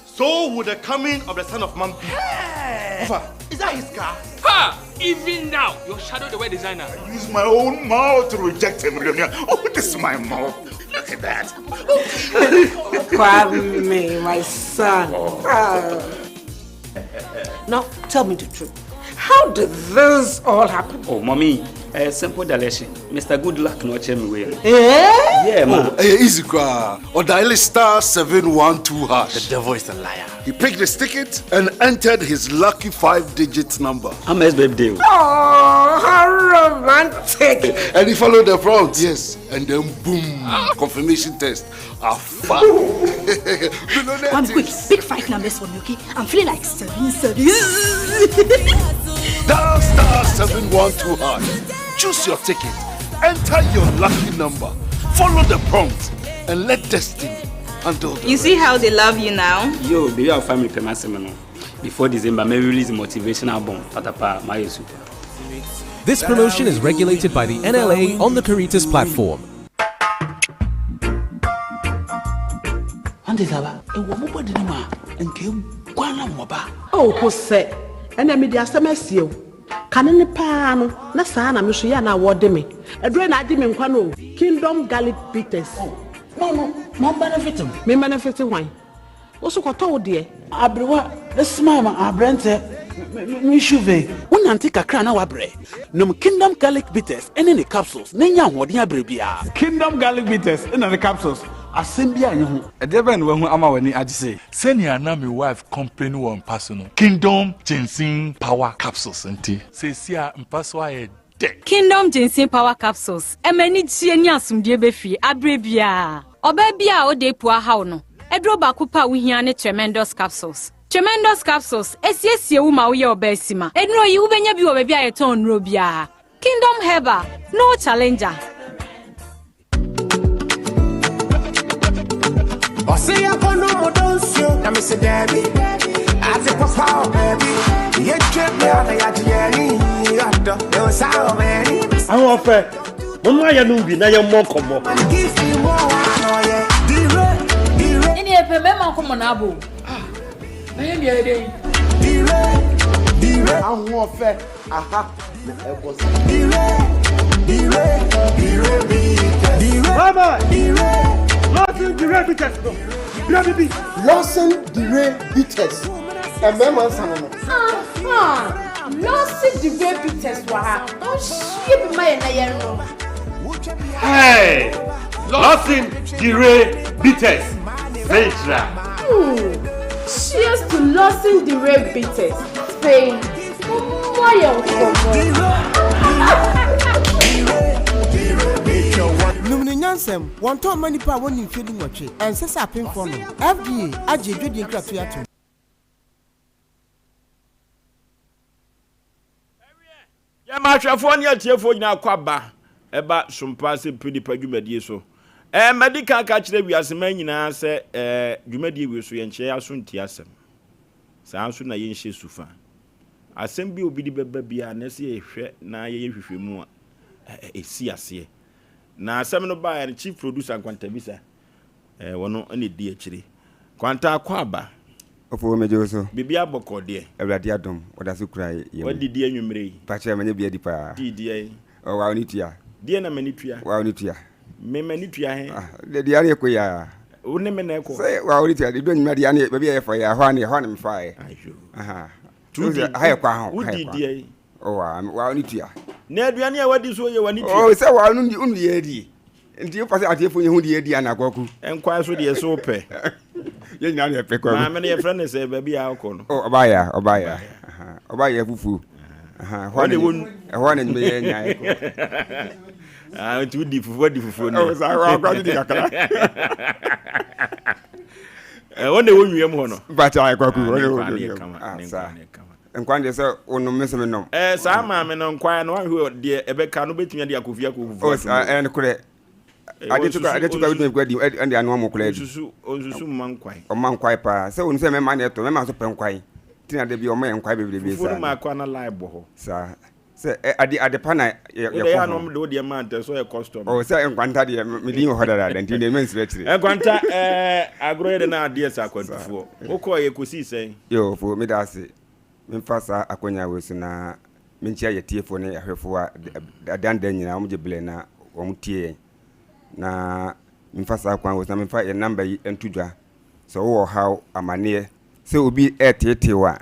So would the coming of the Son of Man be. Hey. Is that his car? Ha! Even now, your shadow the way designer. I use my own mouth to reject him. Oh, this is my mouth. Look at that. Kwame, my son. Oh. Now, tell me the truth. How did this all happen? Oh, mommy, a simple dilation. Mr. Goodluck no me way. Eh? Yeah, man. Oh, eh, easy cry. Or dial star 712 hash. The devil is a liar. He picked his ticket and entered his lucky 5-digit number. I'm his birthday. Oh, how romantic. And he followed the prompt. Yes. And then boom, confirmation test. Afa. Kwame, quick, pick 5 numbers for me, okay? I'm feeling like 7, 7. Dial star 712 hash. Choose your ticket. Enter your lucky number. Follow the prompt and let destiny handle the You see how they love you now? Yo, baby, I'll find me pema Before December, may release motivation album. Patapa, my super. This promotion is regulated by the NLA on the Caritas platform. Oh, Jose, and I made the SMS Kane pa no na saa na me so ya na wo de me. Edure na ade me nkwa no. Kingdom Garlic Bitters. No no, mo benefit him. Me benefit hwan? Wo so kɔtɔ wo deɛ. Abrewa, this man abrente me shuve. Wo nante kakra na wabrɛ. Nom Kingdom Garlic Bitters ene ne capsules ne nya ahoɔden abrɛ bia. Kingdom Garlic Bitters ene ne capsules. Asɛm bi anyɛ ho. Ɛdeɛ bɛn na wahu ama w'ani agye sei? Sɛnea na me wife complain wɔ mpa so no, Kingdom Ginseng Power Capsules nti, seesei a mpa so ayɛ dɛ. Kingdom Ginseng Power Capsules, ɛma anigyeɛ ne asomdwoeɛ ba fie aberɛ biara. Ɔbaa bi a ɔda apu ahaw no, aduro baako pɛ a wohia ne Tremendous Capsules. Tremendous Capsules, esiesie wo ma woyɛ ɔbaa sima. Nnuro yi, wobɛnya bi wɔ baabi a yɛtɔn nnuro biara. Kingdom Herbal, no challenger. Ahoɔfɛ, momma yɛnom bi na yɛmmɔ nkɔmmɔ. Ɛne yɛpɛ mmarima nkɔmmɔ na abɔ o. Na yɛn deɛ yɛdɛn? Ahoɔfɛ, aha na ɛbɔ sa. Mama! Lawson Dire Bitters no. Bia bibi. Lawson Dire Bitters. Mmarima nsa no no. Aha! Lawson Dire Bitters wɔ ha. Ɔnhyie bi ma yɛn na yɛn no. Hey! Lawson Dire Bitters. Sɛnkyira. Cheers to Lawson Dire Bitters. Fei, mo yɛ nkɔmmɔ. Nom no nyansam, wɔntɔn mma nnipa a wɔnni mfeɛ dunwɔtwe, ɛnsɛ sɛ apemfoɔ nom. FDA agye adwadie nkratoɔ atom. Yɛma ahwɛfoɔ ne atiefoɔ nyinaa kɔ aba ɛba Sompa Asɛmpa Nipa dwumadie so. Ɛɛ madi kan aka akyerɛ wiaseman nyinaa sɛ ɛɛ dwumadie wei so yɛnkyerɛ yɛn aso ntie asɛm. Saa nso na yɛnhyɛ su fa. Asɛm bi a obi de bɛba biara na ɛsɛ yɛhwɛ na yɛyɛ nhwehwɛmu a ɛsi aseɛ. Na asɛm no baeɛ no, chief producer Nkwantabisa, eh, wɔno na ɛdi akyire. Kwanta Akwaaba. Ofo megye wo so. Biribi abɔ kɔ deɛ. Awurade adom, ɔda so kura yɛn mu. Wadidi anwummere yi. Pakyɛ manya bi adi paa. Dii deɛn? Ɔ wa w'ani tua. Deɛn na m'ani tua? Wa w'ani tua. Me m'ani tua he? Ah, deɛ deɛ ane ɛkɔ yi aa. Wo ne me na ɛkɔ. Sɛ wa w'ani tua, edu anwummere deɛ ane baabi a yɛfa yi a, ɛhɔ ane ɛhɔ ane mefaeɛ. Ayo. Aha. Wodi Ha yɛ kwan ho. Wodi deɛn? Ɔ wa wa w'ani tua. Na aduane a wadi so yɛ w'ani tua. Ɔ sɛ wa no di deɛ adi. Nti wofa sɛ atiefo yɛ hu deɛ adi ana kwaku. Nkwan so deɛ so pɛ. Yɛn nyinaa na yɛpɛ kwaku. Maame no yɛfrɛ no sɛ baabi a ɔkɔ no. Oh, ɔbaa ya, ɔbaa ya. Ɔbaa ya fufuo. Ɛhɔ na ɛhɔ na nyɛ yɛ nyae kɔ. Ah, nti wodi fufuo di fufuo no. Oh, saa wa akora di kakra. Ɛhɔ na ɛwɔ nwia mu hɔ no. Mpakyɛ ayɛ kwaku, ɛhɔ na ɛwɔ nwia mu. Ah, saa. Nkwan deɛ sɛ wonom me sɛ menom. Ɛɛ saa maame no nkwan no wahwɛ deɛ ɛbɛka no bɛtumi de akɔ fie akɔ fufuo. Oh, saa ɛyɛ nokorɛ. Ade to ade to ka bɛtumi kura di ɛde anoa mo kura di. Onsusu onsusu mma nkwan. Ɔma nkwan paa sɛ wɔn sɛ mɛma na ɛtɔ mɛma nso pɛ nkwan ti na de bi ɔma yɛ nkwan bebrebe saa. Fufuo no maako ana line bɔ hɔ. Saa sɛ ɛ ade ade pa na yɛ yɛ kɔ ho. Wode yɛ de wodeɛ maa ntɛ so yɛ custom. Ɔ sɛ nkwanta deɛ me din wɔ hɔ dadaada nti deɛ mɛnsiri akyire. Nkwanta ɛɛ agorɔ yɛ de na adeɛ sɛ akwantufoɔ. Wokɔɔ yɛ kɔsii sɛn? Yoo fo meda ase Memfa saa akwanya wei so na menkyia yɛn atiefoɔ ne ahwɛfoɔ a da ne da nyinaa wɔgye berɛ na wɔtie yɛn. Na memfa saa kwan wei so na memfa yɛn namba yi nto dwa. Sɛ wowɔ ɔhaw, amaneɛ, sɛ obi reteetee wo a,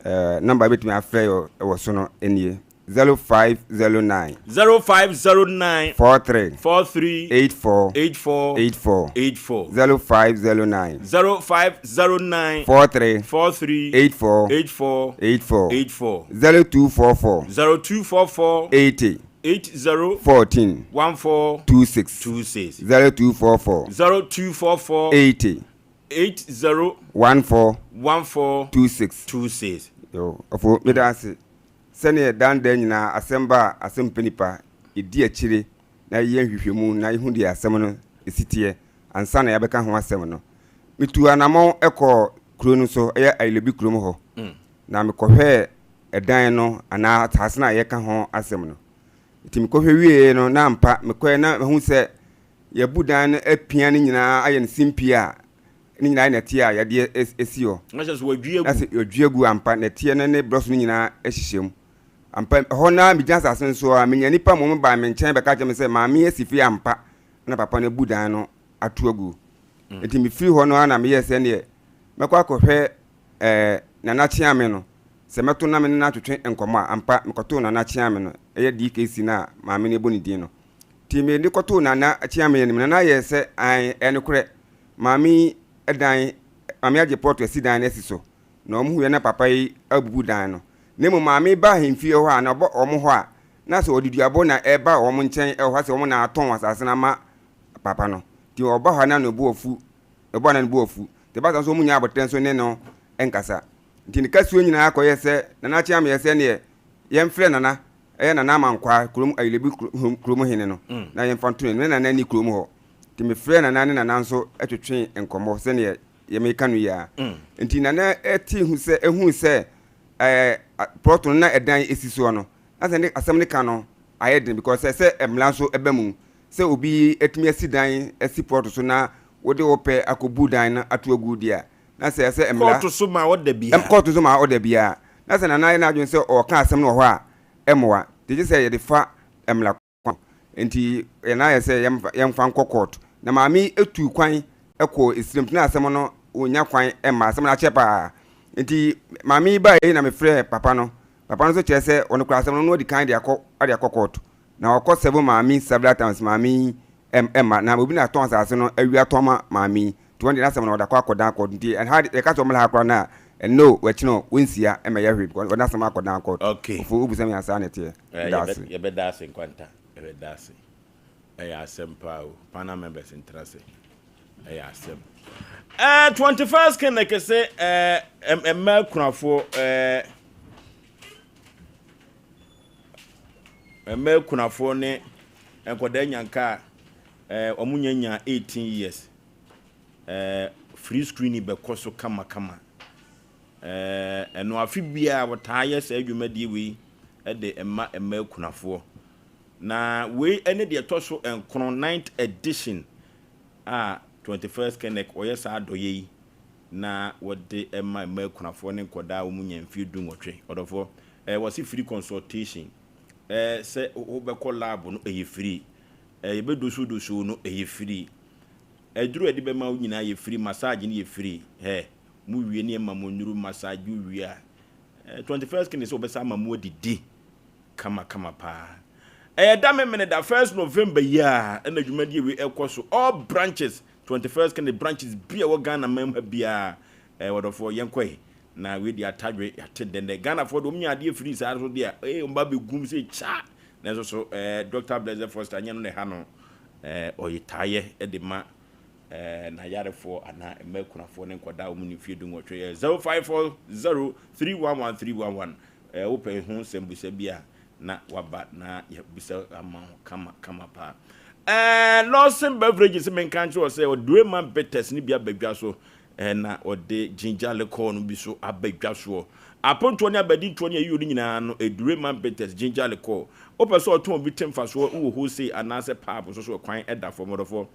eh, namba a wobɛtumi afrɛ yɛ wɔ so no nie, 0509. 0509. 43. 43. 84. 84. 84. 84. 0509. 0509. 43. 43. 84. 84. 84. 84. 0244. 0244. 80. 80. 14. 14. 26. 26. 0244. 0244. 80. 80. 14. 14. 26. 26. Yo, ɔfo, meda ase. Sɛdeɛ daa ne daa nyinaa asɛm ba a asɛm pɛ nipa, yɛdi akyire na yɛyɛ nhwehwɛmu na yɛhu deɛ asɛm no si teɛ ansa na yɛabɛka ho asɛm no. Metuu anammɔn kɔɔ kuro no so, ɛyɛ Ayilobi kurom hɔ, na mekɔhwɛɛ ɛdan no anaa asase no a yɛreka ho asɛm no. Nti mekɔhwɛ wieeɛ no, na ampa mekɔɛ na mahu sɛ yɛabu dan no apia no nyinaa ayɛ no simpie a ne nyinaa yɛ nɛteɛ a yɛde asi hɔ. Na kyerɛ sɛ wɔadwi agu. Na sɛ wɔadwi agu ampa, nɛteɛ no ne brɔso no nyinaa hyehyɛ mu. Ampa, ɛhɔ no ara megyina asase no so ara, menya nnipa mmom baa me nkyɛn bɛka kyerɛ me sɛ maame asi fie ampa na papa no abu dan no ato agu. Enti mefiri hɔ no ara na meyɛɛ sɛ neɛ mɛkɔ akɔhwɛ eh, Nana Kyeame no, sɛ mɛto na me ne no atwetwe nkɔmmɔ a. Ampa, mekɔtoo Nana Kyeame no, ɛyɛ DKC no a maame no bɔ ne din no. Nti mede kɔtoo Nana Kyeame anim. Nana yɛɛ sɛ, ae, ɛyɛ nokorɛ. Maame yi dan, maame agye plɔt asi dan no asi so, na wɔn huiɛ na papa yi abubu dan no. Na mmom maame yi ba ahemfie hɔ a, na ɔba wɔn hɔ a, na sɛ ɔde duabɔ na ɛba wɔn nkyɛn wɔ hɔ sɛ wɔn na atɔn asase no ama papa no. Nti ɔba hɔ a na ne bo afu, ɔba na ne bo afu. Nti ɛba saa nso wɔn nya aboterɛ nso ne no nkasa. Nti ne kasuo nyinaa kɔyɛ sɛ Nana Kyeameɛ sɛ neɛ yɛmfrɛ Nana, ɛyɛ Nana Amankwaa, kurom Ayilebi kurom hene no, na yɛmfa nto n'anim. Na Nana nni kurom hɔ. Nti mefrɛɛ Nana ne Nana nso twetwee nkɔmmɔ sɛdeɛ yɛ meka no yi ara. Nti Nana tee hu sɛ, ehuu sɛ ɛɛ plɔt no na ɛdan esi soɔ no, na sɛ ne asɛm no ka no ayɛ den because sɛ sɛ mmara nso ba mu sɛ obi atumi asi dan asi plɔt so na wode wo pɛ akɔbu dan no ato agu deɛ a, na sɛ sɛ mmara Kɔɔto so ma ɔda biara. Kɔɔto so ma ɔda biara. Na sɛ Nana ayɛ n'adwene sɛ ɔreka asɛm no wɔ hɔ a, ɛmmoa. Nti gye sɛ yɛde fa mmara kwan. Enti yɛn ayɛ sɛ yɛmfa nkɔ court. Na maame yi tuu kwan kɔɔ Esirim nti na asɛm no ɔnnya kwan mma. Asɛm no akyɛ paa. Enti maame yi baeɛ yi na mefrɛɛ papa no. Papa no nso kyerɛ sɛ ɔno koraa asɛm no ɔno adi kan de akɔ de akɔ court. Na wakɔ serve maame yi several times maame yi mma. Na obi na atɔn asase no awie atɔn ama maame yi. Nti wɔn deɛ n'asɛm no ɔde akɔ akɔdan court. Nti ɛha yɛka sɛ ɔmmra ha koraa no a ɛnnɛ o ɛkyena o wɔnsia mmɛyɛ hwee because ɔde n'asɛm akɔdan court. Okay. Ofo wobisa me a saa na ɛteɛ. Eh, Meda ase. Yɛbɛda ase Nkwanta, yɛbɛda ase. Ɛyɛ asɛm paa o. Panel members ntra ase. Ɛyɛ asɛm. Eh, 21st Clinic se eh, mmaa akunafoɔ eh, mmaa akunafoɔ ne nkwadaa nyanka a eh, wɔn nya nya 18 years eh, free screening bɛkɔ so kamakama. Ɛno afe biara wɔtaa yɛ saa dwumadie wei de ma mmaa akunafoɔ. Na wei ne deɛ ɛtɔ so nkron, ninth edition, a 21st Kenneth ɔyɛ saa adɔeɛ yi na wɔde ma mmaa akunafoɔ ne nkwadaa a wɔn nya mfeɛ du nwɔtwe. Ɔdɔfoɔ, ɛɛ wɔse free consultation, ɛɛ sɛ wobɛkɔ lab no ɛyɛ free, ɛɛ yɛbɛdosodoso no ɛyɛ free, aduro a yɛde bɛma wo nyinaa yɛ free, massage no yɛ free, hɛ, mo wie ne yɛma mo nnuro massage wie a, ɛɛ 21st Kenneth sɛ wɔbɛsa ama mo adidi. Kama kama paa. Ɛyɛ da Memeneda first November yi a ɛna dwumadie wei ɛkɔ so. All branches, 21st Kennedy branches bi a ɛwɔ Ghana man mu ha biara, ɛɛ wɔdɔfoɔ yɛnkɔ yi. Na wei deɛ atadwe yɛate dɛndɛ. Ghanafoɔ deɛ wɔn nya adeɛ firi saa so deɛ ee wɔn ba bɛgum sɛ kya. Nanso so ɛɛ Dr. Blessed Foster nyɛ no na ɛha no ɛɛ ɔyɛ taayɛ ɛde ma ɛɛ n'ayarefoɔ anaa mmaa akunafoɔ ne nkwadaa a wɔn ne mfie 18 yɛ 0540 311 311. Eh, wopɛ ho nsɛmbusa bi a, na waba na yɛabisa ama wo kama kama paa. Eh, Lawson Beverages menka nkyerɛ wɔ sɛ ɔde Rayman Bitters no bi aba dwa so, eh, na ɔde ginger liquor no bi so aba dwa soɔ. Apontoɔ ne abadintoɔ ne ayio no nyinaa no, ɛdu Rayman Bitters, ginger liquor. Wopɛ sɛ ɔtɔn bi te mfasoɔ wɔ wholesale anaasɛ pub nso so ɛkwan ɛda fam ɔdɔfoɔ.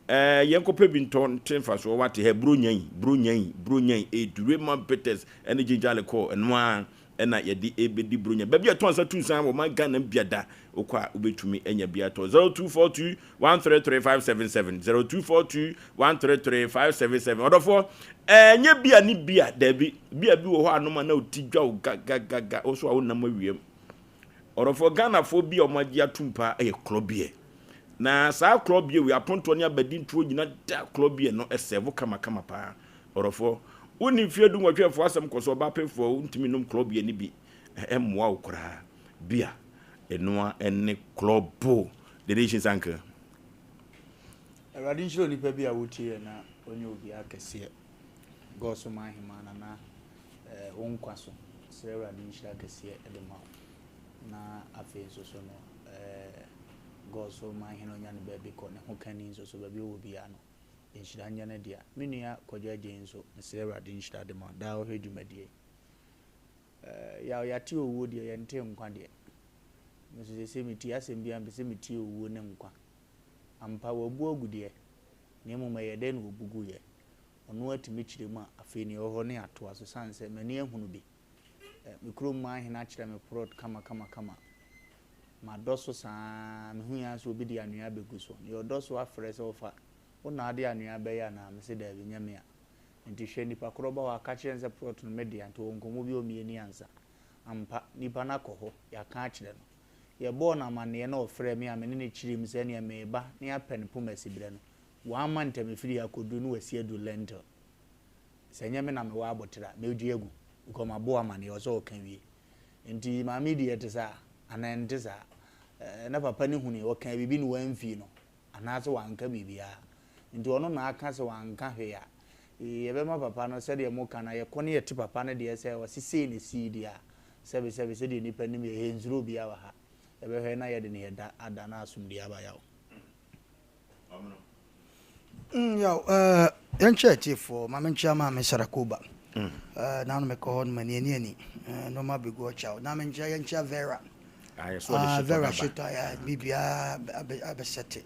Eh, yɛnkɔpɛ bi ntɔ nte mfasoɔ wate hɛ bronya yi, bronya yi, bronya yi, edure ma bitters ɛne ginger liqueur ɛno ara ɛna yɛde ɛbɛdi bronya. Baabi a ɛtɔ nsa tu nsa wɔ man Ghana mu biada wokɔ a wobɛtumi anya bi atɔ. 0242 133 577 0242 133 577 Ɔdɔfoɔ, ɛnyɛ bia ne bia, daabi, bia bi wɔ hɔ anom a na ɔti dwa wo gagagaga, wo so a wonam awiam. Ɔdɔfoɔ, Ghanafoɔ bi a wɔagye atom paa yɛ klɔbeɛ. Na saa klɔbeɛ wei, apontoɔ ne abadintoɔ nyina da klɔbeɛ no sɛvo kamakama paa. Ɔdɔfoɔ, wonni mfeɛ dunwɔtwe ɛfoɔ asɛm kɔ so, ɔbaa pemfoɔ wontumi nnom klɔbeɛ no bi, ɛmmoa wo koraa. Bia, ɛnoa ne klɔbo. The Nation's Uncle. Awurade nhyira onipa bi a wotie yɛ na ɔnyɛ obiara kɛseɛ. God so man hemaa nana eh, wo nkwa so. Srɛ Awurade nhyira kɛseɛ de ma wo. Na afei nso so no eh, God so man hene ɔnya no baabi kɔ, ne ho kani nso so baabi ɔwɔ biara no, nhyira nyɛ ne dea. Me nua Kwadwo Agyei nso, mesrɛ Awurade nhyira de ma wo. Daa ɔhwɛ dwumadie yi. Eh, yaw yɛate owuo deɛ, yɛnte nkwa deɛ. Me nso seesei metie asɛm biara mepɛ sɛ metie owuo ne nkwa. Ampa, wabu agu deɛ, na mmom ɛyɛ dɛn na ɔbu guiɛ? Ɔno ara tumi kyerɛ mu a, afei nea ɛwɔ hɔ no yɛatoa so, sane sɛ m'ani ahunu bi. Me kurom man hene akyerɛ me prɔt kamakamakama. Madɔ so saa ara, mehui ara sɛ obi de anwea abɛgu so. Nea ɔdɔ so afrɛ sɛ ɔfa, wo na wode anwea bɛyɛ anaa? Mese daabi, nyɛ me a. Enti hwɛ, nipa korɔ ba hɔ a, ka kyerɛ no sɛ prɔt no me dea, nti ɔwɔ nkɔmmɔ bi a ɔmmieni ansa. Ampa, nipa no akɔ hɔ, yɛaka akyerɛ no. Yɛbɔɔ no amanneɛ na ɔfrɛɛ me a me ne no kyeree mu sɛ ɛneɛ mereba na yɛapɛ no poma siberɛ no. Wamma ntɛm ɛfiri ha kɔduru no wasi aduru Lentil. Sɛ ɛnyɛ me na mewɔ aboterɛ a, mɛdwi agu because mabɔ wo amanneɛ, ɛwɔ sɛ ɔka wie. Nti maame yi deɛ ɛte saa anaa ɛnte saa? Ɛɛ na papa no hunui, ɔkaa biribi na wamfii no anaasɛ wanka biribiara. Nti ɔno na aka sɛ wanka hwee a, yɛbɛma papa no sɛdeɛ moka no a, yɛkɔ na yɛte papa no deɛ sɛ ɔse sei na ɛsii deɛ a, Sɛbesɛbe, sɛdeɛ nnipa nim yɛ, yɛnsuro obiara wɔ ha. Yɛbɛhwɛ na yɛde ne yɛda ada na asomdwoeɛ aba yaw. Mm, yaw, eh, yɛnkyɛ atiefoɔ, ma menkyea maame Sarakoba. Eh, na no mekɔ hɔ no m'ani ani ani, eh, nneɛma bɛgu ɔkyaw. Na menkyea, yɛnkyea Vera. Ah, Vera Hyetɔ, ah, biribiara abɛsɛte.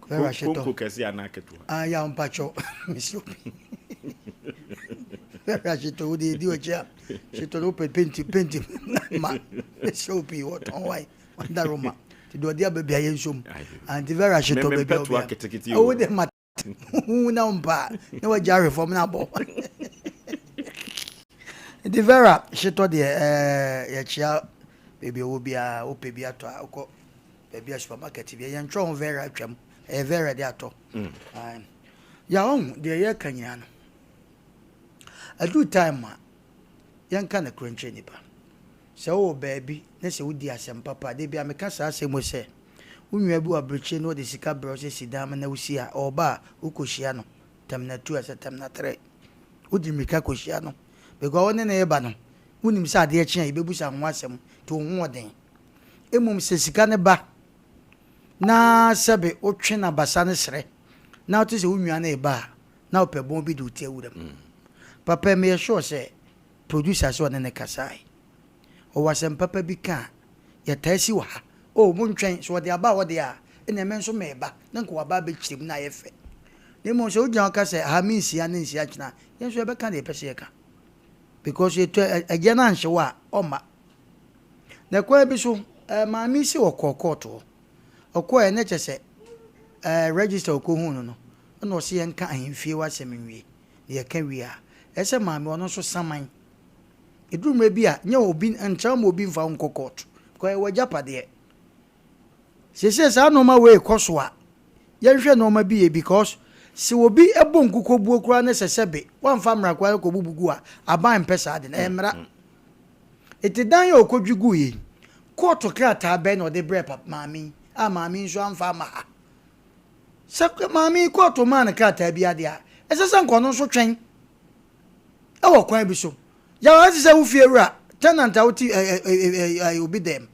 Vera Hyetɔ. Konko kɛse anaa ketewa? Ah, yaw mpakyɛw, mesrɛ obi. Vera Hyetɔ, wo deɛ ɛdi ɔkyi a, Hyetɔ no wopɛ penti, penti ma, mesrɛ wo pii, wɔtɔn wae, wadaroma. Nti deɛ ɔde aba bia yɛ nsom. Auntie Vera Hyetɔ baabi a obi a. Wo deɛ ma hu na wo mpa a, na wagya ahwe fam na abɔ. Nti Vera Hyetɔ deɛ ɛɛ yɛkyea baabi a ɔwɔ biara, wopɛ bi atɔ a wokɔ baabi a supermarket bi yɛntwerɛ ho Vera atwam, ɛyɛ Vera de atɔ. Mm. Ya ɔhu deɛ yɛka nyinaa no, aduru time a yɛnka nokorɛ nkyerɛ nipa. Sɛ wowɔ baabi na sɛ wodi asɛm papa a, da biara meka saa asɛm yi sɛ, wo nua bi wɔ aburokyire na ɔde sika brɛ wo sɛ si dan ma na wosi a, ɔreba a, wokɔhyia no tɛm na tu asɛ tɛm na trɛ. Wode mmirika kɔhyia no because wo ne no reba no, wonim sɛ adeɛ kye a yɛbɛbusa ho asɛm nti wo ho ɔden. Mmom sɛ sika no ba na sɛbe wotwe n'abasa no srɛ na wote sɛ wo nua no reba a, na ɔpɛ bɔn bi de wo ti awura mu. Papa yi meyɛ sure sɛ producer sɛ ɔne no kasae. Ɔwɔ asɛm papa bi ka a, yɛtaa si wɔ ha. Oh, montwɛn, sɛ ɔde aba hɔ deɛ a, ɛnneɛ me nso mereba, na nka waba abɛkyerɛ mu na ayɛ fɛ. Na mmom sɛ wogyina hɔ ka sɛ, aha mensi ha na nsi akyena a, yɛn nso yɛbɛka deɛ yɛpɛ sɛ yɛka. Because yɛtɔ agya no anhye wo a, ɔmma. Na kwan bi so, eh, maame yi se ɔkɔɔ kɔɔto hɔ. Ɔkɔɔɛ na kyerɛ sɛ, eh, register a ɔkɔhuu no no, ɛna ɔse yɛnka ahemfie hɔ asɛm nwie. Na yɛka wie a, ɛsɛ sɛ maame ɔno nso saman. Ɛduru mmerɛ bi a, nyɛ obi, ntra ma obi mfa wo nkɔ kɔɔto. Because ɛyɛ w'agyapadeɛ. Seesei saa nnoɔma wei rekɔ so a, yɛnhwɛ nnoɔma bi yie because sɛ obi bɔ nkukuobuo koraa ne sɛ sɛbe wamfa mmara koraa kɔbubu gu a, aban mpɛ saa ade no, ɛyɛ mmara. Enti dan a ɔkɔdwi guiɛ yi, kɔɔto krataa bɛn na ɔde brɛɛ pap maame yi a maame yi nso amfa amma ha? Sɛ maame yi kɔɔto maa no krataa bi adeɛ a, ɛsɛ sɛ nka ɔno nso twɛn wɔ kwan bi so. Yaw ayɛ te sɛ wo fiewura, tenant a wote obi dɛm.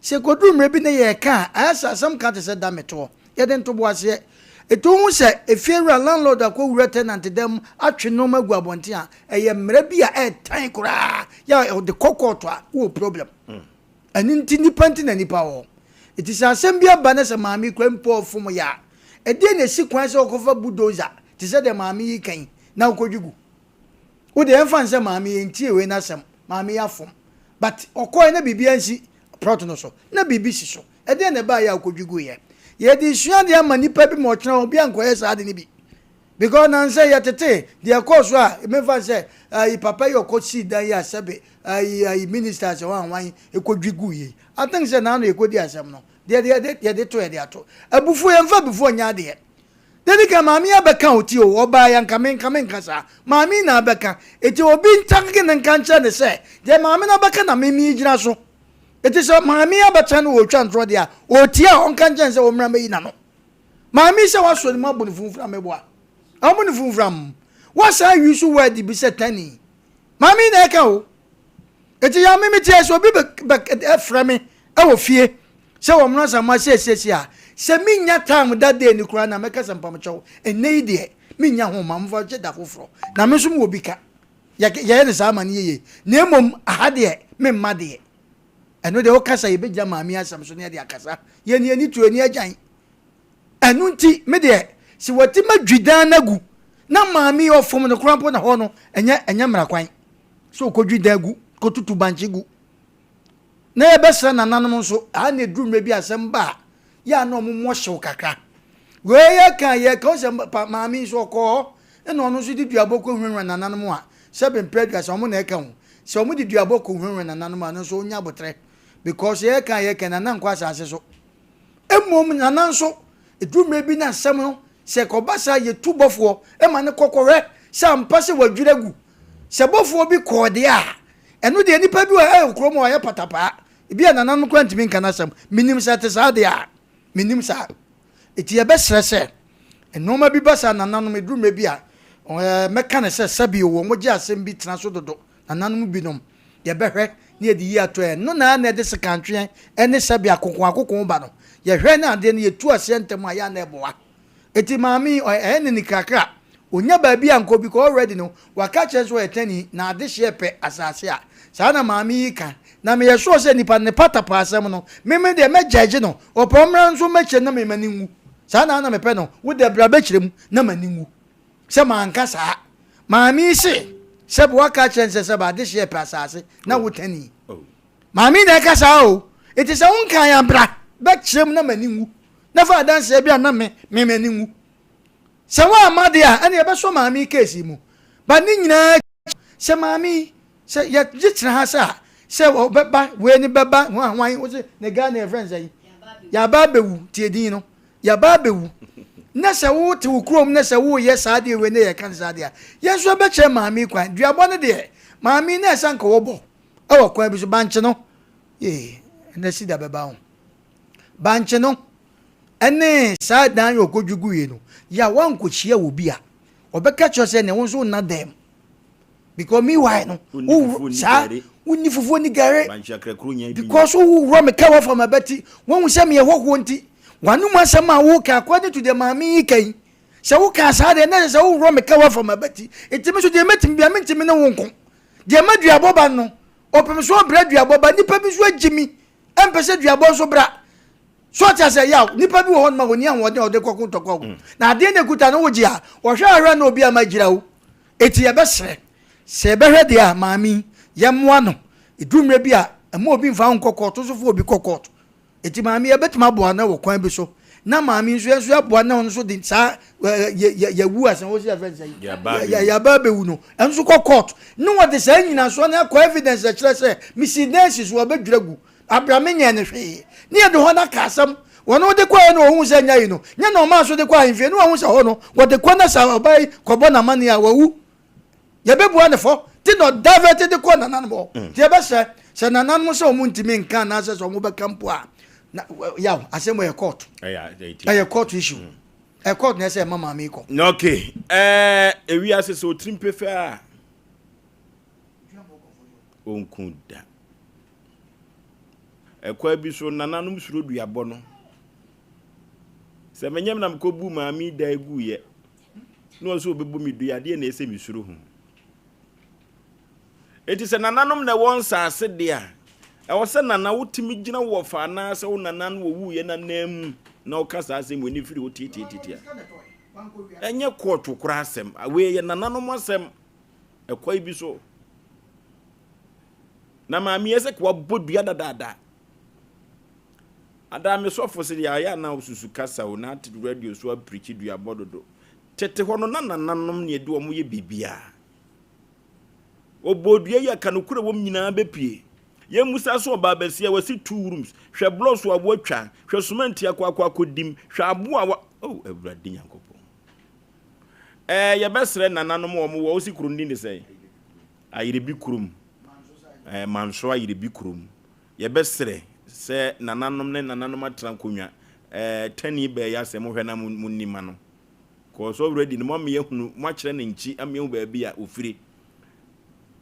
Sɛ ɛkɔduru mmerɛ bi na yɛreka a, ayɛ sɛ asɛm ka te sɛ da metoɔ. Yɛde ntoboaseɛ. Ɛti wohu sɛ efiewura, landlord akɔwura tenant dan mu atwe nnoɔma agu abɔnten a, ɛyɛ mmara bi a ɛɛtan koraa. Yɛ a ɔde kɔ kɔɔto a, wowɔ problem. Ɛno nti nnipa nti na nnipa wɔ hɔ. Ɛti sɛ asɛm bi aba na sɛ maame yi koraa mpo ɔfom yɛ a, ɛdeɛn na ɛsi kwan sɛ ɔkɔfa bulldozer te sɛ deɛ maame yi reka yi na ɔkɔdwi gu? Wo deɛ yɛmfa no sɛ maame yi ntie wei n'asɛm, maame yi afom. But ɔkɔɛ na biribi ansi plot no so, na biribi si so. Ɛdeɛn na ɛbaeɛ a ɔkɔdwi guiɛ? Yɛde resua adeɛ ama nnipa bi ma ɔkyena obi ankɔyɛ saa ade no bi. Because nansa yi yɛtetee deɛ ɛkɔɔ so a, memfa no sɛ ayi papa yi ɔkɔ sii dan yi a sɛbe ayi ayi ministers hwan hwan ɛkɔdwi guiɛ yi. I think sɛ naano yɛkɔdi asɛm no, deɛ deɛ yɛde to yɛde ato. Abufuo yɛmfa abufuo nyɛ adeɛ. Dedi kan maame yi abɛka o tie o ɔbaa yi anka me nka me nka saa maame yi na abɛka eti obi ntake ne nka nkyerɛ ne sɛ deɛ maame no abɛka na me me gyina so eti sɛ maame yi abɛtena no ɔretwa ntorɔ deɛ a ɔtie a ɔnka nkyɛn sɛ ɔmmra mɛyi n'ano maame yi sɛ wasɔ ne mu abɔ ne funfura mɛboa ɔmo ne funfura mu wasan ayi so word bi sɛ tani maame yi na ɛka o Enti ya me meteɛ sɛ obi bɛ frɛ me wɔ fie sɛ wɔ mmra Asamoah seesiesie a, sɛ mennya time that day no koraa na mɛka sɛ mpamokyɛw ɛnnɛ yi deɛ mennya ho ma momfa nhyɛ da foforɔ na me nso mewɔ bi ka. Yɛyɛ no saa ma no yɛ yie na mmom aha deɛ memma deɛ. Ɛno deɛ woka sɛ yɛbɛgyina maame asɛm so na yɛde akasa. Yɛn yɛn ani tuo yɛn ani agyan. Ɛno nti me deɛ sɛ wɔte ma dwidan no agu na maame yi ɔfom no koraa mpo na hɔ no ɛnyɛ ɛnyɛ mmara kwan. sɛ ɔkɔdwi dan gu, kɔtutu bankye gu. Na yɛbɛsrɛ nananom nso, aha na ɛduru mmerɛ bi asɛm ba a, yɛ a na wɔn mmɔ hyew kakra. Wei yɛka yɛka wo sɛ pa maame yi nso ɔkɔɔ hɔ, ɛna ɔno nso de duabɔ kɔhurahura nananom a, sɛbe mprɛ aduasa wɔn na ɛka ho. Sɛ wɔn de duabɔ kɔhurahura nananom a, ɛno nso ɔnya abotrɛ. Because yɛka yɛka nana nkɔ asase so. Mmom nana nso, ɛduru mmerɛ bi na asɛm no, sɛ ɛkɔba saa yɛtu bɔfoɔ ma no kɔ kɔhwɛ sɛ ampa sɛ wadwiri agu. Sɛ bɔfoɔ bi kɔɔ deɛ a, ɛno deɛ nnipa bi wɔ ɛwɔ kurom a ɔyɛ patapaa. Ebi a nananom koraa ntumi nka n'asɛm. Menim sɛ ɛte saa deɛ a, menim saa. Enti yɛbɛsrɛ sɛ, nnoɔma bi ba saa nananom, ɛduru mmerɛ bi a, ɛɛ mɛka no sɛ sɛbi o, wɔgye asɛm bi tena so dodo. Nananom binom, yɛbɛhwɛ na yɛde yi ato ɛno na na ɛde sekantweɛ ne sɛbi akokoakoko ba no. Yɛhwɛ na adeɛ no yɛtu aseɛ ntɛm a, ɛyɛ a na ɛboa. Eti maame yi ɔyɛ ɛyɛ ne nikrakra onya baabi a nkɔ because already no waka kyerɛ sɛ ɔyɛ tani na adehyeɛ pɛ asase a saa na maame yi ka na meyɛ sure sɛ nipa no ne patapaa asɛm no me me deɛ mɛ judge no ɔpɛ ɔmmra nso mɛkyerɛ na me m'ani nwu saa na na mepɛ no wo deɛ bra bɛkyerɛ mu na m'ani nwu sɛ manka saa maame yi se sɛ waka kyerɛ no sɛ sɛ adehyeɛ pɛ asase na wo tani maame yi na ɛka saa o eti sɛ wo nkan ya bra bɛkyerɛ mu na m'ani nwu na fa adanseɛ bi a na me me m'ani nwu. Sɛ woamma deɛ a, ɛne yɛbɛsɔ maame yi case yi mu. But ne nyinaa akyi, sɛ maame yi, sɛ yɛgye tena ha sɛ a, sɛ ɔbɛba, wei ne bɛba, hwan hwan, wo se ne Ghana yɛfrɛ no sɛn? Yɛaba abɛwu, tie din no, yɛaba abɛwu. Na sɛ wote wo kurom na sɛ woyɛ saa adeɛ wei na yɛka no saa adeɛ a, yɛn nso yɛbɛkyerɛ maame yi kwan. Duabɔ no deɛ, maame yi na ɛsɛ anka wɔbɔ wɔ kwan bi so, bankye no, yee, ɛnɛ sida bɛba ho. Bankye no ne saa dan yi ɔkɔdwi guiɛ no, yɛ a woankɔhyia obi a, ɔbɛka kyerɛ sɛ ne wo nso wonna dan mu. Because meanwhile no, wo saa wonni fufuo ni gari. Because woworɔ me ka wafa m'abati, woahu sɛ meyɛ hɔhoɔ nti, w'anom asɛm a woka according to deɛ maame yi ka yi, sɛ woka saa deɛ na ɛsɛ sɛ woworɔ me ka wafa m'abati. Nti me nso deɛ mɛtumi bia mentumi ne wo nko. Deɛ maduabɔ ba no, ɔpem so ɔbrɛ duabɔ ba, nnipa bi nso agyi mi Ɛmpɛ sɛ duabɔ nso bra. So ɔte aseɛ? Yaw, nipa bi wɔ hɔnom a wɔnni ahoɔden a wɔde kɔko ntɔkwa o. Na adeɛ no ekuta no wogye a, wɔhwɛ ahwɛ na obi ama agyira wo. Eti yɛbɛsrɛ, sɛ yɛbɛhwɛ deɛ a, maame yi, yɛmmoa no. Ɛduru mmerɛ bi a, mma obi mfa wo nkɔ kɔɔto, nso fa obi kɔ kɔɔto. Eti maame yi, yɛbɛtumi aboa no wɔ kwan bi so. Na maame yi nso, yɛn nso yɛaboa no na ɔno nso de saa yɛwu asɛm, wɔsi yɛfrɛ no sɛ yɛaba abɛwu no, ɛno nso kɔ kɔɔto. Ne wɔde saa nnyinasoɔ no akɔ evidence ɛkyerɛ sɛ, mesi dan si so, wɔbɛdwira gu. Abra me nyɛɛ no hwee. Ne yɛde hɔ no aka asɛm. Wɔn wode kɔɛ na wɔhu sɛ nya yi no, nyɛ na ɔmaa so de kɔ ahemfie na wɔhu sɛ hɔ no, wɔde kɔ na sɛ ɔbaa yi kɔbɔ n'amanneɛ a, wawu. Yɛbɛbua ne fɔ. Nti na ɔdavɛte de kɔɔ nananom hɔ. Mm. Nti yɛbɛsrɛ sɛ nananom sɛ wɔn ntumi nka anaasɛ sɛ wɔn bɛka mpo a, na yaw asɛm yɛ court. Ɛyɛ court issue. Mm. Ɛyɛ court na ɛsɛ ɛma maame yi kɔ. Okay. Ɛɛ ewiase sɛ otirim pefɛ a onku da. Ɛkwan bi so, nananom suro duabɔ no. Sɛ menyɛ me na mekɔbu maame yi dan guiɛ na ɔsɛ ɔbɛbu me dua adeɛ na ɛsɛ mesuro ho. Enti sɛ nananom na ɛwɔ nsaase deɛ a, ɛwɔ sɛ nana wotumi gyina wo wɔfa anaasɛ wo nana no wɔwuiɛ no anan mu na ɔka saa asɛm wei ne firi hɔ tiatiatiatia. Ɛnyɛ kɔɔto koraa asɛm. Wei yɛ nananom asɛm ɛkwan bi so. Na maame yɛ sɛ ka wabɔ dua dadaada. Adaa me sɔfo se deɛ ayɛ na osusu kasa o na ate radio so apirikyi duabɔ dodo. Tete hɔ no na nananom ne ɛde wɔn yɛ biribiara. Ɔbɔ dua yi a ka nokorɛ wɔm nyinaa bɛpue. Yɛmmusa so ɔbaa basia wasi two rooms, hwɛ blocks a wɔatwa, hwɛ sumɛnti akɔ akɔ akɔdim, hwɛ aboa a wa oh Awurade Nyankopɔn. Ɛɛ yɛbɛsrɛ nananom a wɔn wɔ wosi kuro no din de sɛn? Ayerebi kurom, ɛɛ Manso Ayerebi kurom. Yɛbɛsrɛ sɛ nananom ne nananom atena nkonnwa, ɛɛ tani bɛɛyɛ asɛ mohwɛ na mo mo nni ma no. Cause already no mo ama yɛahunu, mo akyerɛ ne nkyi ama yɛahu baabi a ofire.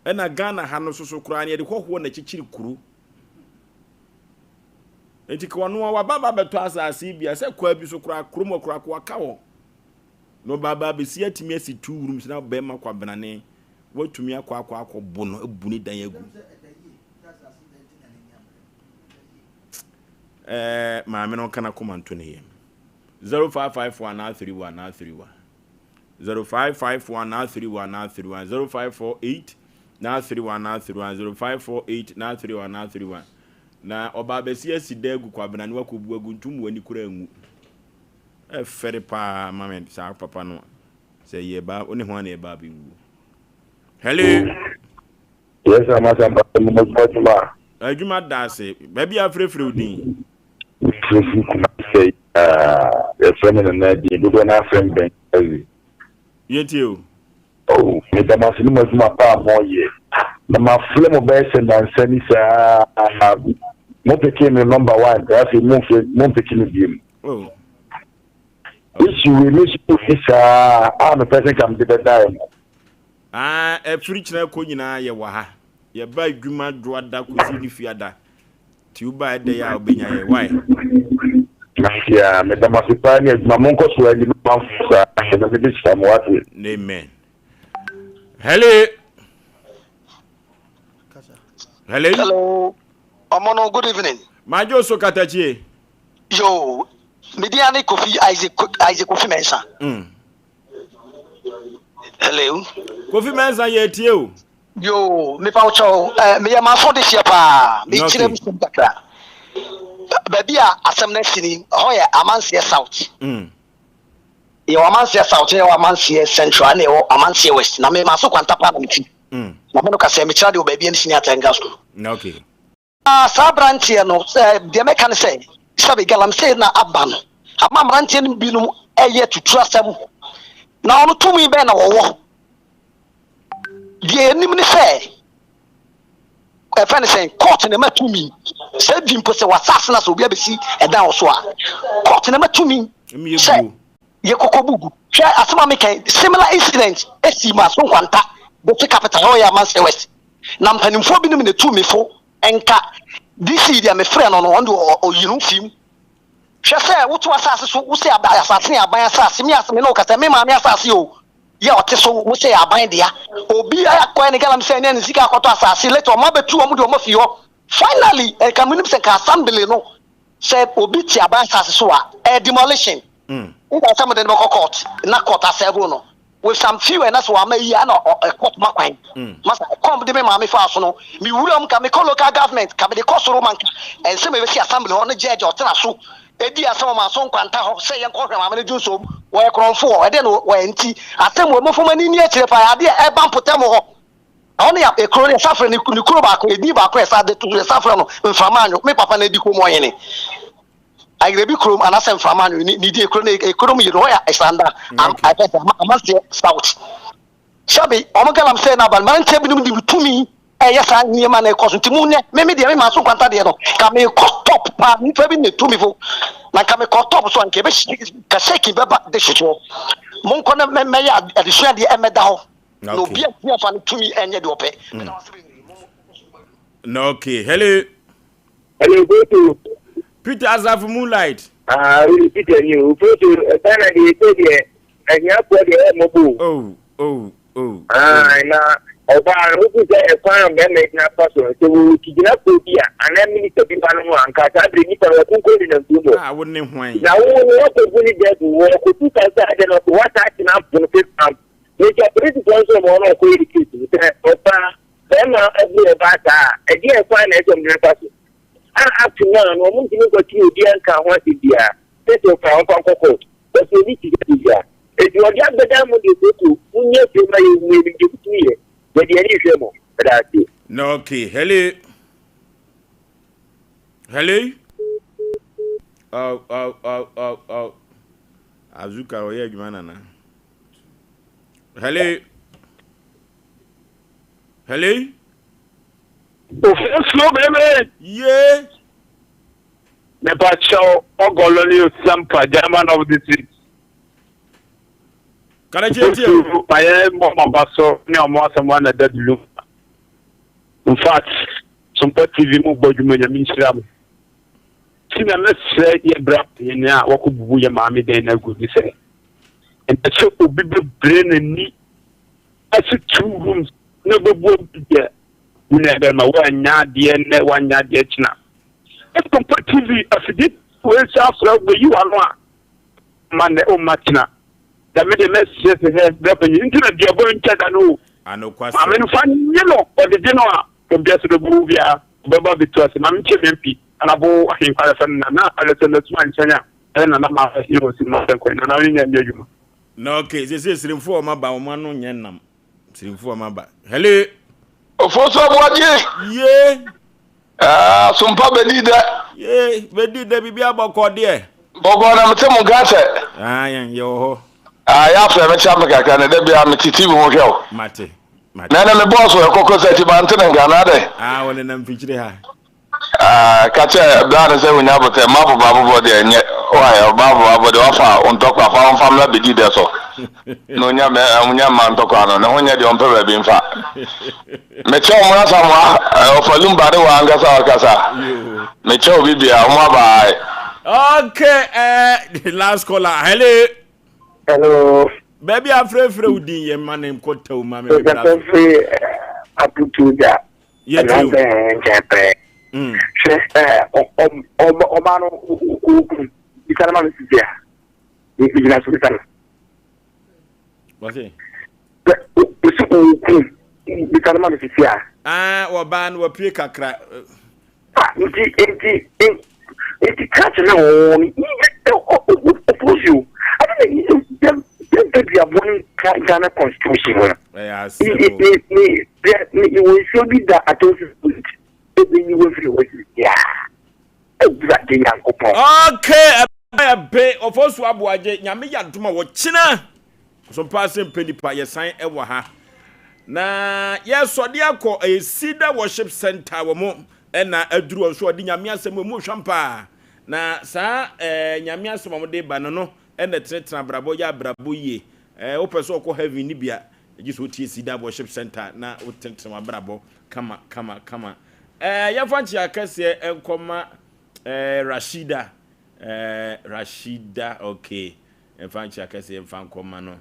Ɛna Ghana ha no soso koraa no yɛde hɔhoɔ na ɛkyekyere kuro. Nti ka ɔno a waba ba bɛtɔ asase yi bi a sɛ kwaa bi so koraa kurom hɔ koraa ko waka hɔ. Na ɔba ba bɛsi atumi asi two rooms na bɛrima kwabenane watumi akɔ akɔ akɔbo no abu ne dan agu. Ɛɛ maame no nka n'akoma nto ne yam. 0554 931 931 0554 931 931 0548 931 931 0548 931 931 na ɔbaa bɛsi asi dan agu kwabena ne wakɔbu agu ntom w'ani koraa ngu. Ɛfɛre paa ma me saa papa no sɛ yɛ ba wo ne hwan na ɛba abɛwuo. Hello. Yes, sir, masa mpa mo mo adwuma. Adwuma da ase. Baabi a afrɛfrɛ wo din. Mefrɛfiri Kumasi yɛfrɛ me Nana Adie dodoɔ no afrɛ me Ben Kazi. Yɛntie o. Oh, meda mo ase ne mo adwuma pa a moyɛ. Na mafrɛ mo bɛyɛ sɛ nnansa ni saa. Mo peke me number one pɛ afei momfrɛ mompeke me biom. Oh. Issue wei me so ni saa a mepɛ sɛ nka mede bɛdae mo. Ah, ɛfiri kyerɛ kɔ nyinaa yɛwɔ ha. Yɛba adwuma dwoada kɔsi ne fiada. Nti woba ɛdɛ yɛ a wobɛnya yɛ. Why? Mate a, meda mo ase paa ne adwuma. Monkɔ so ara nni manfo saa. Nyame bɛhyira mo, wate. Amen. Hello. Hello. Hello. Omono, good evening. Majo so katachie. Yo, me din ane Kofi Isaac Isaac Kofi Mensah. Mm. Hello. Kofi Mensah yɛ tie o. Yo, mepa wo kyɛw, eh, meyɛ manso de hyeɛ paa. Mekyerɛ mu sɛm kakra. Baabi a asɛm no asi ni, ɛhɔ yɛ Amanseɛ South. Mm. Yɛwɔ Amanseɛ South, yɛwɔ Amanseɛ Central, ɛna yɛwɔ Amanseɛ West. Na me manso kwanta paa na meti. Mm. Na me no kasɛ mekyerɛ deɛ wɔ baabi a ne senior technical school. Okay. Na saa aberanteɛ no, deɛ mɛka ne sɛ, sɛbe galamsey na aba no, ama mmeranteɛ no binom ɛyɛ tutu asɛm. Na ɔno tumi bɛn na wɔwɔ? Deɛ yɛnim ne sɛ, ɛfɛ ne sɛn, court na ɛma tumi. Sɛ bi mpo sɛ w'asase na sɛ obi abɛsi ɛdan wɔ so a, court na ɛma tumi sɛ yɛkɔkɔ bugu. Hwɛ asɛm a meka yi, similar incident esi Maso Nkwanta, Botwe capital, ɛhɔ yɛ Amansie West. Na mpanimfoɔ binom na etuu me fo nka DC deɛ mefrɛ no no ɔno deɛ ɔyi no fi mu. Hwɛ sɛ woto asase so wo sɛ asase ne aban asase me ase me ne wo kasa me maame asase o yɛ ɔte so wo sɛ aban dea obi akɔɛ ne galam sɛ ne ne sika akɔtɔ asase later ɔmo abɛtu ɔmo de ɔmo afi hɔ finally nka menim sɛ nka assembly no. Sɛ obi te aban asase so a, ɛyɛ demolition. Either sɛ mode no bɛkɔ court na court asɛbo no with some few na sɛ wama yi a na court ma kwan. Masa kɔm de me maame faa so no, me wura mu ka mekɔ local government ka mede kɔ soro ma nka ɛnsɛ mebɛsi assembly hɔ ne judge a ɔtena so ɛdi asɛm ɔma so nkwanta hɔ sɛ yɛnkɔ hwɛ maame no dwonsom wɔyɛ korɔmfoɔ ɛdeɛ na wɔyɛ nti asɛm wɔ mofo m'ani ni akyire paa adeɛ ɛba mpɔtam hɔ. Ɛhɔ no yɛ ekuro no yɛsa frɛ no ne kuro baako edin baako yɛsa de to so yɛsa frɛ no mframa anwo me papa na edi kurom ɔhene ayerɛbi kurom anaasɛ mframa anwo ne ne di ekuro no ekuro mu yɛ no hɔ yɛ ɛsanda am ɛfɛ sɛ amanseɛ south sɛbi wɔn galamsey na aba mmeranteɛ binom de tumi ɛyɛ saa nneɛma na ɛkɔ so nti mu nɛ me me deɛ me maa so nkwanta deɛ no ka me kɔ top paa nipa bi na etu mi fo na nka me kɔ top so a nka ebe ka shaking bɛba de hyehyɛ mo nkɔ na mɛyɛ adesua deɛ ɛmɛda hɔ. Na obi a ntumi afa ne tumi ɛnyɛ deɛ ɔpɛ. Mm. Na okay, hello. Hello, Goto. Peter Asafo Moonlight. Ah, really, Peter ni o. Goto, Ghana deɛ ɛsɛ deɛ ahiafoɔ deɛ ɛyɛ mmɔbɔ o. Oh, oh, oh. Ah, na ɔbaa no wofu sɛ ɛkwan a bɛrima gyina fa so sɛ wɔwɔ kyigyinafoɔ bi a anaa minista bi ba no ho a nka saa berɛ nnipa no wɔkonkɔn nenam kurom hɔ. Ah, wo ne hwan? Na wo no wɔkɔbu ne dɛ gu wɔkɔtu sa sɛ adɛ no wɔsaa tena bono fam Nti apolisifoɔ nso wɔn a wɔkɔyɛ case no sɛ ɔbaa bɛrima abu ɔbaa saa a, ɛdeɛn kwan na ɛsɛ wɔn de no fa so? A up to now no wɔn ntumi nkɔkyere obiara nka ho asɛm biara sɛ sɛ ɔfa a wɔmfa nkɔ court because wɔnni sika biara. Enti wɔde abɛdan mo deɛ kooko monyɛ fie ma yɛnhu yɛnim deɛ motumi yɛ yɛde yɛn ani rehwɛ mo. Meda ase. Na okay, hello. Hello. Oh, oh, oh, oh, oh. Azuka ɔyɛ adwuma nana. Hello. Hello. Ofosuo bebe. Ye. Mepa kyɛw ɔgɔlɔ ne osampa German of the street. Kana kyerɛ tie. Ofosuo mayɛ mmɔ maba so ne ɔmo asɛm wa na da dulu. In fact, Sompa TV mo bɔ adwuma nyame nhyira mo. Ti na mɛsrɛ yɛ bra panyin a wakɔ bubu yɛ maame dɛn na agu ne sɛ Ɛnɛ sɛ obi bɛbrɛ n'ani ase two rooms na ɔbɛbu obi deɛ, wo nua bɛrima woannya adeɛ nnɛ woannya adeɛ kyena. Ɛkɔmpa TV afidie wei sɛ afrɛ wobɛyi w'ano a ma nnɛ womma kyena. Da me deɛ mɛsrɛ sɛ hɛ berɛ panyin nti na duabɔ ntwa da no o. Maame no fa nye no ɔde gye no a obiara sɛ bɛbu wo biara ɔbɛba abɛtu ase. Maame kyɛ me MP Anabo Ahenkwa yɛfrɛ no Nana Alexander Suma nkyɛn a Ɛyɛ nana ma yɛ wɔ sini ma sɛnkɔ nana yɛ nya nyɛ adwuma. Na okay sese sirimfo ɔma ba ɔmo ano nyɛ nam sirimfo ɔma ba hello. Ofosu Aboagye. Ye. Ah, sompa bedi dɛ. Ye, bedi dɛ bibi abɔkɔ deɛ. Bɔkɔ na mete mo nka sɛ. Ah, yɛn yɛ wɔ hɔ. Ah, yɛ afrɛ me kyia me kakra na da bia mete TV ho hwɛ o. Mate. Mate. Na ɛnɛ me bɔɔso ɛkɔkɔ sɛ ti bante ne nka na adɛ. Ah, wɔne nam mfikyire ha. Ah, ka kyerɛ bra no sɛ wonya abotɛ mma abobo abobɔ deɛ nyɛ why ɔba abobo abobɔ deɛ wafa wo ntɔkwa fa wo mfa mmra bɛdi dɛ so na onya mɛ onya mma ntɔkwa no ne ho nyɛ deɛ ɔmpɛ baabi mfa mekyɛ wo mmra samoa ɔfa lumba ne wɔ ankasa ɔkasa mekyɛ wo bibia ɔmo abae. Okay, last caller. Hello. Hello. Baabi afrɛfrɛ wo din yɛ ma ne nkɔtɛw ma me bra so. Mekasa aputu gya. Yɛtie o. Nkyɛn pɛɛ. Hwɛ ɛɛ ɔbaa no okun bisa no ma me sisi a. Gyina so bisa no. Wɔse. Osi okun bisa no ma me sisi a. Ah, wɔbaa no wɔpue kakra. Ah, nti nti nti krakye na wɔwɔ no ɔpɔsi o. Ade na dɛm dɛm aduabɔ ne Ghana constitution mu no. Ɛyɛ asɛm o. Ne ne ne wɔ nsuo bi da atɔnsi street ebi yi wɔ firi hɔ sisi a. Awurade Nyankopɔn. Okay, ɛbɛyɛ be ɔfɔsu aboagye nyame yɛ adom a wɔkyena sompa ase mpɛ nipa yɛsan ɛwɔ ha na yɛsɔde akɔ ɛyɛ Cedar Worship Center wɔ mo ɛna aduru wɔn so ɔde nyame asɛm wɔ mu hwam paa na saa ɛɛ nyame asɛm a wɔde ba no no ɛna tenetene abrabɔ yɛ abrabɔ yie ɛɛ wopɛ sɛ ɔkɔ heaven ne bia gye sɛ wotie Cedar Worship Center na wotenetene w'abrabɔ kama kama kama ɛɛ yɛmfa nkyea kɛseɛ nkɔma ɛɛ Rashida ɛɛ Rashida okay yɛmfa nkyea kɛseɛ mfa nkɔma no.